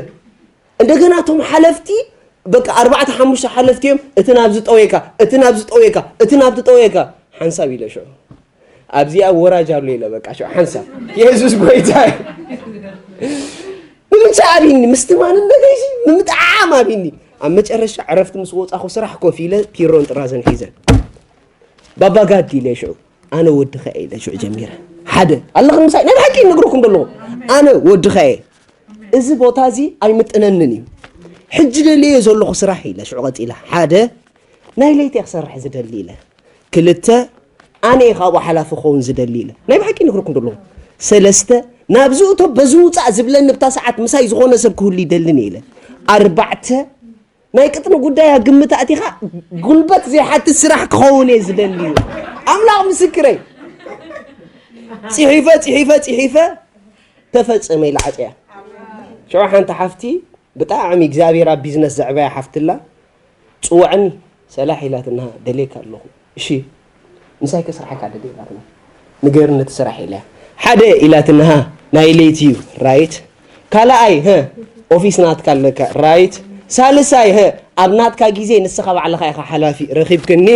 እንደገና እቶም ሓለፍቲ በቃ ኣርባዕተ ሓሙሽተ ሓለፍቲ እዮም። እቲ ናብዚ ጠውየካ፣ እቲ ናብዚ ጠውየካ፣ እቲ ናብዚ ጠውየካ። ሓንሳብ ኢለ ሽዑ ኣብዚኣ ወራጅ ኣሎ ኢለ በቃ ሽዑ ሓንሳብ። የሱስ ጎይታ እዩ። ብምንታይ ኣብይኒ? ምስቲ ማንነተይሲ ብምጥዓም ኣብይኒ። ኣብ መጨረሻ ዕረፍቲ ምስ ወጻኹ ስራሕ ኮፍ ኢለ ፒሮን ጥራዘን ሒዘን ባባ ጋዲ ኢለ ሽዑ ኣነ ወድኻ እየ ኢለ ሽዑ ጀሚረ። ሓደ ኣለኽን ምሳይ ናይ ብሓቂ ይነግረኩም ዘለኹ ኣነ ወድኻ እየ። እዚ ቦታ እዚ ኣይምጥነንን እዩ። ሕጂ ደልዮ ዘለኹ ስራሕ ኢለ ሽዑ ቀጺለ ሓደ ናይ ለይቲ እየ ክሰርሕ ዝደሊ ኢለ። ክልተ ኣነ እየ ካብኡ ሓላፊ ክኸውን ዝደሊ ኢለ ናይ ብሓቂ ይነግረኩም ዘለኹ። ሰለስተ ናብዚ እቶ በዚ ውፃእ ዝብለኒ ብታ ሰዓት ምሳይ ዝኾነ ሰብ ክህሉ ይደልን እየ ኢለ። ኣርባዕተ ናይ ቅጥኒ ጉዳይ ግምት ኣእቲኻ ጉልበት ዘይሓትት ስራሕ ክኸውን እየ ዝደሊ። ኣምላኽ ምስክረይ። ጽሒፈ ጽሒፈ ጽሒፈ ተፈጸመ ኢለ ዓጽያ። ሽዑ ሓንቲ ሓፍቲ ብጣዕሚ እግዚኣብሔር ኣብ ቢዝነስ ዘዕበያ ሓፍትላ ጽውዕኒ ሰላሕ ኢላትና ደልየካ ኣለኹ። እሺ ምሳይ ከስርሓካ ደደ ኢላትና ንገርኒ እቲ ስራሕ ኢለያ ሓደ ኢላትንሃ ናይ ለይቲ እዩ ራይት ካልኣይ ሀ ኦፊስ ናትካ ኣለካ ራይት ሳልሳይ ሀ ኣብ ናትካ ግዜ ንስኻ ባዕልኻ ኢኻ ሓላፊ ረኺብክኒ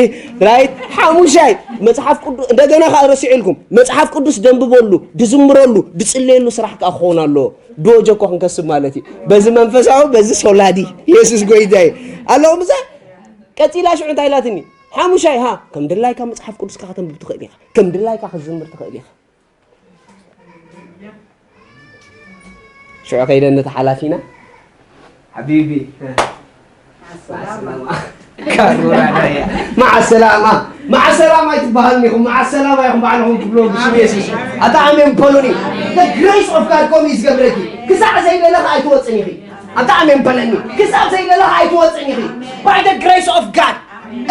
ራይት ሓሙሻይ መጽሓፍ ቅዱስ እንደገና ከዓ ረሲዑልኩም መጽሓፍ ቅዱስ ደንብበሉ ድዝምረሉ ድጽለየሉ ስራሕ ከዓ ክኸውን ኣለዎ ዶጀ እኮ ክንከስብ ማለት እዩ በዚ መንፈሳዊ በዚ ሶላዲ የሱስ ጎይታይ ኣለኹም እዛ ቀጺላ ሽዑ እንታይ ኢላትኒ ሓሙሻይ ሃ ከም ድላይካ መጽሓፍ ቅዱስካ ከተንብብ ትኽእል ኢኻ ከም ድላይካ ክትዝምር ትኽእል ኢኻ ሽዑ ከይደ ነቲ ሓላፊና ሓቢቢ ማዓ ሰላማ ማዓ ሰላማ ኣይትበሃልን ኢኹም ማዓ ሰላማ ኢኹም ባዕልኹም ትብሎ ብሽም የሱስ ኣታ ኣሜን በሉኒ the grace of God ኮም ይዝገብረኪ ክሳዕ ዘይደለኻ ኣይትወፅን ኢኺ ኣታ ኣሜን በለኒ ክሳዕ ዘይደለኻ ኣይትወፅን ኢኺ by the grace of God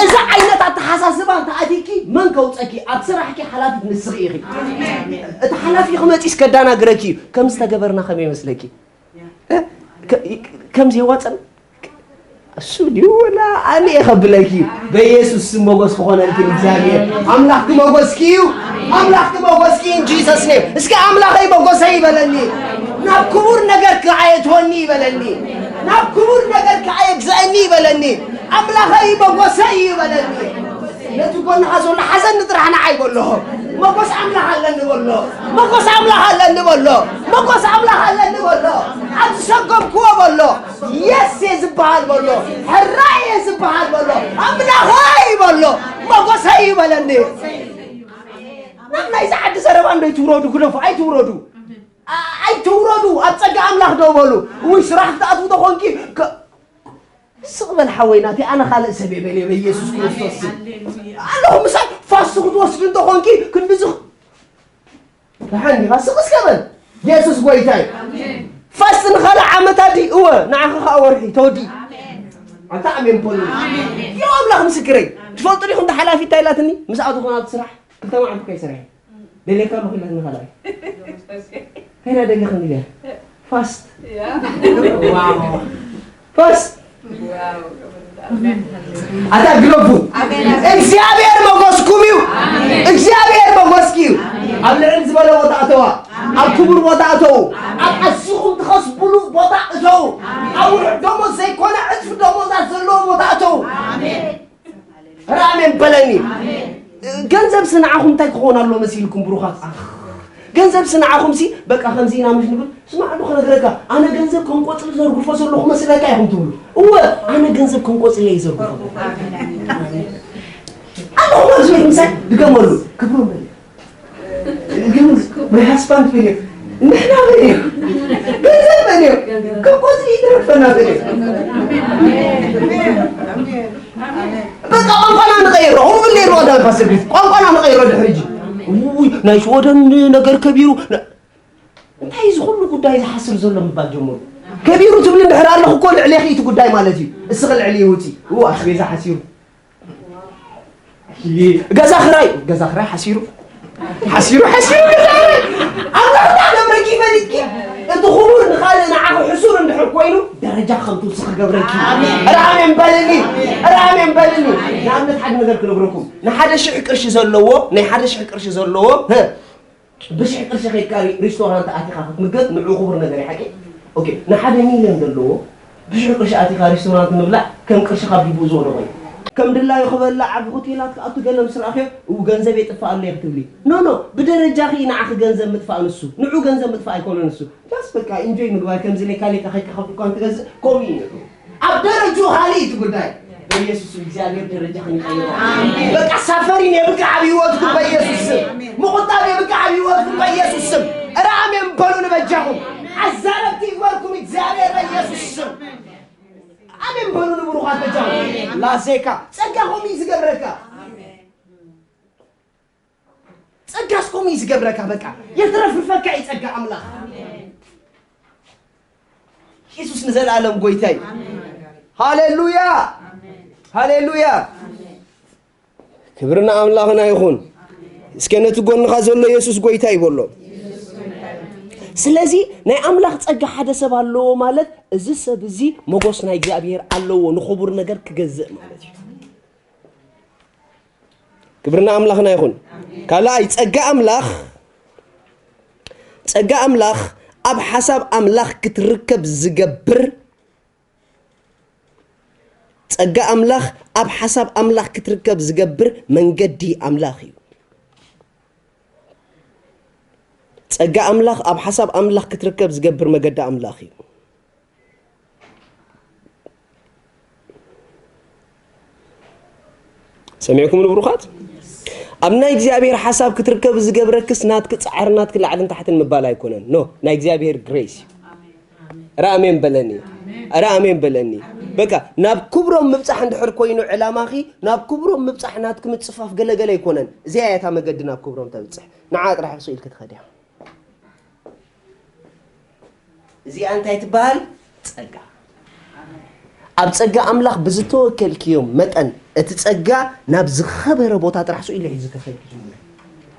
እዛ ዓይነት ኣተሓሳስባ እንተኣቲኪ መን ከውፀኪ ኣብ ስራሕኪ ሓላፊት ንስኺ ኢኺ እቲ ሓላፊ ክመፂስ ከዳናግረኪ እዩ ከም ዝተገበርና ከመይ ይመስለኪ ከም ዘይዋፀን እሱ ድዩ ወላ ኣነ እየ ከብለኪ በኢየሱስ ስም ሞገስ ክኾነልኪ እግዚኣብሔር ኣምላኽ ክመጎስኪ እዩ ኣምላኽ ክመጎስኪ in Jesus name እስኪ ኣምላኸይ መጎሰይ ይበለኒ ናብ ክቡር ነገር ክኣየትወኒ ይበለኒ ናብ ክቡር ነገር ክኣየግዘአኒ ይበለኒ ኣምላኸይ መጎሰይ ይበለኒ ነቲ ጎንኻ ዘሎ ሓዘኒ ጥራሕ ንዓይ በሎ መጎስ ኣምላኽ ኣለኒ በሎ መጎስ ኣምላኽ ኣለኒ በሎ መጎስ ኣምላኽ ኣለኒ በሎ ኣብ ዝሰጎምክዎ በሎ የስ እየ ዝበሃል በሎ ሕራይ እየ ዝበሃል በሎ ኣምላኸይ በሎ መጎሰይ ይበለኒ ናብ ናይዚ ዓዲ ዘረባ እንዶ ይትውረዱ ግደፉ ኣይትውረዱ ኣይትውረዱ ኣብ ጸጋ ኣምላኽ ደው በሉ ውይ ስራሕ ክትኣትዉ ተኾንኪ ስቕ በል ሓወይ ናተይ ኣነ ካልእ ሰብ እየ በልዮ በኢየሱስ ክርስቶስ ስም ኣለኹ ምሳይ ፋስቲ ክትወስድ እንተኾንኪ ክንድዚ ደሓን ዲኻ ስቕ እስከ በል የሱስ ጎይታ እዩ ፋስቲ ንኻልእ ዓመት ኣዲ እወ ንዓኻ ከዓ ወርሒ ተወዲ ኣታ ኣሜን በሉ ዮ ኣምላኽ ምስክረይ ትፈልጡ ዲኹም ሓላፊት እንታይ ኢላትኒ ምስ ኣተኹም ኣብቲ ስራሕ ክልተ መዓልቲ ከይሰርሐ ደልየካ ኣለኹ ኢላትኒ ካልኣይ ከይዳ ደሊኽኒ ኢለ ፋስት ፋስት ኣታ ግደፉ እግዚኣብሔር መጎስኩም እዩ እግዚኣብሔር መጎስኪ እዩ ኣብ ልዕል ዝበለ ቦታ ኣተዋ ኣብ ክቡር ቦታ ኣተው ኣብ ኣዝኹም ትኸስብሉ ቦታ እተው ኣብ ውሑድ ደሞዝ ዘይኮነ ዕፅፊ ደሞዛት ዘለዎ ቦታ እተው ራሜን በለኒ ገንዘብ ስንዓኹም እንታይ ክኾን ኣሎ መሲልኩም ብሩኻት ገንዘብ ስንዓኹም ሲ በቃ ከምዚ ኢና ምሽ ንብል ስማዕ ዶ ክነግረካ ኣነ ገንዘብ ከም ቆፅሊ ዘርግፎ ዘለኹ መስለካ ኢኹም ትብሉ እወ ኣነ ገንዘብ ከም ቆፅሊ እየ ዘርግፎ ኣለኹም ኣብዚ ቤት ምሳይ ድገመሉ ክብሩ በል ግን my husband በል ንሕና በል ገንዘብ በል ከም ቆፅሊ ይደርፈና በል በቃ ቋንቋና ንቀይሮ። ሁሉ እንደ ይሮ ዳን ፓስተር ግሪት ቋንቋና ንቀይሮ ድሕሪ ሕጂ። ውይ ናይ ሽወደን ነገር ከቢሩ። እንታይ እዚ ኩሉ ጉዳይ ዝሓስር ዘሎ ምባል ጀመሩ። ከቢሩ ትብል እንድሕር ኣለኹ እኮ ልዕሌኺ እቲ ጉዳይ ማለት እዩ። እስኺ ልዕሊ ይውፂ። ው ኣስቤዛ ሓሲሩ። ገዛ ክራይ ገዛ ክራይ ሓሲሩ ሓሲሩ ሓሲሩ ገዛ ክራይ ኣምላኽ ዳ ደብረኪ ፈሊጥኪ እቲ ክቡር ንኻልእ ንዓኺ ሕሱር እንድሕር ኮይኑ፣ ደረጃ ከም ትውስኺ ክገብረኪ። ኣሜን። ኧረ ኣሜን በልኒ። ኣሜን። ኧረ ኣሜን በልኒ። ኣሜን። ንኣብነት ሓደ ነገር ክነግረኩም። ንሓደ ሽሕ ቅርሺ ዘለዎ፣ ናይ ሓደ ሽሕ ቅርሺ ዘለዎ፣ ህ፣ ብሽሕ ቅርሺ ከይድካ ሪ-፣ ሪስቶራንት ኣቲኻ ክትምገብ ንዕኡ ክቡር ነገር እዩ፣ ሓቂ? ኦኬ፣ ንሓደ ሚልዮን ዘለዎ፣ ብሽሕ ቅርሺ ኣቲኻ ሪስቶራንት ምብላዕ ከም ቅርሺ ካብ ጅቡኡ ዝወደቐ እዩ። ከም ድላዩ ክበልዕ ዓቢ ሆቴላት ክኣቱ ገለ ምስ ረኣኽዮ፣ እው ገንዘብ የጥፍእ ኣሎ እየ ክትብሊ። ኖ፣ ኖ፣ ብደረጃኺ እዩ ንዓኺ ገንዘብ ምጥፋእ ንሱ። ንዑ ገንዘብ ምጥፋእ ኣይኮነን ንሱ። ጃስት በቃ ኢንጆይ ምግባር ከምዚ ሌካ ሌካ ከይካ ካብ ድኳን ትገዝእ ከምኡ እዩ ንዑ። ኣብ ደረጃኡ ካልእ እዩ እቲ ጉዳይ። በኢየሱስ ስም እግዚኣብሔር ደረጃ ክንቀይሮ። ኣሜን። በቃ ሳፈሪን የብቅዕ ኣብ ህይወትኩም በኢየሱስ ስም። ኣሜን። ምቁጣብ የብቅዕ ኣብ ህይወትኩም በኢየሱስ ስም። ኧረ ኣሜን በሉ ንበጃኹም። ኣዛረብቲ ይግበርኩም እግዚኣብሔር በኢየሱስ ስም። ኣሜን በሉ ንብሩኻት በጃኹም። ኣሜን። ላዜካ ጸጋ ከምኡ እዩ ዝገብረካ። ጸጋስ ከምኡ እዩ ዝገብረካ። በቃ የትረፍርፈካ እዩ ጸጋ ኣምላኽ። ኣሜን። የሱስ ንዘለኣለም ጎይታ እዩ። ኣሜን። ሃሌሉያ። ኣሜን። ሃሌሉያ። ኣሜን። ክብሪ ንኣምላኽና ይኹን። እስከ ነቲ ጎንኻ ዘሎ የሱስ ጎይታ እዩ በሎ። ስለዚ ናይ ኣምላኽ ጸጋ ሓደ ሰብ ኣለዎ ማለት እዚ ሰብ እዚ ሞጎስ ናይ እግዚኣብሔር ኣለዎ ንኽቡር ነገር ክገዝእ ማለት እዩ። ክብሪ ንኣምላኽና ይኹን። ካልኣይ ጸጋ ኣምላኽ፣ ጸጋ ኣምላኽ ኣብ ሓሳብ ኣምላኽ ክትርከብ ዝገብር፣ ጸጋ ኣምላኽ ኣብ ሓሳብ ኣምላኽ ክትርከብ ዝገብር መንገዲ ኣምላኽ እዩ። ጸጋ ኣምላኽ ኣብ ሓሳብ ኣምላኽ ክትርከብ ዝገብር መገዲ ኣምላኽ እዩ። ሰሚዕኩም ንብሩኻት? ኣብ ናይ እግዚኣብሔር ሓሳብ ክትርከብ ዝገብረክስ ናትኪ ጻዕሪ ናትኪ ላዕልን ታሕትን ምባል ኣይኮነን። ኖ፣ ናይ እግዚኣብሔር ግሬስ እዩ። ኧረ ኣሜን በለኒ። ኧረ ኣሜን በለኒ። በቃ ናብ ክብሮም ምብጻሕ እንድሕር ኮይኑ ዕላማኺ፣ ናብ ክብሮም ምብጻሕ ናትኪ ምጽፋፍ ገለገለ ኣይኮነን። እዚኣ እያ እታ መገዲ ናብ ክብሮም ተብጽሕ። ንዓ ጥራሕ ስኢልኪ ትኸዲ ኢኻ። እዚኣ እንታይ ትበሃል? ጸጋ። ኣብ ጸጋ ኣምላኽ ብዝተወከልክዮ መጠን፣ እቲ ጸጋ ናብ ዝኸበረ ቦታ ጥራሕ ስኢሉ ሒዙ ከኸይድ ይጅምር።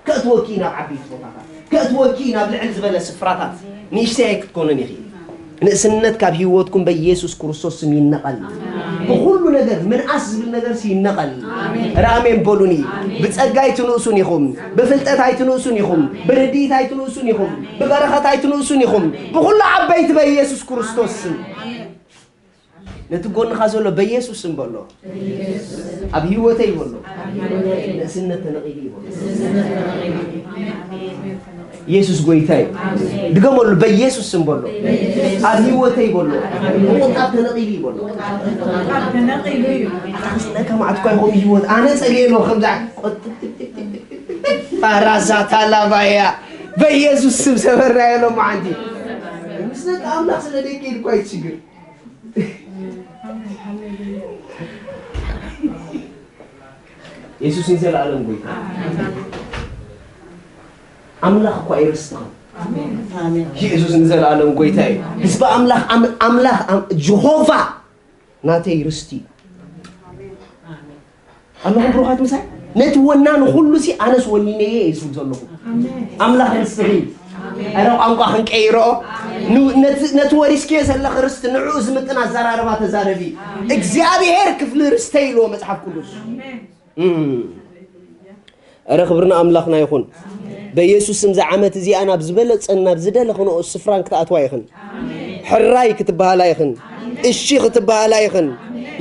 ከእትወኪ ናብ ዓበይቲ ቦታታት፣ ከእትወኪ ናብ ልዕል ዝበለ ስፍራታት፣ ንእሽተይ ኣይክትኮኑን ኢኺ። ንእስነት ካብ ህይወትኩም በኢየሱስ ክርስቶስ ስም ይነቐል። ብኹሉ ነገር ምንኣስ ዝብል ነገር ይነቐል። ኣሜን። ራሜን በሉኒ። ኣሜን። ብጸጋ ኣይትንእሱን ኢኹም፣ ብፍልጠት ኣይትንእሱን ኢኹም፣ ብርድኢት ኣይትንእሱን ኢኹም፣ ብበረኸት ኣይትንእሱን ኢኹም። ብኹሉ ዓበይቲ በኢየሱስ ክርስቶስ ስም። ነቲ ጎንኻ ዘሎ በኢየሱስ ስም በሎ። ኣብ ህይወተይ በሎ። ንእስነት ተነቒሉ እዩ በሎ። ኢየሱስ ጎይታ እዩ። ድገመሉ፣ በኢየሱስ ስም በሎ። ኣብ ህይወተይ በሎ። ምቑጣብ ተነቒሉ እዩ በሎ። ኣታ ክስለካ መዓት እኳ ይኸውን ህይወት ኣነ ጸልየ ኣሎ ከምዛ ፋራዛ ታላባያ በኢየሱስ ስም ሰበርና የሎ መዓንቲ ምስ ደቂ ኣምላኽ ስለ ደቂ ኢልኳ ይትሽግር። የሱስ ንዘለኣለም ጎይታ። ኣምላኽ እኳ ኣይረስኻ። ኣሜን። የሱስ ንዘለኣለም ጎይታ እዩ። ህዝቢ ኣምላኽ ኣም-፣ ኣምላኽ ኣም-፣ ጀሆቫ ናተይ ርስቲ እዩ። ኣለኹም ብሩኻት ምሳይ? ነቲ ወናኒ ኩሉ ሲ ኣነስ ወኒነየ እየ ዝብል ዘለኹ። ኣምላኽ ርስትኺ። ኣረ ቋንቋ ክንቀይሮ። ን-፣ ነቲ፣ ነቲ ወሪስክዮ ዘለኺ ርስቲ ንዕኡ ዝምጥን ኣዘራርባ ተዛረቢ። እግዚኣብሔር ክፍሊ ርስተይ ኢልዎ መጽሓፍ ቅዱስ። እም። ኣረ ክብሪ ንኣምላኽና ይኹን። በኢየሱስ ስም እዛ ዓመት እዚኣ ናብ ዝበለጸን ናብ ዝደለኽንኦ ስፍራን ክትኣትዋ ኢኽን። ሕራይ ክትበሃላ ኢኽን። እሺ ክትበሃላ ኢኽን።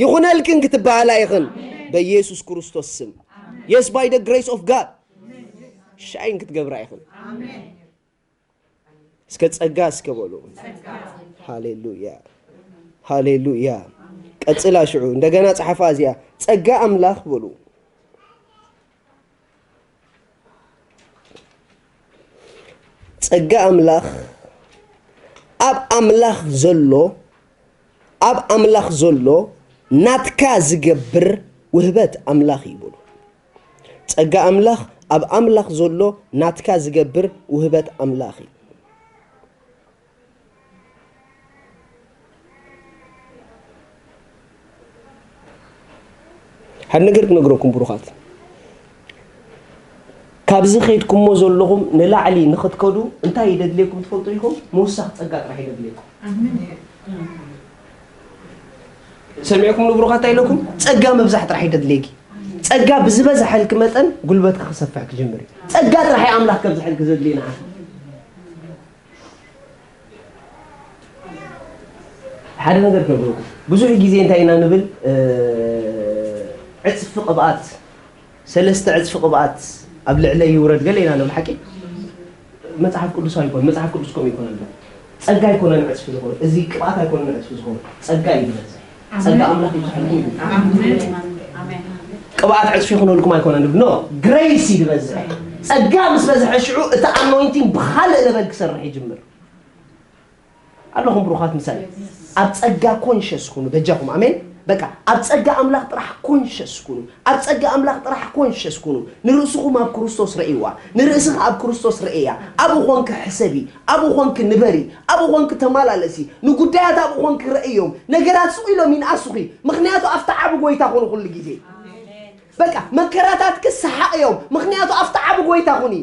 ይኹነልክን ክትበሃላ ኢኽን። በኢየሱስ ክርስቶስ ስም። Yes, by the grace of God. ሻይን ክትገብራ ኢኽን። እስከ ጸጋ እስከ በሉ። ሃሌሉያ። ሃሌሉያ። ቀጽላ ሽዑ እንደገና ጸሓፋ እዚኣ። ጸጋ ኣምላኽ በሉ። ጸጋ ኣምላኽ ኣብ ኣምላኽ ዘሎ፣ ኣብ ኣምላኽ ዘሎ ናትካ ዝገብር ውህበት ኣምላኽ እዩ በሉ። ጸጋ ኣምላኽ ኣብ ኣምላኽ ዘሎ ናትካ ዝገብር ውህበት ኣምላኽ እዩ። ሓደ ነገር ክነግረኩም ብሩኻት። ኣብዚ ኸይድኩሞ ዘለኹም ንላዕሊ ንኽትከዱ እንታይ ይደድልየኩም ትፈልጡ ኢኹም? ምውሳኽ ጸጋ ጥራሕ ይደድልየኩም። ሰሚዕኩም ንብሩኻት ኣይለኩም? ጸጋ ምብዛሕ ጥራሕ ይደድልየኪ። ጸጋ ብዝበዝሐልኪ መጠን ጉልበትኪ ክሰፍሕ ክጅምር እዩ። ጸጋ ጥራሕ እዩ ኣምላኽ ከብዝሐልኪ ዘድልዩ ንዓኺ። ሓደ ነገር ከብረኩም። ብዙሕ ግዜ እንታይ ኢና ንብል? ዕፅፊ ቅብኣት፣ ሰለስተ ዕፅፊ ቅብኣት ኣብ ልዕለይ ይውረድ ገለ ኢና ንብል። ሓቂ? መፅሓፍ ቅዱስ ኣይኮን፣ መፅሓፍ ቅዱስ ከምኡ ይኮነልና። ጸጋ ኣይኮነን ዕፅፊ ዝኾነ፣ እዚ ቅብኣት ኣይኮነን ዕፅፊ ዝኾነ፣ ጸጋ እዩ ዝበዝሕ። ጸጋ ኣምላኽ ይብዝሐልኩም እዩ። ቅብኣት ዕፅፊ ይኹነልኩም ኣይኮነን፣ ኖ፣ ግሬስ እዩ ዝበዝሕ። ጸጋ ምስ በዝሐ ሽዑ እቲ ኣኖይንቲንግ ብኻልእ ለበል ክሰርሕ ይጅምር። ኣለኹም ብሩኻት ምሳሌ። ኣብ ጸጋ ኮንሸስ ኩኑ በጃኹም። ኣሜን። በቃ ኣብ ጸጋ ኣምላኽ ጥራሕ ኮንሸስ ኩኑ። ኣብ ጸጋ ኣምላኽ ጥራሕ ኮንሸስ ኩኑ። ንርእስኹም ኣብ ክርስቶስ ረእይዋ። ንርእስኻ ኣብ ክርስቶስ ረእያ። ኣብኡ ኾንኪ ሕሰቢ። ኣብኡ ኾንኪ ንበሪ። ኣብኡ ኾንኪ ተማላለሲ። ንጉዳያት ኣብኡ ኾንኪ ረእዮም። ነገራት ስቕ ኢሎም ይንኣሱኺ። ምኽንያቱ ኣብቲ ዓቢ ጎይታ ኾኑ ኩሉ ግዜ። በቃ መከራታትኪ ሰሓቕ እዮም። ምኽንያቱ ኣብቲ ዓቢ ጎይታ ኩኒ።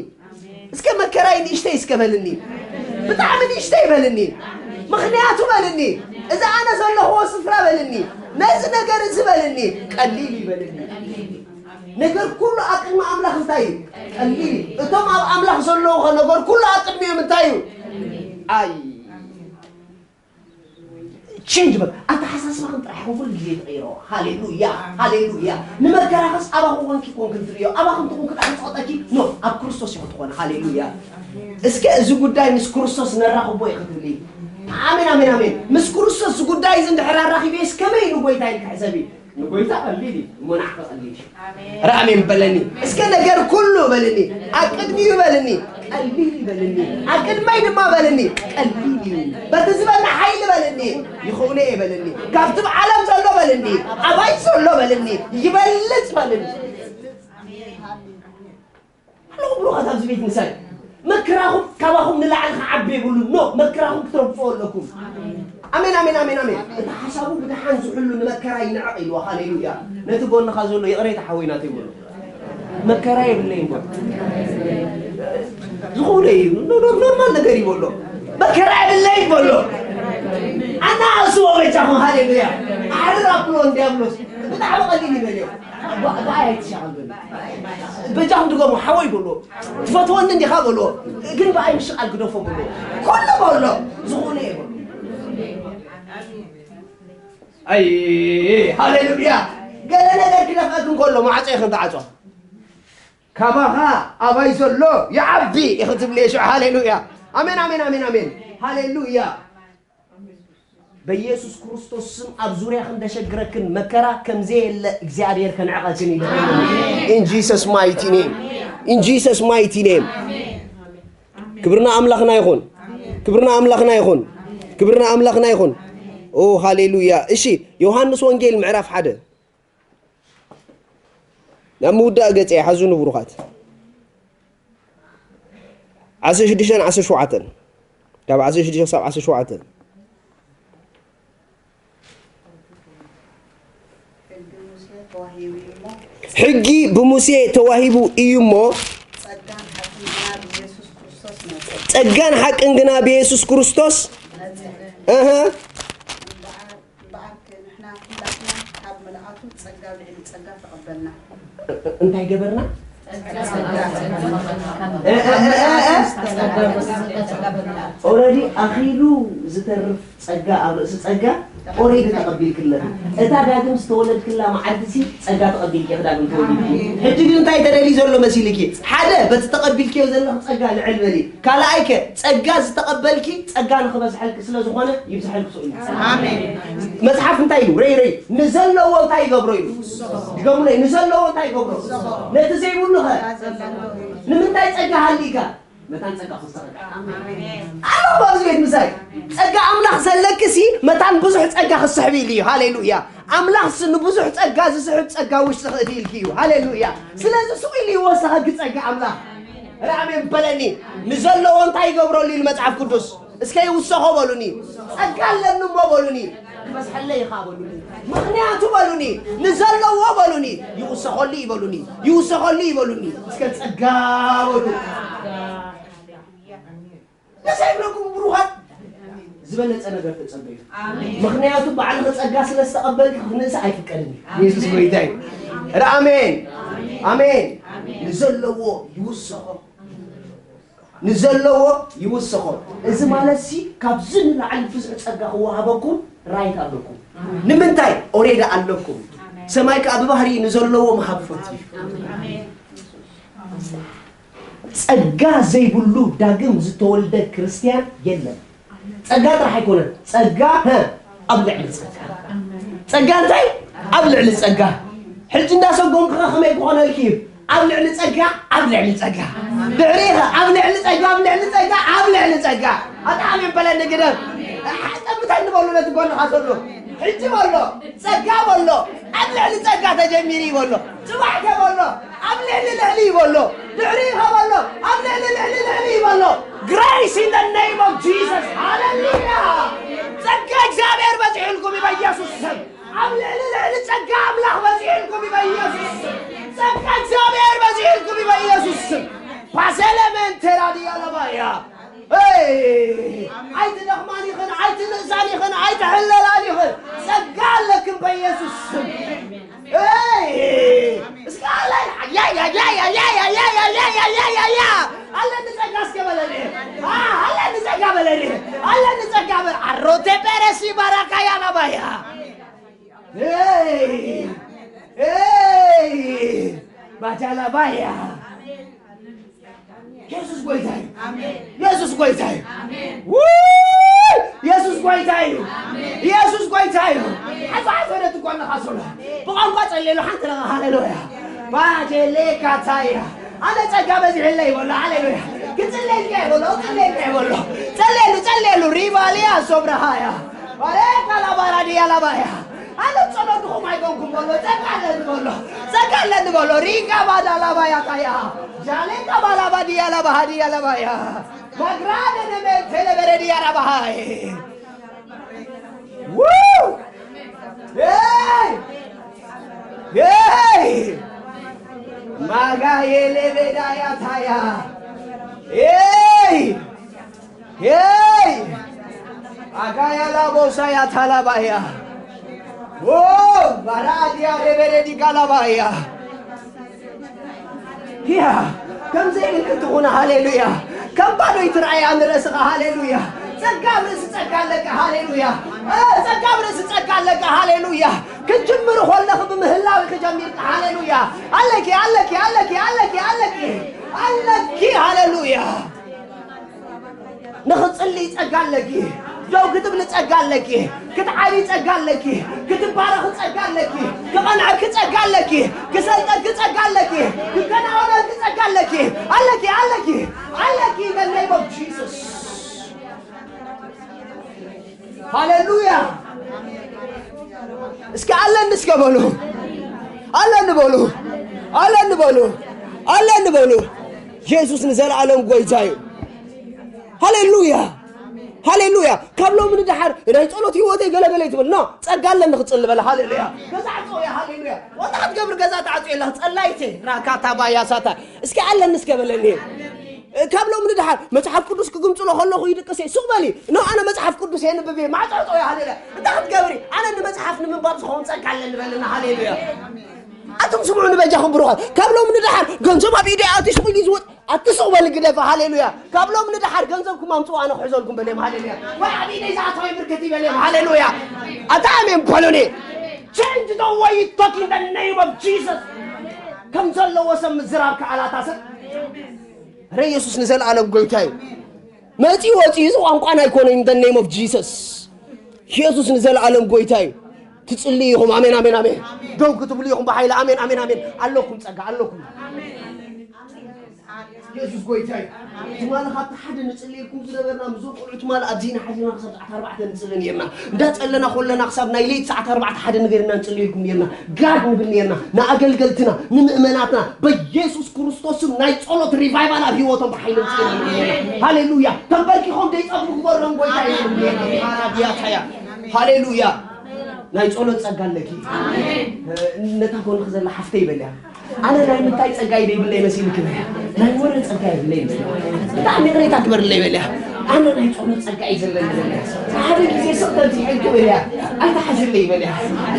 እስከ መከራይ ንእሽተይ እስከ በልኒ። ብጣዕሚ ንእሽተይ በልኒ። ምኽንያቱ በልኒ። እዚ ኣነ ዘለኽዎ ስፍራ በልኒ። ነዚ ነገር እዚ በልኒ። ቀሊል እዩ በልኒ። ነገር ኩሉ ኣብ ቅድሚ ኣምላኽ እንታይ እዩ? ቀሊል እዩ። እቶም ኣብ ኣምላኽ ዘለዉ ኸ ነገር ኩሉ ኣብ ቅድሚኦም እንታይ እዩ? ኣይ ቼንጅ በቃ ኣተሓሳስባኽን ጥራሕ ኩሉ ግዜ ትቕይሮ። ሃሌሉያ፣ ሃሌሉያ። ንመከራኸስ ኣባኹ ኮንኪ ኮንክን ትርእዮ። ኣባኹ እንተኾንኪ ጥራሕ ዝቐጠኪ፣ ኖ፣ ኣብ ክርስቶስ ኢኹ ትኾነ። ሃሌሉያ። እስከ እዚ ጉዳይ ምስ ክርስቶስ ነራኽቦ ኢኺ ትብሊ። ኣሜን፣ ኣሜን፣ ኣሜን። ምስ ክርስቶስ እዚ ጉዳይ እዚ እንድሕር ኣራኺበስ ከመይ ንጎይታ ኢልኪ ሕሰቢ። ንጎይታ ቀሊል እዩ፣ እሞ ንዓኺ ቀሊል እዩ። ኣሜን። ኧረ ኣሜን በለኒ። እስከ ነገር ኩሉ በልኒ። ኣብ ቅድሚኡ በልኒ። ቀሊል እዩ በልኒ። ኣብ ቅድመይ ድማ በልኒ። ቀሊል እዩ። በቲ ዝበልኒ ሓይሊ በልኒ። ይኸውነ እየ በልኒ። ካብቲ ብዓለም ዘሎ በልኒ። ኣባይ ዘሎ በልኒ። ይበልጽ በልኒ። ኣለኹ ብሩኻት ኣብዚ ቤት ምሳይ። መከራኹም ካባኹም ንላዕሊ ክዓቢ የብሉን። ኖ፣ መከራኹም ክትረግፍዎ ኣለኩም። ኣሜን፣ ኣሜን፣ ኣሜን፣ ኣሜን። እቲ ሓሳቡ ብደሓን ዝሕሉ ንመከራ ይንዕቕ ኢልዎ። ሃሌሉያ። ነቲ ጎንኻ ዘሎ ይቕሬታ ሓወይ ናተይ በሎ። መከራ የብለይን በሎ። ዝኾነ እዩ። ኖ-፣ ኖ-፣ ኖርማል ነገር እዩ በሎ። መከራ የብለይን በሎ። ኣናእስዎ በጃኹም። ሃሌሉያ። ኣሕድር ኣብሎ እንዲያብሎስ ብጣዕሚ ቀሊል ይበልዮ። ባ-፣ ብኣይ ኣይትሸቐል በሎ። በጃኹም ድገሙ። ሓወይ በሎ። ትፈትወኒ እንዲኻ በሎ። ግን ብኣይ ምሽቓል ግደፎ በሎ። ኩሉ በሎ። ዝኾነ እየ በሎ። ኣይ፣ ሃሌሉያ። ገለ ነገር ክደፍኣክን ከሎ ማዕጾ ኢኽን ትዓጾ። ካባኻ ኣባይ ዘሎ ይዓቢ ኢኽን ትብሊ የሽዑ። ሃሌሉያ። ኣሜን፣ ኣሜን፣ ኣሜን፣ ኣሜን። ሃሌሉያ። በኢየሱስ ክርስቶስ ስም ኣብ ዙርያኽን ደሸግረክን መከራ ከምዘየለ እግዚኣብሔር ከንዕቐክን ኢሉ። In Jesus mighty name. In Jesus mighty name. ክብርና ኣምላኽና ይኹን። ክብርና ኣምላኽና ይኹን። ክብርና ኣምላኽና ይኹን። ኦ ሃሌሉያ። እሺ፣ ዮሃንስ ወንጌል ምዕራፍ ሓደ። ናብ ምውዳእ ገጽ እየ፣ ሓዙ ንብሩኻት። ዓሰርተ ሽዱሽተን ዓሰርተ ሸውዓተን። ካብ ዓሰርተ ሽዱሽተ ክሳብ ዓሰርተ ሸውዓተ። ሕጊ ብሙሴ ተዋሂቡ እዩ እሞ፣ ጸጋን ሓቅን ግና ብኢየሱስ ክርስቶስ መጸ። ጸጋን ሓቅን ግና ብኢየሱስ ክርስቶስ፣ መጸ። እህ። እምበኣር፣ እምበኣር ንሕና ኩላትና ካብ ምልኣቱ ጸጋ ልዕሊ ጸጋ ተቐበልና። እንታይ ገበርና? ኦረዲ ኣኺሉ ዝተርፍ ጸጋ ኣብ ርእሲ ጸጋ ኦረዲ ተቐቢልክለኺ። እታ ዳግም ዝተወለድክላ መዓልቲ ሲ ጸጋ ተቐቢልኪ ኢኺ ዳግም ተወሊድኪ። ሕጂ ግን እንታይ ተደልዩ ዘሎ መሲልኪ? ሓደ፣ በቲ ተቐቢልክዮ ዘለኺ ጸጋ ልዕል በሊ። ካልኣይ ከ ጸጋ ዝተቐበልኪ ጸጋ ንኽበዝሐልኪ ስለ ዝኾነ ይብዝሐልኪ ስእሉ። ኣሜን። መጽሓፍ እንታይ ኢሉ? ረይ ረይ ንዘለዎ እንታይ ይገብሮ ኢሉ? ድገሙለይ፣ ንዘለዎ እንታይ ይገብሮ? ነቲ ዘይብሉ ኸ? ንምንታይ ጸጋ ሃሊካ? መታን ጸጋ ክስሕብ። ኣሜን። ኣሎ ኣብዚ ቤት ምሳይ። ጸጋ ኣምላኽ ዘለኪ ሲ መታን ብዙሕ ጸጋ ክስሕብ ኢሉ እዩ። ሃሌሉያ። ኣምላኽ ሲ ንብዙሕ ጸጋ ዝስሕብ ጸጋ ውሽጢ ክእቲ ኢልኪ እዩ። ሃሌሉያ። ስለዚ ስቕ ኢሉ ይወሰኸኪ ጸጋ ኣምላኽ። ኧረ ኣሜን በለኒ። ንዘለዎ እንታይ ይገብረሉ ኢሉ መጽሓፍ ቅዱስ? እስከ ይውሰኾ በሉኒ። ጸጋ ኣለኒ እሞ በሉኒ። ክበዝሐለይ ኢኻ በሉኒ። ምኽንያቱ በሉኒ፣ ንዘለዎ በሉኒ፣ ይውሰኸሉ እዩ በሉኒ፣ ይውሰኸሉ እዩ በሉኒ። እስከ ጸጋ በሉ። ደስ ኣይብለኩም ብሩኻት? ዝበለጸ ነገር ተጸበዩ። ምኽንያቱ ባዕልኺ ጸጋ ስለ ዝተቐበልኪ ክትንእሲ ኣይፍቀድን እዩ። የሱስ ጎይታ እዩ። ረ ኣሜን። ኣሜን። ንዘለዎ ይውሰኾ። ንዘለዎ ይውሰኾ። እዚ ማለት ሲ ካብዚ ንላዕሊ ብዙሕ ጸጋ ክወሃበኩም ራይት ኣለኩም። ንምንታይ? ኦሬዲ ኣለኩም። ሰማይ ከኣ ብባህሪ ንዘለዎ ምሃብ ፈትዩ። ጸጋ ዘይብሉ ዳግም ዝተወልደ ክርስትያን የለን። ጸጋ ጥራሕ ኣይኮነን። ጸጋ፣ ሀ፣ ኣብ ልዕሊ ጸጋ። ጸጋ እንታይ? ኣብ ልዕሊ ጸጋ። ሕጂ እንዳሰጎምኪ ከ ከመይ ክኾነልኪ እዩ? ኣብ ልዕሊ ጸጋ፣ ኣብ ልዕሊ ጸጋ። ድሕሪኻ ኣብ ልዕሊ ጸጋ፣ ኣብ ልዕሊ ጸጋ፣ ኣብ ልዕሊ ጸጋ። ኣታ ኣሜን በለኒ ግደፍ። ጠምታ እንበሉ ነቲ ጎንኻ ዘሎ። ሕጂ በሎ፣ ጸጋ በሎ፣ ኣብ ልዕሊ ጸጋ ተጀሚሩ እዩ በሎ። ጽባሕ ከ በሎ፣ ኣብ ልዕሊ ልዕሊ እዩ በሎ። ድሕሪኻ በሎ፣ ኣብ ልዕሊ ልዕሊ ልዕሊ እዩ በሎ። Grace in the name of Jesus. ሃሌሉያ። ጸጋ እግዚኣብሔር በዚሑልኩም እዩ በኢየሱስ ስም። ኣብ ልዕሊ ልዕሊ ጸጋ ኣምላኽ በዚሑልኩም እዩ በኢየሱስ ስም። ጸጋ እግዚኣብሔር በዚሑልኩም እዩ በኢየሱስ ስም። ፓሰለመን ተራዲያ ለባያ። ኤይ! ኣይትደኽማን ኢኽን፣ ኣይትንእሳን ኢኽን፣ ኣይትሕለላን ኢኽን። ጸጋ ኣለክን በኢየሱስ ስም። ኤይ! እስከ ኣለና። ያ፣ ያ፣ ያ። ኣለኒ ጸጋ እስከ በለኒ። አ፣ ኣለኒ ጸጋ በለኒ። ኣለኒ ጸጋ በል። ኣሮቴ ጴረሲ ባራካ ያናባያ። ኤይ! ኤይ! ባጃላባያ። የሱስ ጎይታ እዩ። የሱስ ጎይታ እዩ። ውይ! የሱስ ጎይታ እዩ። የሱስ ጎይታ እዩ። ሓዞ ሓዞ ነቲ ጓንኻ ሰሎ። ብቋንቋ ጸልየሉ ሓንቲ ደቂቕ ሃሌሉያ። ባጀሌ ካታያ። ኣነ ጸጋ በዚሕለይ ይበሎ ሃሌሉያ። ክጽልየልካ ይበሎ፣ ክጽልየልካ ይበሎ። ጸልየሉ፣ ጸልየሉ። ሪባልያ ሶብረሃያ። ባሬካ ላባራድያ ላባያ። ኣነ ጸሎትኹም ኣይኮንኩም በሎ፣ ጸጋ ኣለኒ በሎ፣ ጸጋ ኣለኒ በሎ። ሪጋ ባዳ ላባያ ታያ። ጃሌ ካባላ ባዲያ ላባሃዲያ ላባያ። ማግራደ ነሜ ቴሌበረዲያ ራባሃይ። ው! ሄይ! ሄይ! ማጋ የሌቤዳያ ታያ። ሄይ! ሄይ! ኣጋያላ ቦሳያ ታላባያ። ኦ! ባራዲያ ሬቤሬዲ ጋላባያ። ያ! ከም ዘይብል ክትኾነ፣ ሃሌሉያ። ከም ባዶ ይትርኣያ ንርእስኻ፣ ሃሌሉያ። ጸጋ ኣብ ርእሲ ጸጋ ኣለካ፣ ሃሌሉያ። እ፣ ጸጋ ኣብ ርእሲ ጸጋ ኣለካ፣ ሃሌሉያ። ክትጅምር ከለኺ ብምህላው ኢኺ ጀሚርካ፣ ሃሌሉያ። ኣለኪ፣ ኣለኪ፣ ኣለኪ፣ ኣለኪ፣ ኣለኪ። ኣለኪ፣ ሃሌሉያ። ንኽጽሊ ጸጋ ኣለኪ። ደው ክትብሊ ጸጋ ኣለኪ። ክትዓቢ ጸጋ ኣለኪ። ክትባረኺ ጸጋ ኣለኪ። ክቐንዐኪ ጸጋ ኣለኪ። ክሰልጠኪ ጸጋ ኣለኪ። ክከናወነልኪ ጸጋ ኣለኪ። ኣለኪ፣ ኣለኪ፣ ኣለኪ፣ in the name of Jesus። ሃሌሉያ። እስኪ ኣለኒ እስከ በሉ። ኣለኒ በሉ። ኣለኒ በሉ። ኣለኒ በሉ። የሱስ ንዘለኣለም ጎይታ እዩ። ሃሌሉያ። ሃሌሉያ። ካብ ሎሚ ንደሓር ናይ ጸሎት ህይወተይ ገለገለ ትብል። ኖ፣ ጸጋ ኣለኒ ክጽሊ በለ። ሃሌሉያ። ገዛ ዕጾ እያ። ሃሌሉያ። ወንታ ክትገብር ገዛ ትዓጽዮ ኣላ። ጸላይተይ ራካታ ባያሳታ። እስኪ ኣለኒ እስከ በለኒ። ካብ ሎሚ ንደሓር መጽሓፍ ቅዱስ ክግምጽሎ ከለኹ ይድቅስ እየ። ሱቕ በሊ። ኖ፣ ኣነ መጽሓፍ ቅዱስ የንብብ እየ። ማዕጾ ዕጾ እያ። ሃሌሉያ። እንታይ ክትገብሪ? ኣነ ንመጽሓፍ ንምንባብ ዝኸውን ጸጋ ኣለኒ በለና። ሃሌሉያ። ኣቱም ስምዑ ንበጃኹም ብሩኻት። ካብ ሎሚ ንደሓር ገንዘብ ኣብ ኢደይ ኣትዩ ሱቕ ኢሉ ዝወጽእ ኣቲ ሱቕ በሊ ግደፈ፣ ሃሌሉያ። ካብ ሎሚ ንደሓር ገንዘብኩም ኣምጽኡ፣ ኣነ ክሕዘልኩም በልዮም፣ ሃሌሉያ። ወይ ኣብ ኢደይ ዝኣተወ ይብርከት ይበልዮም፣ ሃሌሉያ። ኣታ ኣሜን በሉኒ። Change the way you talk in the name of Jesus። ከም ዘለዎ ሰብ ምዝራብ ከኣላታ ሰብ። ረ ኢየሱስ ንዘለኣለም ጎይታ እዩ። መጺኡ ወጺኡ እዚ ቋንቋና ኣይኮነን፣ in the name of Jesus። ኢየሱስ ንዘለኣለም ጎይታ እዩ። ትጽልዩ ኢኹም። ኣሜን፣ ኣሜን፣ ኣሜን። ደው ክትብሉ ኢኹም ብሓይሊ። ኣሜን፣ ኣሜን፣ ኣሜን። ኣለኩም ጸጋ፣ ኣለኩም። ኢየሱስ ጎይታ እዩ። ትማሊ ካብቲ ሓደ ንጽልየልኩም ዝነበርና፣ ምስዞም ቆልዑ ትማሊ ኣብዚና ሓዚና ክሳብ ሰዓት ኣርባዕተ ንጽሊ ነርና። እንዳጸለና ኮለና ክሳብ ናይ ለይቲ ሰዓት ኣርባዕተ ሓደ ንገርና ንጽልየልኩም ነርና። ጋድ ንብል ነርና። ንኣገልገልትና፣ ንምእመናትና፣ በኢየሱስ ክርስቶስ ስም ናይ ጸሎት ሪቫይቫል ኣብ ህይወቶም ብሓይሊ ንጽሊ ነርና። ሃሌሉያ። ተንበርኪኾም ደይጸግቡ ክበሮም ጎይታ እዩ። ሃሌሉያ። ናይ ጸሎት ጸጋ ኣለኪ። ነታ ጎንኺ ዘላ ሓፍተይ በልያ። ኣነ ናይ ምንታይ ጸጋ እዩ ዘይብለይ መሲልኪ በልያ። ናይ ወረ ጸጋ የብለይ በልያ። ብጣዕሚ ይቕሬታ ግበርለይ በልያ። ኣነ ናይ ጸሎት ጸጋ እዩ ዘለኒ በልያ። ሓደ ግዜ ስቕ ተብዚሐልኪ በልያ። ኣይትሓዝለይ በልያ።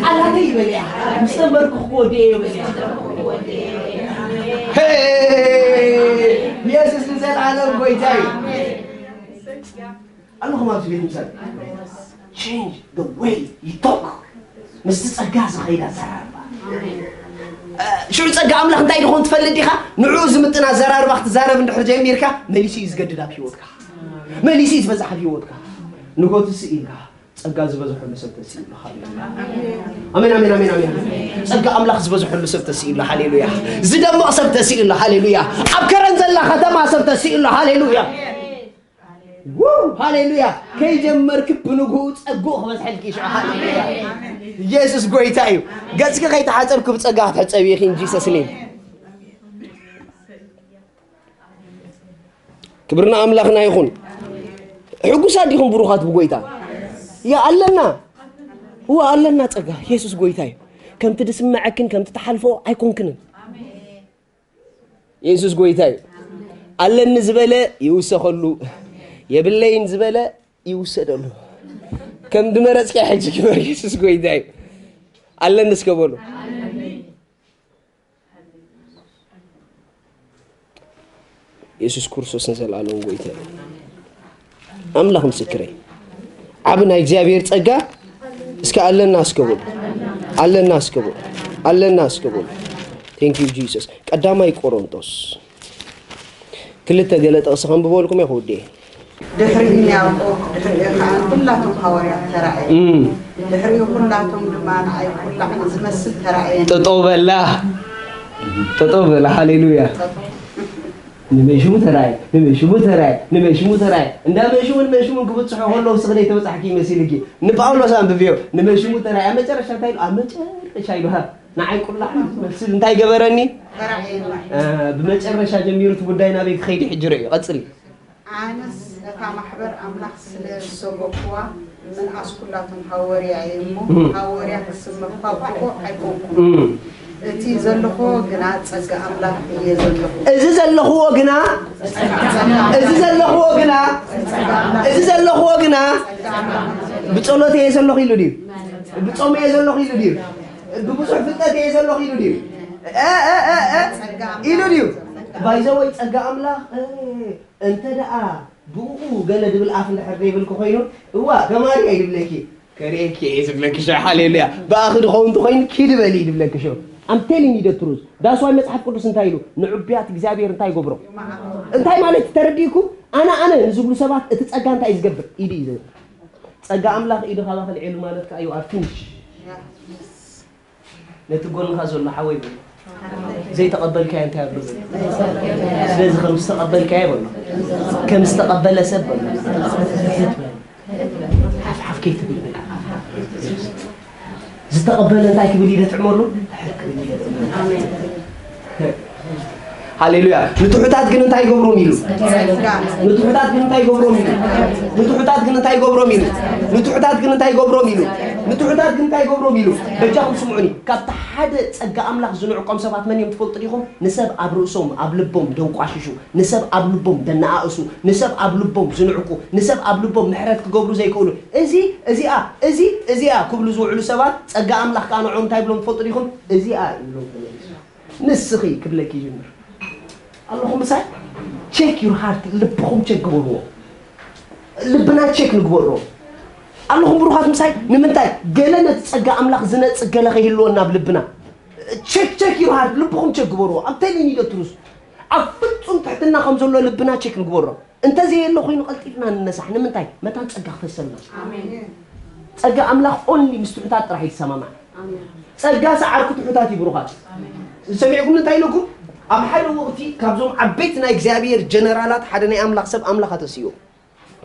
ቃላተይ በልያ። ምስ ተንበርክኽኩ ወዲኤዮ በልያ። ሄይ! ኢየሱስ ንዘለዓለም ጎይታ እዩ። ኣለኹም ኣብዚ ቤት ምሳሌ change the way you talk። ምስቲ ጸጋ ዝኸይድ ኣዘራርባ። ሽዑ ጸጋ ኣምላኽ እንታይ ድኾን ትፈልጥ ዲኻ? ንዕኡ ዝምጥን ኣዘራርባ ክትዛረብ እንድሕር ጀሚርካ መሊሱ እዩ ዝገድድ ኣብ ህይወትካ። መሊሱ እዩ ዝበዝሕ ኣብ ህይወትካ። ንጎትስ ኢልካ ጸጋ ዝበዝሐሉ ሰብ ተስኢሉ። ሃሌሉያ። ኣሜን፣ ኣሜን፣ ኣሜን፣ ኣሜን። ጸጋ ኣምላኽ ዝበዝሐሉ ሰብ ተስኢሉ። ሃሌሉያ። ዝደምቕ ሰብ ተስኢሉ። ሃሌሉያ። ኣብ ከረን ዘላ ከተማ ሰብ ተስኢሉ። ሃሌሉያ። ው፣ ሃሌሉያ። ከይጀመርክ ብንግሁ ጸግኡ ክበዝሐልኪ ይሽዑ። ሃሌሉያ። ኢየሱስ ጎይታ እዩ። ገጽኪ ከይተሓጸብኪ ብጸጋ ክትሕጸቢ ኢኺ in Jesus name። ክብርና ኣምላኽና ይኹን። ሕጉሳት ዲኹም ብሩኻት ብጎይታ? ያ ኣለና። ው ኣለና ጸጋ። ኢየሱስ ጎይታ እዩ። ከምቲ ድስምዐክን ከምቲ ትሓልፎ ኣይኮንክንን። ኢየሱስ ጎይታ እዩ። ኣለኒ ዝበለ ይውሰኸሉ፣ የብለይን ዝበለ ይውሰደሉ። ከም ድመረጽኪ ሕጂ ግበር። ኢየሱስ ጎይታ እዩ። ኣለኒ እስከ በሉ። ኢየሱስ ክርስቶስ ንዘለኣለም ጎይታ እዩ። ኣምላኽ ምስክረይ። ዓቢ ናይ እግዚኣብሔር ጸጋ እስከ ኣለና እስከ በሉ። ኣለና እስከ በሉ። ኣለና እስከ በሉ። Thank you Jesus። ቀዳማይ ቆሮንቶስ ክልተ ገለ ጥቕሲ ከንብበልኩም እየ ክውድእ። ድሕሪኡ ንያዕቆብ፣ ድሕሪኡ ኸዓ ንኹላቶም ሃዋርያት ተራእየ። እም። ድሕሪኡ ኩላቶም ድማ ንዓይ ኩላዕ ዝመስል ተራእየ። ጠጠው በላ። ጠጠው በላ። ሃሌሉያ። ንመሽሙ ተራእየ፣ ንመሽሙ ተራእየ፣ ንመሽሙ ተራእየ። እንዳ መሽሙን መሽሙን ክብጽሑ ከለዉ፣ ንስኺ ዘይተበጻሕኪ ይመስልኪ። ንጳውሎስ ኣንብብዮ። ንመሽሙ ተራእየ። ኣብ መጨረሻ እንታይ ኢሉ? ኣብ መጨረሻ ኢሉ፣ ሃ፣ ንዓይ ቁላዕ ዝመስል እንታይ ገበረኒ? ተራእየኒ። እ፣ ብመጨረሻ ጀሚሩ እቲ ጉዳይ ናበይ ክኸይድ እዩ ሕጂ ርእዩ። ቀጽሊ። ኣነስ ነታ ማሕበር ኣምላኽ ስለ ዝሰበኽዋ፣ ምንኣስ ኩላቶም ሃወርያ እየ እሞ፣ እም። ሃወርያ ክስመ እኳ ብቑዕ ኣይኮንኩን። እም። እቲ ዘለኽዎ ግና ጸጋ ኣምላኽ እየ ዘለኹ። እዚ ዘለኽዎ ግና፣ እዚ ዘለኽዎ ግና፣ እዚ ዘለኽዎ ግና፣ ብጸሎት እየ ዘለኹ ኢሉ ድዩ? ብጾም እየ ዘለኹ ኢሉ ድዩ? ብብዙሕ ፍልጠት እየ ዘለኹ ኢሉ ድዩ? እ፣ እ፣ እ፣ እ፣ ኢሉ ድዩ? ባይዘወይ ጸጋ ኣምላኽ፣ እ፣ እንተ ደኣ ብእኡ ገለ ድብል ኣፍ እንድሕር ዘይብልኪ ኮይኑ፣ እዋ፣ ተማሪ ኣይድብለኪ። ከርእየኪ እየ ዝብለኪ ሸ፣ ሃሌሉያ። ብኣኺ ድኸውን እንተኾይኑ፣ ኪዲ በሊ ድብለኪ ሸ። I'm telling you the truth። That's why መጽሓፍ ቅዱስ እንታይ ኢሉ? ንዕቡያት እግዚኣብሔር እንታይ ይገብሮ? እንታይ ማለት ተረዲእኩም? ኣነ፣ ኣነ ንዝብሉ ሰባት እቲ ጸጋ እንታይ እዩ ዝገብር? ኢዱ እዩ ዝገብር። ጸጋ ኣምላኽ ኢዱ ካባኺ ልዒሉ ማለት ከኣ you are finish። ነቲ ጎንኻ ዘሎ ሓወይ በሎ። ዘይተቐበልካዮ እንታይ ኣሎ በሎ። ስለዚ ከም ዝተቐበልካዮ በሎ። ከም ዝተቐበለ ሰብ በሎ። ሓፍ ሓፍ ከይትብል በሎ። ዝተቐበለ እንታይ ክብል እዩ ዘጥዕመሉ? ሃሌሉያ። ንትሑታት ግን እንታይ ይገብሮም ኢሉ? ንትሑታት ግን እንታይ ይገብሮም ኢሉ? ንትሑታት ግን እንታይ ይገብሮም ኢሉ? ንትሑታት ግን እንታይ ይገብሮም ኢሉ? ንትሑታት ግን እንታይ ይገብሮም ኢሉ? በጃኹም ስምዑኒ። ካብቲ ሓደ ጸጋ ኣምላኽ ዝንዕቆም ሰባት መን እዮም ትፈልጡ ዲኹም? ንሰብ ኣብ ርእሶም፣ ኣብ ልቦም ደንቋሽሹ፣ ንሰብ ኣብ ልቦም ደነኣእሱ፣ ንሰብ ኣብ ልቦም ዝንዕቁ፣ ንሰብ ኣብ ልቦም ምሕረት ክገብሩ ዘይክእሉ፣ እዚ፣ እዚኣ፣ እዚ፣ እዚኣ ክብሉ ዝውዕሉ ሰባት ጸጋ ኣምላኽ ከኣ ንዕኦም እንታይ ይብሎም ትፈልጡ ዲኹም? እዚኣ ይብሎም ተመሊሱ። ንስኺ ክብለኪ ይጅምር። ኣለኹም ምሳይ? Check your heart፣ ልብኹም ቸክ ግበርዎ። ልብና ቸክ ንግበሮ። ኣለኹም ብሩኻት ምሳይ? ንምንታይ? ገለ ነቲ ጸጋ ኣምላኽ ዝነጽግ ገለ ከይህልወና ኣብ ልብና። ቸክ፣ check your heart፣ ልብኹም ቸክ ግበርዎ። I'm telling you the truth። ኣብ ፍጹም ትሕትና ከም ዘሎ ልብና ቸክ ንግበሮ። እንተዘየሎ ኮይኑ ቀልጢፍና ንነሳሕ። ንምንታይ? መታን ጸጋ ክፈሰልና። ኣሜን። ጸጋ ኣምላኽ only ምስ ትሑታት ጥራሕ እዩ ዝሰማማዕ። ኣሜን። ጸጋ ሰዓርኩ ትሑታት እዩ ብሩኻት። ኣሜን። ሰሚዕኩም እንታይ ኢለኩም? ኣብ ሓደ ወቕቲ ካብዞም ዓበይቲ ናይ እግዚኣብሔር ጀነራላት ሓደ ናይ ኣምላኽ ሰብ ኣምላኽ ኣተስዮ።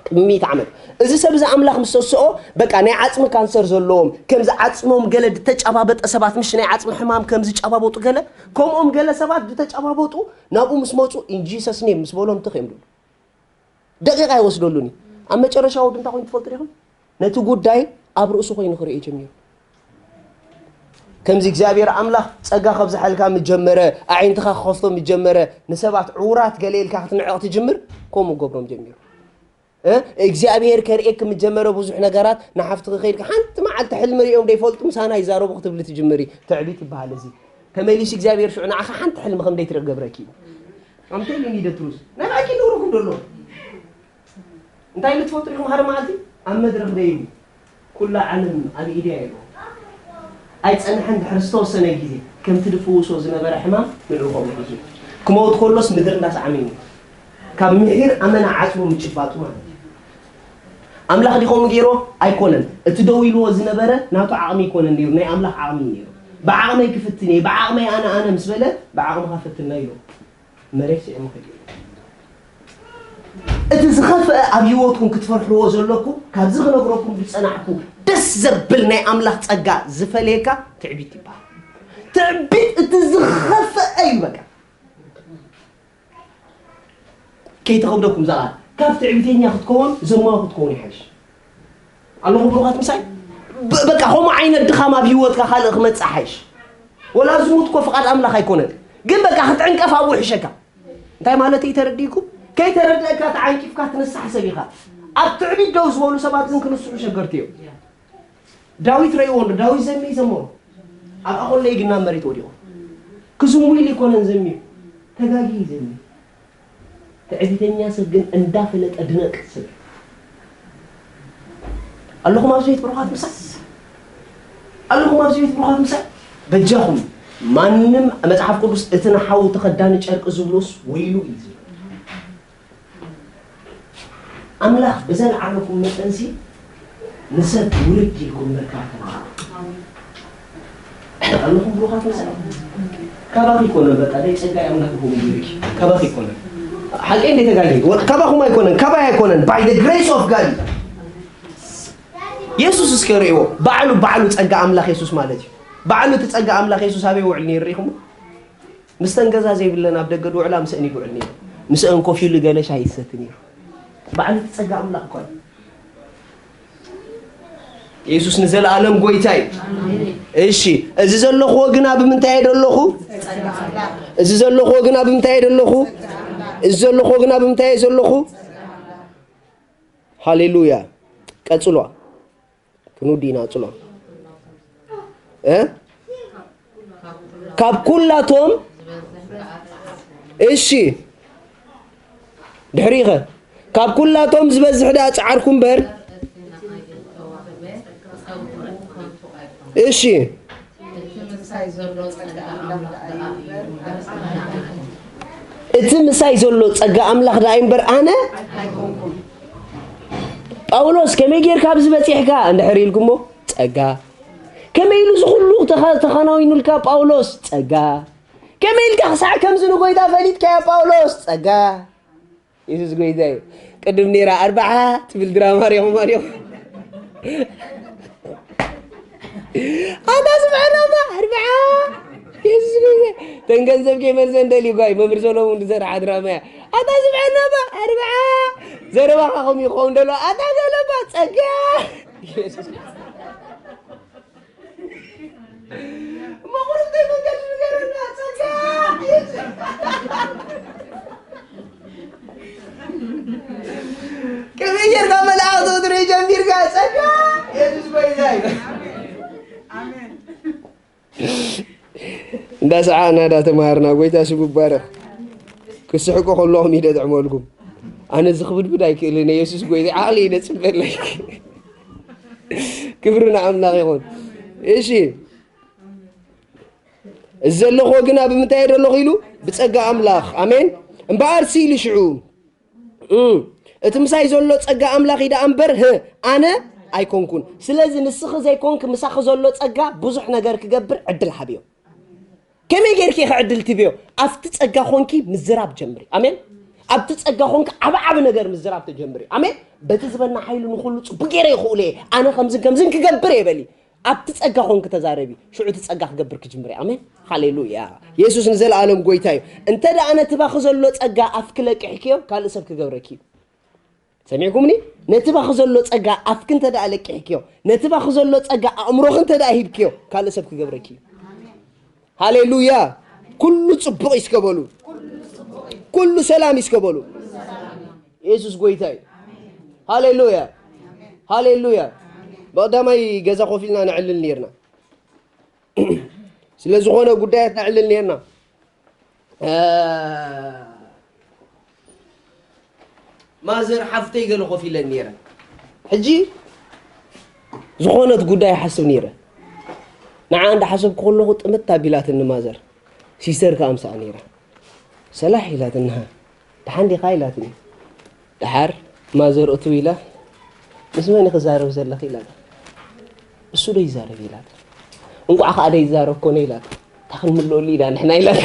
ቅድሚ ሚእቲ ዓመት። እዚ ሰብ እዚ ኣምላኽ ምስ ተስኦ፣ በቃ ናይ ዓጽሚ ካንሰር ዘለዎም፣ ከምዚ ዓጽሞም ገለ ዝተጫባበጠ ሰባት፣ ምሽ ናይ ዓጽሚ ሕማም ከምዚ ጫባበጡ ገለ፣ ከምኦም ገለ ሰባት ዝተጫባበጡ ናብኡ ምስ መጹ፣ in Jesus name ምስ በሎም ትኽ እዮም ዝብሉ። ደቂቕ ኣይወስደሉን እዩ። ኣብ መጨረሻ ወዲ እንታይ ኮይኑ ትፈልጡ ዲኹም? ነቲ ጉዳይ ኣብ ርእሱ ኮይኑ ክርኢ ጀሚሩ። ከምዚ እግዚኣብሔር ኣምላኽ ጸጋ ከብዝሓልካ ምጀመረ፣ ኣዒንትኻ ክኸፍቶ ምጀመረ፣ ንሰባት ዕውራት ገለ ኢልካ ክትንዕቕ ትጅምር፣ ከምኡ ገብሮም ጀሚሩ። እ? እግዚኣብሔር ከርእየክ ምጀመረ ብዙሕ ነገራት፣ ንሓፍትኺ ከይድካ ሓንቲ መዓልቲ ሕልሚ ርእዮም ደይፈልጡ ምሳና ይዛረቡ ክትብሊ ትጅምሪ። ትዕቢት ይበሃል እዚ። ተመሊሱ እግዚኣብሔር ሽዑ ንዓኻ ሓንቲ ሕልሚ ከም ደይትርኢ ክገብረኪ እዩ። ኣምተይ ምን ይደትሩስ ናይ ባዕኪ ነውርኩም ደሎ እንታይ ኢሉ ትፈልጡ ኢኹም? ሓደ መዓልቲ ኣብ መድረኽ ደይቡ ኩላ ዓለም ኣብ ኢድያ ኢሉ ኣይጸንሐን። ድሕሪ ዝተወሰነ ግዜ ከምቲ ድፍውሶ ዝነበረ ሕማም ንዕኡ ከምኡ ሒዙ ክመውት ከሎስ ምድሪ እንዳሰዓመ እዩ። ካብ ምሒር ኣመና ዓጽሙ ምጭባጡ ማለት እዩ። ኣምላኽ ዲኸም ገይሮ ኣይኮነን። እቲ ደው ኢልዎ ዝነበረ ናቱ ዓቕሚ ኣይኮነን ነይሩ፣ ናይ ኣምላኽ ዓቕሚ እዩ ነይሩ። ብዓቕመይ ክፍትን እየ፣ ብዓቕመይ ኣነ ኣነ ምስ በለ ብዓቕምኻ ፈትና ኢሉ መሬት ስዒሙ ከይዱ። እቲ ዝኸፍአ ኣብ ህይወትኩም ክትፈርሕዎ ዘለኩም ካብዚ ክነግረኩም ዝጸናሕኩ ደስ ዘብል ናይ ኣምላኽ ጸጋ ዝፈልየካ ትዕቢት ይበሃል። ትዕቢት እቲ ዝኸፍአ እዩ። በቃ ከይተኸብደኩም ዝኣ ካብ ትዕቢተኛ ክትከውን ዘማዊ ክትከውን ይሓይሽ። ኣለኹ ብሩኻት ምሳይ በቃ ከምኡ ዓይነት ድኻም ኣብ ህይወትካ ካልእ ክመጽእ ሓይሽ። ወላ ዝሙት እኮ ፍቓድ ኣምላኽ ኣይኮነን፣ ግን በቃ ክትዕንቀፍ ኣብኡ ይሕሸካ። እንታይ ማለት እዩ ተረዲእኩም? ከይተረድእካ ተዓንቂፍካ ትንሳሕ ሰብ ኢኻ። ኣብ ትዕቢት ደው ዝበሉ ሰባት ግን ክንስሑ ሸገርቲ እዮም። ዳዊት ረእይዎ እንዶ ዳዊት ዘሚ ዘመሮ ኣብ ኣኾለይ ግና መሬት ወዲቑ ክዝሙ ኢሉ ይኮነን ዘሚዩ ተጋጊ ዘሚ ትዕቢተኛ ሰብ ግን እንዳፈለጠ ድነቅ ስብ ኣለኹም ኣብዚ ቤት ብሩኻት ምሳይ ኣለኹም ኣብዚ ቤት ብሩኻት ምሳይ በጃኹም ማንም መጽሓፍ ቅዱስ እቲ ንሓው ተኸዳኒ ጨርቂ ዝብሎስ ወይሉ እዩ ዝብል ኣምላኽ ብዘልዓለኩም መጠንሲ ንሰብ ውርድ ኢልኩም ምርካብ ተማሃሩ። ኣለኹም ብሩኻት መሳይ ካባኺ ይኮነን በቃ ናይ ጸጋይ ኣምላኽ ይኹን ይብልኪ ካባኺ ይኮነን ሓቂ እንደ ተጋጊ ካባኹም ኣይኮነን ካባይ ኣይኮነን by the grace of God የሱስ እስከ ርእይዎ ባዕሉ ባዕሉ ጸጋ ኣምላኽ የሱስ ማለት እዩ ባዕሉ እቲ ጸጋ ኣምላኽ የሱስ ኣበይ ውዕል ነይሩ ርኢኹም ምስተን ገዛ ዘይብለን ኣብ ደገ ድውዕላ ምስአን ይጉዕል ነይሩ። ምስአን ኮፍ ኢሉ ገለ ሻሂ ይሰቲ ነይሩ። ባዕሉ እቲ ጸጋ ኣምላኽ እኳ እዩ። የሱስ ንዘለኣለም ጎይታ እዩ። እሺ፣ እዚ ዘለኹዎ ግና ብምንታይ እየ ዘለኹ? እዚ ዘለኹዎ ግና ብምንታይ እየ ዘለኹ? እዚ ዘለኹዎ ግና ብምንታይ እየ ዘለኹ? ሃሌሉያ። ቀጽሎ። ክንውዲ ኢና ጽሎ እ ካብ ኩላቶም እሺ ድሕሪኸ ካብ ኩላቶም ዝበዝሕ ደኣ ጻዓርኩ እምበር እሺ እቲ ምሳይ ዘሎ ጸጋ ኣምላኽ ደኣ እምበር ኣነ ጳውሎስ ከመይ ጌርካ ኣብዚ በጺሕካ እንድሕር ኢልኩሞ ጸጋ ከመይ ኢሉ ዝኹሉ ተኸናዊኑልካ ጳውሎስ ጸጋ ከመይ ኢልካ ክሳዕ ከምዚ ንጎይታ ፈሊጥካዮ ጳውሎስ ጸጋ የሱስ ጎይታ እዩ ቅድም ነይራ ኣርባዓ ትብል ድራማ ሪኹም ኣሪኹም ኣታ ስምዐና ባ ኣርብዓ የሱስ ጎይታ ተን ገንዘብ ከይመልሰ እንደልዩ ጓይ መምህር ሰሎሙን ዝሰርሓ ድራማ እያ ኣታ ስምዐና ባ ኣርብዓ ዘረባኻ ከምኡ ይኸውን ደሎ ኣታ ገለባ ጸጋ የሱስ መቑርብተይ መንገዲ ንገረና ጸጋ ከመይ ጌርካ መላእኽቲ ክትርኢ ጀሚርካ ጸጋ የሱስ ጎይታይ እንዳሰዓና እንዳተማሃርና ጎይታ ስሙ ይባረኽ ክስሕቁ ከለኹም ኢደ ጥዕመልኩም ኣነ ዝኽብድብድ ኣይክእልን የሱስ ጎይታ ዓቕሊ ኢደ ጽበለይ ክብሪ ንኣምላኽ ይኹን እሺ እዚ ዘለኹዎ ግና ብምንታይ እየ ዘለኹ ኢሉ ብጸጋ ኣምላኽ ኣሜን እምበኣር ሲ ኢሉ ሽዑ እቲ ምሳይ ዘሎ ጸጋ ኣምላኽ እዩ ደኣ እምበር ህ ኣነ ኣይኮንኩን ስለዚ ንስኺ ዘይኮንክ ምሳኺ ዘሎ ጸጋ ብዙሕ ነገር ክገብር ዕድል ሃብዮ ከመይ ጌርኪ ኢኺ ዕድል ትህብዮ ኣብቲ ጸጋ ኾንኪ ምዝራብ ጀምሪ ኣሜን ኣብቲ ጸጋ ኾንኪ ዓብዓቢ ነገር ምዝራብ ተጀምሪ ኣሜን በቲ ዝበና ሓይሊ ንኹሉ ጽቡቅ ገይረ ይኽእሉ እየ ኣነ ከምዝን ከምዝን ክገብር እየ በሊ ኣብቲ ጸጋ ኾንኪ ተዛረቢ ሽዑ እቲ ጸጋ ክገብር ክጅምር እየ ኣሜን ሃሌሉያ የሱስ ንዘለኣለም ጎይታ እዩ እንተ ደኣ ነቲ ባኺ ዘሎ ጸጋ ኣፍኪ ለቂሕክዮ ካልእ ሰብ ክገብረኪ እዩ ሰሚዕኩምኒ ነቲ ባኺ ዘሎ ጸጋ ኣፍኪ እንተ ደኣ ለቂሕክዮ ነቲ ባኺ ዘሎ ጸጋ ኣእምሮኺ እንተ ደኣ ሂብክዮ ካልእ ሰብ ክገብረኪ እዩ ሃሌሉያ። ኩሉ ጽቡቕ ይስከበሉ። ኩሉ ሰላም ይስከበሉ። የሱስ ጎይታ እዩ። ሃሌሉያ። ሃሌሉያ። ብቐዳማይ ገዛ ኮፍ ኢልና ነዕልል ነርና። ስለ ዝኾነ ጉዳያት ነዕልል ነርና። እ፣ ማዘር ሓፍተይ ገለ ኮፍ ኢለን ነይረ። ሕጂ ዝኾነት ጉዳይ ሓስብ ነይረ። ንዓ እንዳሓሰብኩ ከለኹ ጥምት ኣቢላትኒ ማዘር። ሲስተር ከኣ ምሳኣ ነይራ። ሰላሕ ኢላትና። ደሓን ዲኻ ኢላትኒ። ደሓር ማዘር እትው ኢላ፣ ምስ መን ክዛረብ ዘለኺ ኢላታ። እሱ ዶ ይዛረብ ኢላታ። እንቋዕ ከኣ ዶ ይዛረብ ኮነ ኢላታ። ታኽል ምልኦሉ ኢና ንሕና ኢላታ።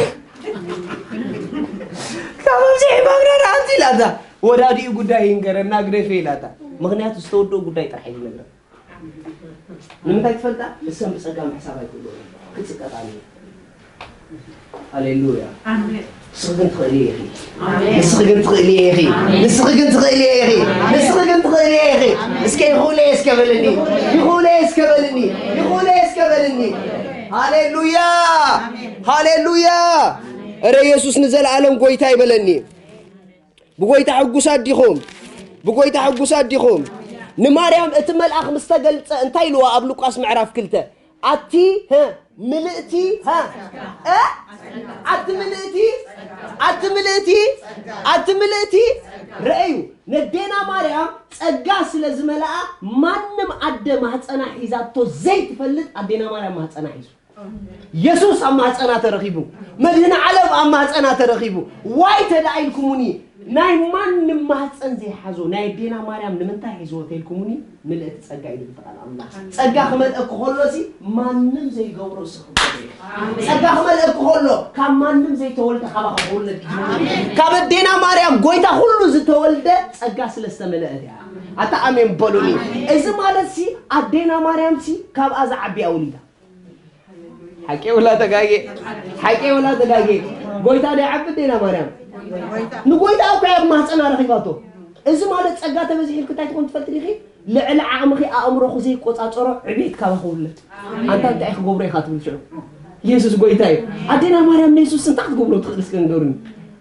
ካብ ኣብዚ ሕማምና ንኣንቲ ኢላታ። ወዳዲኡ ጉዳይ ይንገረና ግደፈ ኢላታ። ምኽንያቱ ዝተወደኡ ጉዳይ ጥራሕ እዩ ዝነግረን። ንምንታይ ትፈልጣ? እሰን ብጸጋ ምሕሳብ ኣይክእሉ። ክጽቀጣ ነይሩ። ሃሌሉያ። ኣሜን። ንስኺ ግን ትኽእሊ ኢኺ። ኣሜን። ንስኺ ግን ትኽእሊ ኢኺ። ኣሜን። ንስኺ ግን ትኽእሊ ኢኺ። ኣሜን። ንስኺ ግን ትኽእሊ ኢኺ። ኣሜን። እስከ ይኽእለ እስከ በልኒ። ይኽእለ እስከ በልኒ። ይኽእለ እስከ በልኒ። ሃሌሉያ። ኣሜን። ሃሌሉያ። እረ ኢየሱስ ንዘለዓለም ጎይታ ይበለኒ። ብጎይታ ሕጉሳት ዲኹም? ብጎይታ ሕጉሳት ዲኹም? ንማርያም እቲ መልኣኽ ምስ ተገልጸ እንታይ ኢልዋ ኣብ ሉቃስ ምዕራፍ ክልተ? ኣቲ፣ ሀ፣ ምልእቲ፣ ሀ፣ እ? ኣቲ ምልእቲ፣ ኣቲ ምልእቲ፣ ኣቲ ምልእቲ። ረእዩ፣ ነዴና ማርያም ጸጋ ስለ ዝመልኣ ማንም ኣደ ማህጸና ሒዛቶ ዘይትፈልጥ ኣዴና ማርያም ማህጸና ሒዙ። የሱስ ኣብ ማህፀና ተረኺቡ፣ መድህን ዓለም ኣብ ማህፀና ተረኺቡ። ዋይ ተደኣ ኢልኩሙኒ፣ ናይ ማንም ማህፀን ዘይሓዞ ናይ ኣዴና ማርያም ንምንታይ ሒዝዎ ተኢልኩሙኒ፣ ምልእቲ ጸጋ እዩ ዝብል ቃል ኣምላኽ። ጸጋ ክመልአኪ ከሎሲ ማንም ዘይገብሮ እስኺ ክትገብሪ ኢኺ። ጸጋ ክመልአኪ ከሎ ካብ ማንም ዘይተወልደ ካባኺ ክውለድ እዩ። ካብ ኣዴና ማርያም ጎይታ ኩሉ ዝተወልደ ጸጋ ስለ ዝተመልአት እያ። ኣታ ኣሜን በሉኒ። እዚ ማለትሲ ኣዴና ማርያምሲ ካብኣ ዝዓቢ እያ ወሊዳ። ሓቂ ወላ ተጋጌ? ሓቂ ወላ ተጋጌ? ጎይታ ዶ ይዓቢ ኣዴና ማርያም? ንጎይታ እኮ እያ ኣብ ማህፀና ረኺባቶ። እዚ ማለት ጸጋ ተበዚሕልኪ እንታይ ትኾን ትፈልጢ ዲኺ? ልዕሊ ዓቕምኺ ኣእምሮኺ ዘይቆጻጸሮ ዕቤት ካባኺ ክውለድ። ኣንታ እንታይ ክገብሮ ኢኻ ትብል ሽዑ? የሱስ ጎይታ እዩ። ኣዴና ማርያም ንየሱስ እንታይ ክትገብሮ ትኽእል እስከ ንገሩኒ?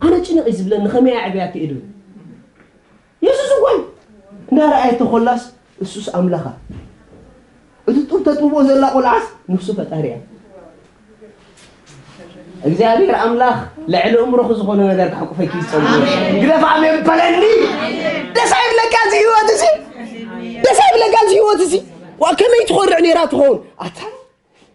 ኣነ ጭንቕ እዩ ዝብለኒ፣ ከመይ እያ ዕብያቶ ኢሉ። የሱስ እኮ እዩ። እንዳረኣየቶ ኮላስ እሱስ ኣምላኻ። እቲ ጡብ ተጥብቦ ዘላ ቆልዓስ ንሱ ፈጣሪ እያ። እግዚኣብሔር ኣምላኽ ልዕሊ እምሮኺ ዝኾነ ነገር ክሕቁፈኪ ዝጸውዕ። ግደፍ ኣሜን በለኒ። ደስ ኣይብለካ እዚ ህይወት እዚ? ደስ ኣይብለካ እዚ ህይወት እዚ? ዋ ከመይ ትኾርዕ ነይራ ትኸውን? ኣታ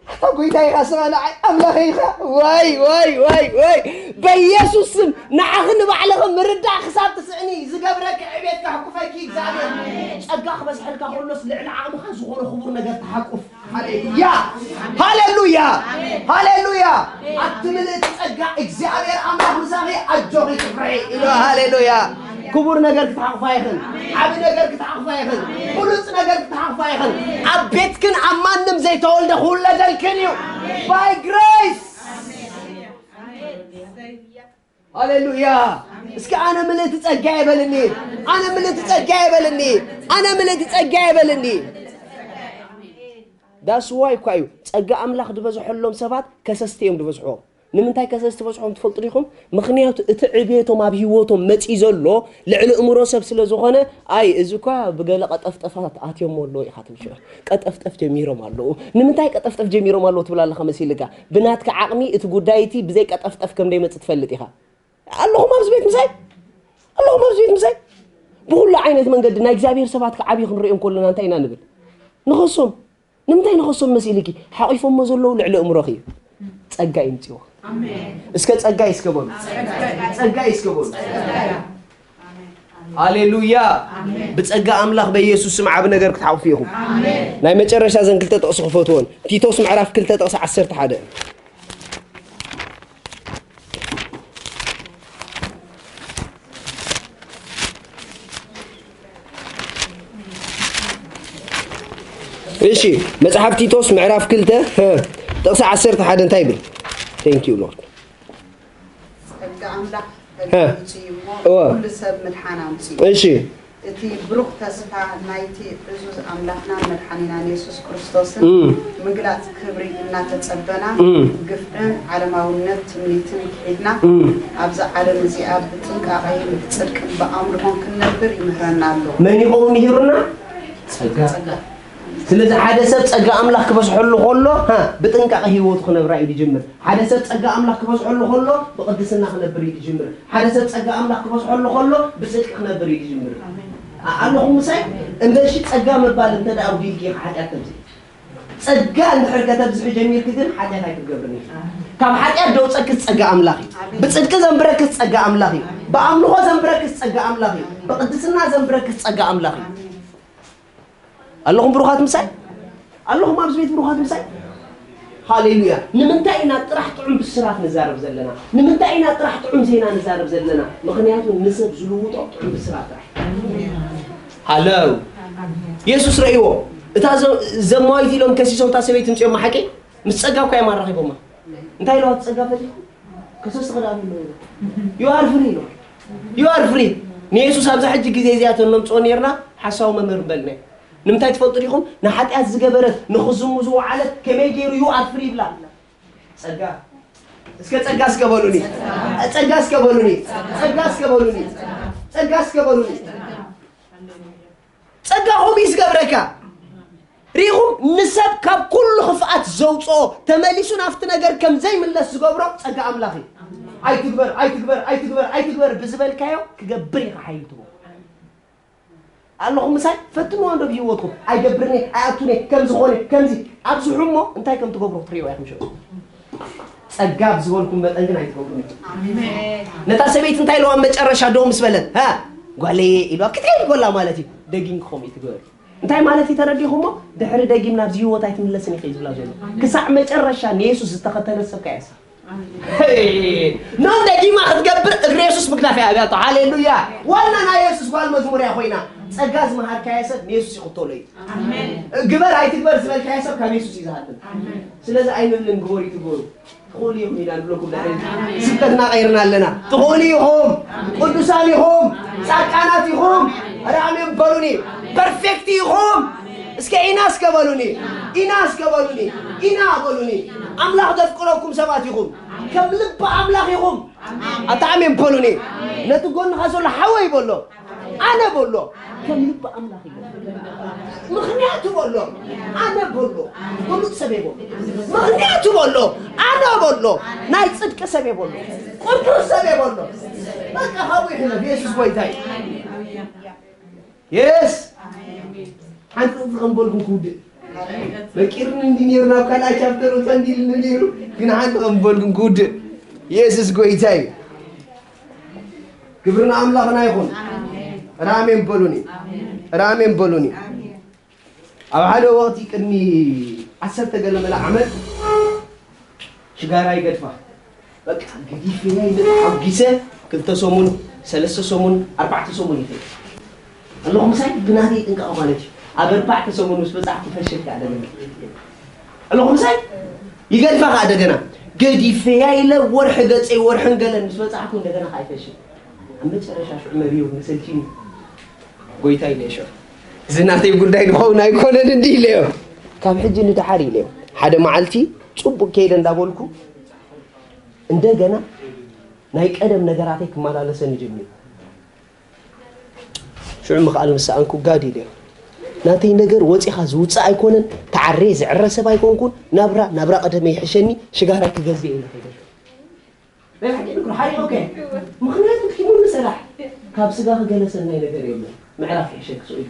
ኣታ ጎይታ ኢኻ ስማ ንዓይ ኣምላኸ ኢኻ። ዋይ ዋይ ዋይ ዋይ በኢየሱስ ስም ንዓኺ ንባዕልኺ ምርዳእ ክሳብ ትስእኒ ዝገብረኪ ዕቤት ከሕቁፈኪ እግዚኣብሔር። ጸጋ ክበዝሐልካ ከሎስ ልዕሊ ዓቕምኻ ዝኾነ ክቡር ነገር ትሓቁፍ። ሃሌሉያ ሃሌሉያ ሃሌሉያ። ኣቲ ምልእቲ ጸጋ እግዚኣብሔር ኣምላኽ ምሳኺ ኣጆኺ ትፍርሒ ኢሉ። ሃሌሉያ። ክቡር ነገር ክትሓቑፋ ኢኽን። ዓቢ ነገር ክትሓቑፋ ኢኽን። ብሉጽ ነገር ክትሓቑፋ ኢኽን። ኣብ ቤትክን ኣብ ማንም ዘይተወልደ ክውለደልክን እዩ። By grace። ሃሌሉያ። እስኪ ኣነ ምልእቲ ጸጋ ይበልኒ። ኣነ ምልእቲ ጸጋ ይበልኒ። ኣነ ምልእቲ ጸጋ ይበልኒ። That's why እኳ እዩ ጸጋ ኣምላኽ ዝበዝሐሎም ሰባት ከሰስቲ እዮም ዝበዝሕዎም። ንምንታይ ከሰስቲ ዝበዝሖም ትፈልጡ ዲኹም? ምኽንያቱ እቲ ዕብየቶም ኣብ ህይወቶም መጺኡ ዘሎ ልዕሊ እምሮ ሰብ ስለ ዝኾነ፣ ኣይ እዚ እኳ ብገለ ቀጠፍጠፋት ኣትዮም ኣለዉ ኢኻ ትብል ሽዑ። ቀጠፍጠፍ ጀሚሮም ኣለዉ። ንምንታይ ቀጠፍጠፍ ጀሚሮም ኣለዉ ትብል ኣለኻ መሲልካ? ብናትካ ዓቕሚ እቲ ጉዳይ እቲ ብዘይ ቀጠፍጠፍ ከም ደይመጽእ ትፈልጥ ኢኻ። ኣለኹም ኣብዚ ቤት ምሳይ? ኣለኹም ኣብዚ ቤት ምሳይ? ብኹሉ ዓይነት መንገዲ ናይ እግዚኣብሔር ሰባት ክዓብዩ ክንርእዮም ከለና እንታይ ኢና ንብል? ንኸሶም። ንምንታይ ንኸሶም መሲልኪ? ሓቒፎሞ ዘለዉ ልዕሊ እምሮኺ እዩ። ጸጋ ይምጽዎ። ኣሜን። እስከ ጸጋ ይስከበሉ። ጸጋ ይስከበሉ። ሃሌሉያ። ኣሜን። ብጸጋ ኣምላኽ በኢየሱስ ስም ዓቢ ነገር ክትሓቑፉ ኢኹም። ኣሜን። ናይ መጨረሻ እዘን ክልተ ጥቕሲ ክፈትወን። ቲቶስ ምዕራፍ ክልተ ጥቕሲ ዓሰርተ ሓደ። እሺ፣ መጽሓፍ ቲቶስ ምዕራፍ ክልተ፣ ሀ፣ ጥቕሲ ዓሰርተ ሓደ እንታይ ይብል? Thank you Lord። ጸጋ ኣምላኽ ሀ። በልዑ እሞ እወ። ኩሉ ሰብ ምድሓን ኣምጽኡ። እሺ። እቲ ብሩኽ ተስፋ ናይቲ ዕዙዝ ኣምላኽናን መድሓኒናን የሱስ ክርስቶስን ምግላጽ ክብሪ እናተጸበና፣ ግፍዕን ዓለማውነት ትምኒትን ክሒድና፣ ኣብዛ ዓለም እዚኣ ብጥንቃቐን ብጽድቅን ብኣምልኾን ክንነብር ይምህረና ኣሎ። መን እዩ ከምኡ ምሂሩና? ጸጋ። ስለዚ ሓደ ሰብ ጸጋ ኣምላኽ ክበዝሐሉ ከሎ፣ ሃ፣ ብጥንቃቐ ህይወቱ ክነብራ እዩ ዝጅምር። ሓደ ሰብ ጸጋ ኣምላኽ ክበዝሐሉ ከሎ፣ ብቕድስና ክነብር እዩ ዝጅምር። ሓደ ሰብ ጸጋ ኣምላኽ ክበዝሐሉ ከሎ፣ ብጽድቂ ክነብር እዩ ዝጅምር። ኣ-፣ ኣለኹም ምሳይ? እምበርሺ ጸጋ ምባል እንተ ደኣ ኣጉዲልኪ ኢኻ ሓጢኣት ተብዝሒ። ጸጋ እንድሕር ከተብዝሒ ጀሚርኪ ግን ሓጢኣት ኣይክትገብርን ኢኺ። ካብ ሓጢኣት ደውጸኪ ጸጋ ኣምላኽ እዩ። ብጽድቂ ዘንብረኪ ጸጋ ኣምላኽ እዩ። ብኣምልኾ ዘንብረኪ ጸጋ ኣምላኽ እዩ። ብቕድስና ዘንብረኪ ጸጋ ኣምላኽ እዩ። ኣለኹም ብሩኻት ምሳይ? ኣለኹም ኣብዚ ቤት ብሩኻት ምሳይ? ሃሌሉያ። ንምንታይ ኢና ጥራሕ ጥዑም ብስራት ንዛረብ ዘለና? ንምንታይ ኢና ጥራሕ ጥዑም ዜና ንዛረብ ዘለና? ምኽንያቱ ንሰብ ዝልውጦ ጥዑም ብስራት ጥራሕ። ሃለው። የሱስ ረእይዎ። እታ ዘ-፣ ዘማዊት ኢሎም ከሲሶም እታ ሰበይቲ ምጽኦም ሓቂ ምስ ጸጋ እኳ እዮም ኣራኺቦማ። እንታይ ኢለዋ? ጸጋ ፈሊኹ ከሰስ ትኽእል ኣሎ። You are free ኢለዋ። You are free። ንየሱስ ኣብዛ ሕጂ ግዜ እዚኣ ተነምጽኦ ነርና ሓሳዊ መምህር በልናዮ። ንምንታይ ትፈልጡ ዲኹም? ንሓጢኣት ዝገበረት፣ ንኽዝሙ ዝወዓለት ከመይ ገይሩ you are free ይብላ? ጸጋ። እስከ ጸጋ እስከ በሉኒ። ጸጋ እስከ በሉኒ። ጸጋ እስከ በሉኒ። ጸጋ እስከ በሉኒ። ጸጋ ከምኡ እዩ ዝገብረካ። ሪኢኹም? ንሰብ ካብ ኩሉ ክፍኣት ዘውጽኦ፣ ተመሊሱ ናብቲ ነገር ከም ዘይምለስ ዝገብሮ ጸጋ ኣምላኽ እዩ። ኣይትግበር፣ ኣይትግበር፣ ኣይትግበር፣ ኣይትግበር ብዝበልካዮ ክገብር ኢኻ ሓይል ትቦ። ኣለኹም ምሳይ? ፈትንዎ እንዶ ብህይወትኩም። ኣይገብርን እየ፣ ኣይኣቱን እየ፣ ከምዚ ኾነ፣ ከምዚ። ኣብዝሑ እሞ እንታይ ከም ትገብሩ ክትርእይዎ ኢኹም ሽዑ። ጸጋ ብዝበልኩም መጠን ግን ኣይትገብሩን ኢኹም። ኣሜን። ነታ ሰበይቲ እንታይ ኢልዋ ኣብ መጨረሻ ደው ምስ በለት? ሃ? ጓለየ ኢልዋ፣ ክትከይድ ጎላ ማለት እዩ። ደጊም ክኸምኡ ትግበር። እንታይ ማለት እዩ ተረዲኹሞ? ድሕሪ ደጊም ናብዚ ህይወት ኣይትምለስን ኢኺ ዝብላ ዘሎ። ክሳዕ መጨረሻ ንየሱስ ዝተኸተለ ሰብ ከየሳ። ኖ ደጊማ ክትገብር እግሪ የሱስ ምግዳፍ እያ ኣብያቶ። ሃሌሉያ። ዋና ናይ የሱስ ጓል መዝሙር እያ ኮይና። ጸጋ ዝመሃርካዮ ሰብ ንየሱስ ይኽተሎ እዩ። ኣሜን። ግበር ኣይትግበር ዝበልካዮ ሰብ ካብ የሱስ እዩ ዝሃድም። ኣሜን። ስለዚ ኣይንብልን ግበሩ ይትግበሩ። ትኽእሉ ኢኹም ኢና ንብለኩም። ኣሜን። ስብከትና ቀይርና ኣለና። ትኽእሉ ኢኹም። ኣሜን። ቅዱሳን ኢኹም። ኣሜን። ጻድቃናት ኢኹም። ኣሜን። ኧረ ኣሜን በሉኒ። ኣሜን። ፐርፌክት ኢኹም። ኣሜን። እስከ ኢና እስከ በሉኒ። ኢና። ኢና እስከ በሉኒ። ኢና። ኢና በሉኒ። ኢና። ኣምላኽ ዘፍቅረኩም ሰባት ኢኹም። ኣሜን። ከም ልቢ ኣምላኽ ኢኹም። ኣሜን። ኣታ ኣሜን በሉኒ። ኣሜን። ነቲ ጎንኻ ዘሎ ሓወይ በሎ። ኣነ በሎ። ከም ልቢ ኣምላኽ ኢኹም። ምኽንያቱ በሎ። ኣነ በሎ። ብሉጽ ሰብ እየ በሎ። ምኽንያቱ በሎ። ኣነ በሎ። ናይ ጽድቂ ሰብ እየ በሎ። ቅዱስ ሰብ እየ በሎ። በቃ ካብኡ ይሕለፍ። የሱስ ጎይታ እዩ። የስ። ሓንቲ ቅጽ ከም በልኩም ክውድእ። መቂርኒ እንዲ ነይሩ ናብ ካልኣይ ቻፕተር ውጸ እንዲልኒ ነይሩ፣ ግን ሓንቲ ከም በልኩም ክውድእ። የሱስ ጎይታ እዩ። ክብሪ ንኣምላኽና ይኹን። ኣሜን። ራሜን በሉኒ። ኣሜን። ራሜን በሉኒ። ኣሜን። ኣብ ሓደ ወቕቲ ቅድሚ ዓሰርተ ገለ መለ ዓመት ሽጋራ ይገድፋ። በቃ ገዲፈያ ኢለ ተሓጒሰ ክልተ ሰሙን፣ ሰለስተ ሰሙን፣ ኣርባዕተ ሰሙን ይኸይድ። ኣለኹ ምሳይ ብናተይ ጥንቃቐ ማለት እዩ። ኣብ ኣርባዕተ ሰሙን ምስ በጻሕኩ ፈሽል ከኣ ደገና። ኣለኹ ምሳይ ይገድፋ ከኣ ደገና። ገዲፈያ ኢለ ወርሒ ገጸይ ወርሕን ገለን ምስ በጻሕኩ እንደገና ከኣ ይፈሽል። ኣብ መጨረሻ ሽዑ መሪሩ መሰልችኒ። ጎይታ ኢለ ሽዑ። እዚ ናተይ ጉዳይ ዝኸውን ኣይኮነን እንዲ ኢለዮ። ካብ ሕጂ ንደሓር ኢለዮ። ሓደ መዓልቲ ጽቡቕ ከይደ እንዳበልኩ እንደገና ናይ ቀደም ነገራተይ ክመላለሰኒ ጀሚሩ። ሽዑ ምኽኣል ምስ ሰኣንኩ ጋድ ኢለዮ። ናተይ ነገር ወጺኻ ዝውጻእ ኣይኮነን፣ ተዓርየ ዝዕረ ሰብ ኣይኮንኩን፣ ናብራ፣ ናብራ ቀደመ ይሕሸኒ፣ ሽጋራ ክገዝእ ኢለ ከይደ። ናይ ብሓቂ ንግሩ ሓሪቑ ከ ምኽንያቱ ኪሙን ንሰራሕ ካብ ስጋኺ ገለ ሰናይ ነገር የለን። ምዕራፍ ይሕሸኪ ስኡ ኢሉ።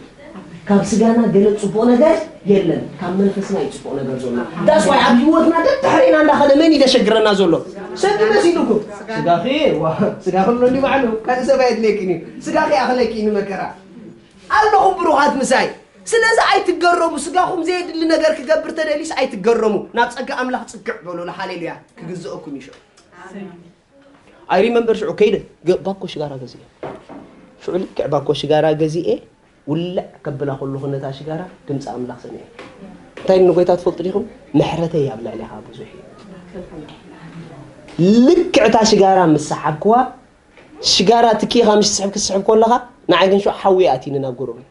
ካብ ስጋና ገለ ጽቡቕ ነገር የለን፣ ካብ መንፈስና እዩ ጽቡቕ ነገር ዘሎ። That's why ኣብ ህይወትና ደድሕሬና እንዳኸደ መን እዩ ዘሸግረና ዘሎ? ሰብ እዩ መሲሉኩም። ስጋኺ፣ ዋ፣ ስጋኺ ብሎ እንዲ ባዕሉ፣ ካልእ ሰብ ኣየድልየኪን እዩ። ስጋኺ ይኣኽለኪ እዩ ንመከራ። ኣለኹም ብሩኻት ምሳይ። ስለዚ ኣይትገረሙ። ስጋኹም ዘየድሊ ነገር ክገብር ተደልዩስ ኣይትገረሙ። ናብ ጸጋ ኣምላኽ ጽግዕ በሉ። ሃሌሉያ። ክግዝአኩም እዩ ሽዑ። ኣይ ሪመምበር ሽዑ ከይደ ገ-፣ ባኮ ሽጋራ ገዚኤ። ሽዑ ልክዕ ባኮ ሽጋራ ገዚኤ ውልዕ ከብላ ከለኹ ነታ ሽጋራ ድምፂ ኣምላኽ ሰሚዐ። እንታይ ንጎይታ ትፈልጡ ዲኹም? ምሕረተይ ኣብ ልዕሌኻ ብዙሕ እዩ። ልክዕ እታ ሽጋራ ምስ ሰሓብክዋ፣ ሽጋራ ትኪኻ ምሽ ትስሕብ ክትስሕብ ከለኻ ንዓይ ግን ሽዑ ሓዊ ኣትዩኒ ናብ ጎረሮይ።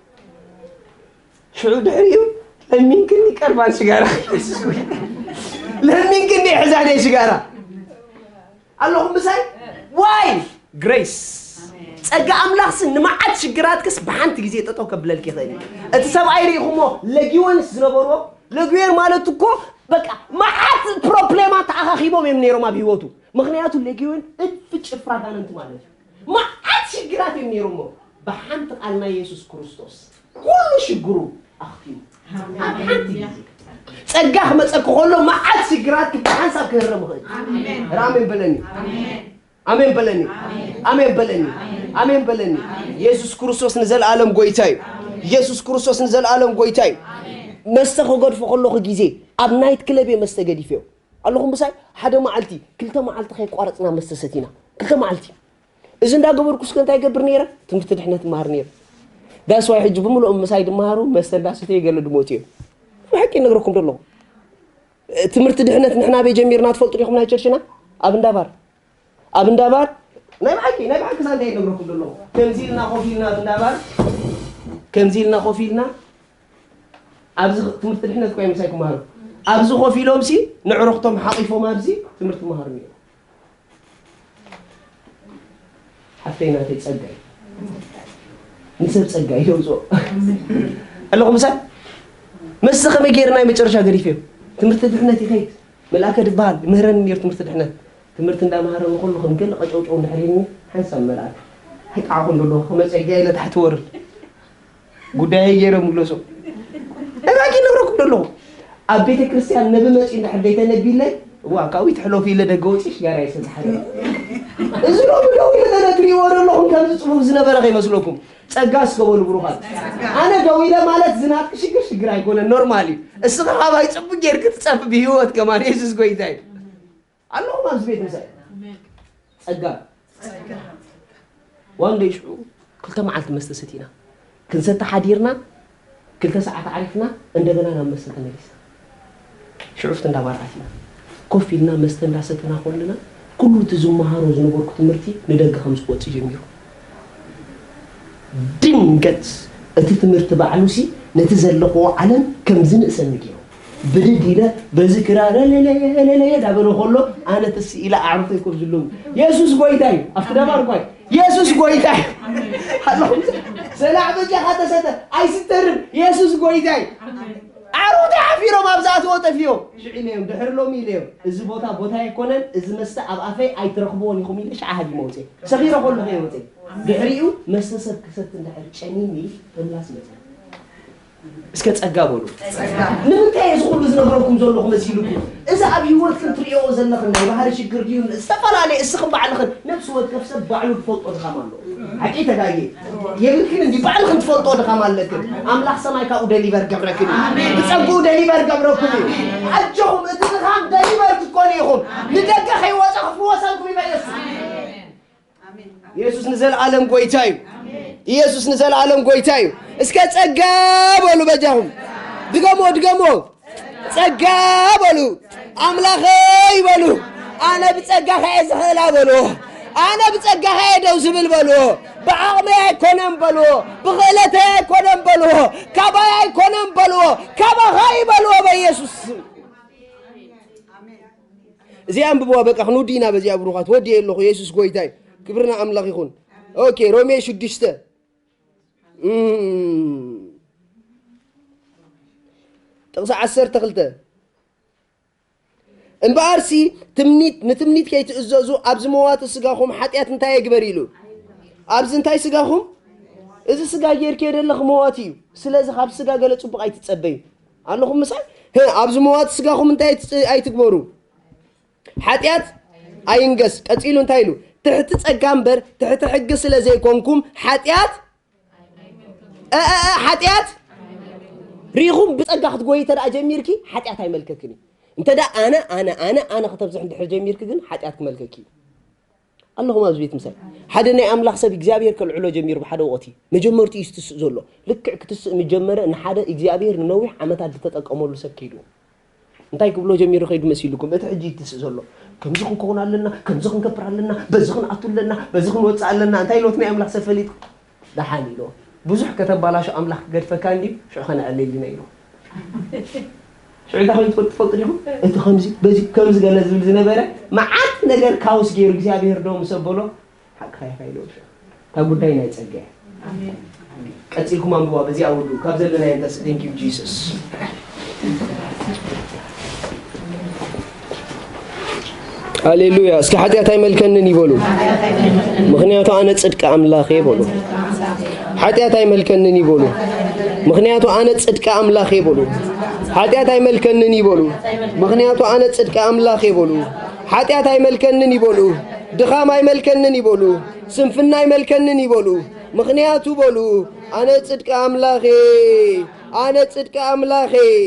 ሽዑ ድሕሪኡ ለሚንክኒ ቀርባን ሽጋራ። የሱስ ጎይታ። ለሚንክኒ ሕዛነይ ሽጋራ። ኣለኹም ምሳይ? ዋይ! ግሬስ። ጸጋ ኣምላኽስ ንመዓት ሽግራትክስ ብሓንቲ ግዜ ጠጠው ከብለልኪ ይኽእል እዩ። እቲ ሰብኣይ ርኢኹሞ ለጊዮንስ ዝነበርዎ፣ ለጊዮን ማለት እኮ በቃ መዓት ፕሮብሌማት ተኣኻኺቦም እዮም ነይሮም ኣብ ህይወቱ። ምኽንያቱ ለጊዮን እልፊ ጭፍራ ኣጋንንቲ ማለት እዩ። መዓት ሽግራት እዮም ነይሮሞ። ብሓንቲ ቃል ናይ የሱስ ክርስቶስ ኩሉ ሽግሩ ኣኽፊኡ። ኣብ ሓንቲ ግዜ ጸጋ ክመጸኪ ከሎ መዓት ሽግራት ብሓንሳብ ክህረም ይኽእል። ኧረ ኣሜን በለኒ። ኣሜን በለኒ። ኣሜን በለኒ። ኣሜን በለኒ። የሱስ ክርስቶስ ንዘለኣለም ጎይታ እዩ። የሱስ ክርስቶስ ንዘለኣለም ጎይታ እዩ። መስተ ክገድፎ ከለኹ ግዜ ኣብ ናይት ክለብ እየ መስተ ገዲፈዮ። ኣለኹም ምሳይ? ሓደ መዓልቲ፣ ክልተ መዓልቲ ከየቋረጽና መስተ ሰቲና። ክልተ መዓልቲ። እዚ እንዳገበርኩ እስከ እንታይ ይገብር ነይረ? ትምህርቲ ድሕነት እመሃር ነይረ። That's why ሕጂ ብምልኦም ምሳይ ድመሃሩ መስተ እንዳሰተዩ ገለ ድሞቱ እዮም። ብሓቂ ይነግረኩም ዘለኹ። ትምህርቲ ድሕነት ንሕና ኣበይ ጀሚርና ትፈልጡ ዲኹም? ናይ ቸርችና ኣብ እንዳባር። ኣብ እንዳባር ናይ ብሓቂ፣ ናይ ብሓቂ ሳንታ ይነግረኩም ዘለኹ። ከምዚ ኢልና ኮፍ ኢልና ኣብ እንዳባር፣ ከምዚ ኢልና ኮፍ ኢልና ኣብዚ ትምህርቲ ድሕነት እኮ እዮም ምሳይ ክመሃሩ። ኣብዚ ኮፍ ኢሎም ሲ ንዕሩኽቶም ሓቒፎም ኣብዚ ትምህርቲ ይመሃሩ ነይሮም። ሓፍተይ ናተይ ጸጋ እዩ። ንሰብ ጸጋ እዩ ዘውጽኦ። ኣለኹም ምሳይ? መስተ ከመይ ገይረ ናይ መጨረሻ ገዲፈዮ። ትምህርቲ ድሕነት ይኸይድ። መልኣከ ድበሃል ይምህረኒ ነይሩ ትምህርቲ ድሕነት። ትምህርቲ እንዳምሃረኒ ከሎ ከም ገለ ቀጨውጨው እንድሕር ኢልኒ ሓንሳብ መልኣከ። ኣይጠዓኹም ዶ ኣለኹ ክመጸ እያ ኢለ ታሕቲ ወርድ። ጉዳየይ ገይረ ምለሶ። እባኪ ነግረኩም ደለኹ። ኣብ ቤተ ክርስቲያን ነቢ መጺኡ እንድሕር ዘይተነቢለይ፣ እዋ ካብኡ ትሕለፉ ኢለ ደገ ወጺ ሽጋራ ይሰቲ ሓደ። እዚ ሎሚ ደው ኢለ ነትሪእዎ ደለኹም ከምዚ ጽፉፍ ዝነበረ ከይመስለኩም። ጸጋ እስከ በሉ ብሩኻት። ኣነ ደው ኢለ ማለት ዝናትኪ ሽግር ሽግር ኣይኮነን፣ ኖርማል እዩ። እስኻ ካባይ ጽቡቅ ጌርክ ትጸፍ ብህይወት ከማን የሱስ ጎይታ እዩ። ኣለኹም ኣብዚ ቤት ምሳይ። ጸጋ። ዋን ደይ ሽዑ ክልተ መዓልቲ መስተ ሰቲና። ክንሰቲ ሓዲርና፣ ክልተ ሰዓት ዓሪፍና፣ እንደገና ናብ መስተ ተመሊስና። ሽዑ ኣብቲ እንዳ ባር ኣቲና። ኮፍ ኢልና መስተ እንዳሰተና ከለና፣ ኩሉ እቲ ዝመሃሮ ዝነበርኩ ትምህርቲ ንደገ ከም ዝወጽእ ጀሚሩ። ድንገት እቲ ትምህርቲ ባዕሉሲ ነቲ ዘለኽዎ ዓለም ከም ዝንእሰኒ ገይሩ። ብድድ ኢለ በዚ ክራር ለለየ ለለየ እንዳበለ ከሎ ኣነ ትስ ኢለ ኣዕሩኽተይ ኮፍ ዝብሎም የሱስ ጎይታ እዩ። ኣብቲ ደባር እኳ የሱስ ጎይታ እዩ። ኣለኹም ሰላዕ በጃኻ ተሰተ ኣይስተርን የሱስ ጎይታ እዩ። ዓሩኽተይ ሓፊሮም ኣብ ዝኣትዎ ጠፊኦም። ሽዑ ኢለዮም ድሕሪ ሎሚ ኢለዮም እዚ ቦታ ቦታ ኣይኮነን፣ እዚ መስተ ኣብ ኣፈይ ኣይትረኽብዎን ኢኹም ኢለ ሸዓ ሃዲመ ወፅየ። ሰኺረ ከለኹ እየ ወፅየ። ድሕሪኡ መስተ ሰብ ክሰቲ እንድሕር ጨኒኒ ተምላስ መፅያ። እስከ ጸጋ በሉ። ንምንታይ እዚ ኩሉ ዝነግረኩም ዘለኹ መሲልኩም? እዚ ኣብ ህይወትክን ትርእዮ ዘለኽን ናይ ባህሪ ሽግር ድዩ? ዝተፈላለየ እስኽን ባዕልኽን ነፍሲ ወከፍ ሰብ ባዕሉ ዝፈልጦ ድኻም ኣሎ። ሓቂ ተጋየ የብልክን እንዲ ባዕልኽን ትፈልጦ ድኻም ኣለክን። ኣምላኽ ሰማይ ካብኡ ደሊቨር ገብረክን እዩ። ብጸግኡ ደሊቨር ገብረኩም እዩ። ኣጆኹም እቲ ድኻም ደሊቨር ትኮኑ ኢኹም። ንደገ ከይወጸ ክፍወሰልኩም እዩ በየሱስ። ኢየሱስ ንዘለዓለም ጎይታ እዩ። ኢየሱስ ንዘለዓለም ጎይታ እዩ። እስከ ጸጋ በሉ በጃኹም። ድገሞ ድገሞ። ጸጋ በሉ። ኣምላኸይ በሉ። ኣነ ብጸጋኻ እየ ዝኽእላ በሉ። ኣነ ብጸጋኻ እየ ደው ዝብል በሉ። ብዓቕመይ ኣይኮነን በሉ። ብኽእለተይ ኣይኮነን በሉ። ካባይ ኣይኮነን በሉ። ካባኻ እዩ በልዎ በኢየሱስ ስም። እዚኣ ኣንብብዋ በቃ ክንውዲ ኢና በዚኣ ብሩኻት ወዲ ኣለኹ የሱስ ጎይታይ ክብርና ኣምላኽ ይኹን። ኦኬ ሮሜ ሽዱሽተ እም፣ ጥቕሲ ዓሰርተ ክልተ እምበኣርሲ ትምኒት ንትምኒት ከይትእዘዙ ኣብዚ መዋቲ ስጋኹም ሓጢኣት እንታይ የግበር ኢሉ ኣብዚ እንታይ ስጋኹም እዚ ስጋ ጌርክዮ ዘለኽ መዋቲ እዩ። ስለዚ ካብ ስጋ ገለ ጽቡቕ ኣይትጸበዩ። ኣለኹም ምሳይ? ህ፣ ኣብዚ መዋቲ ስጋኹም እንታይ ኣይትጽ- ኣይትግበሩ። ሓጢኣት ኣይንገስ። ቀጺሉ እንታይ ኢሉ? ትሕቲ ጸጋ እምበር ትሕቲ ሕጊ ስለ ዘይኮንኩም ሓጢኣት እ፣ እ፣ እ፣ ሓጢኣት ሪኹም ብጸጋ ክትጎይ እንተ ደኣ ጀሚርኪ ሓጢኣት ኣይመልከክን እዩ። እንተ ደኣ ኣነ ኣነ ኣነ ኣነ ከተብዝሕ እንድሕር ጀሚርኪ ግን ሓጢኣት ክመልከኪ እዩ። ኣለኹም ኣብዚ ቤት ምሳይ ሓደ ናይ ኣምላኽ ሰብ እግዚኣብሔር ከልዕሎ ጀሚሩ ብሓደ ወቕቲ መጀመርትኡ እዩ ዝትስእ ዘሎ። ልክዕ ክትስእ ምጀመረ ንሓደ እግዚኣብሔር ንነዊሕ ዓመታት ዝተጠቀመሉ ሰብ ከይዱ እንታይ ክብሎ ጀሚሩ ከይዱ መሲልኩም እቲ ሕጂ ይትስእ ዘሎ። ከምዚ ክንከውን ኣለና፣ ከምዚ ክንገብር ኣለና፣ በዚ ክንኣቱ ኣለና፣ በዚ ክንወፅእ ኣለና እንታይ ኢሎት ናይ ኣምላኽ ሰብ ፈሊጥ ደሓን ኢልዎ። ብዙሕ ከተባላሾ ኣምላኽ ክገድፈካ እንድዩ፣ ሽዑ ኸነዕልል ኢና ኢልዎ። ሽዑ እንታይ ኮይኑ ትፈልጡ፣ ትፈልጡ ዲኹም? እቲ ከምዚ፣ በዚ፣ ከምዚ ገለ ዝብል ዝነበረ መዓት ነገር ካውስ ገይሩ እግዚኣብሔር ዶ ምስ ኣበሎ፣ ሓቅኻ ኢኻ ኢልዎ። ሽዑ እታ ጉዳይ ናይ ጸጋ እያ። ቀጺልኩም ኣንብባ፣ በዚኣ ውዱ ካብ ዘለናዮ እንተስ-፣ thank you Jesus። ሃሌሉያ። እስኪ ሓጢኣት ኣይመልከንን ይበሉ፣ ምኽንያቱ ኣነ ጽድቂ ኣምላኽ እየ በሉ። ሓጢኣት ኣይመልከንን ይበሉ፣ ምኽንያቱ ኣነ ጽድቂ ኣምላኽ እየ በሉ። ሓጢኣት ኣይመልከንን ይበሉ፣ ምኽንያቱ ኣነ ጽድቂ ኣምላኽ እየ በሉ። ሓጢኣት ኣይመልከንን ይበሉ፣ ድኻም ኣይመልከንን ይበሉ፣ ስንፍና ኣይመልከንን ይበሉ፣ ምኽንያቱ በሉ ኣነ ጽድቂ ኣምላኽ እየ፣ ኣነ ጽድቂ ኣምላኽ እየ፣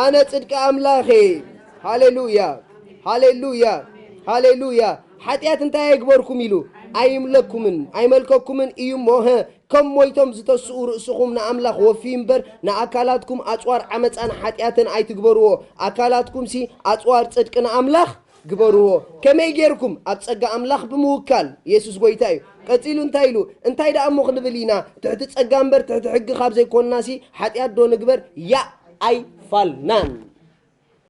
ኣነ ጽድቂ ኣምላኽ እየ። ሃሌሉያ፣ ሃሌሉያ፣ ሃሌሉያ። ሓጢኣት እንታይ ኣይግበርኩም ኢሉ ኣይምለኩምን ኣይመልከኩምን እዩ እሞ፣ ሀ፣ ከም ሞይቶም ዝተስኡ ርእስኹም ንኣምላኽ ወፍዩ እምበር፣ ንኣካላትኩም ኣጽዋር ዓመጻን ሓጢኣትን ኣይትግበርዎ። ኣካላትኩምሲ ኣጽዋር ጽድቂ ንኣምላኽ ግበርዎ። ከመይ ጌርኩም? ኣብ ጸጋ ኣምላኽ ብምውካል። የሱስ ጐይታ እዩ። ቀጺሉ እንታይ ኢሉ? እንታይ ደኣ እሞ ክንብል ኢና? ትሕቲ ጸጋ እምበር ትሕቲ ሕጊ ካብ ዘይኮንናሲ፣ ሓጢኣት ዶ ንግበር? ያእ ኣይፋልናን።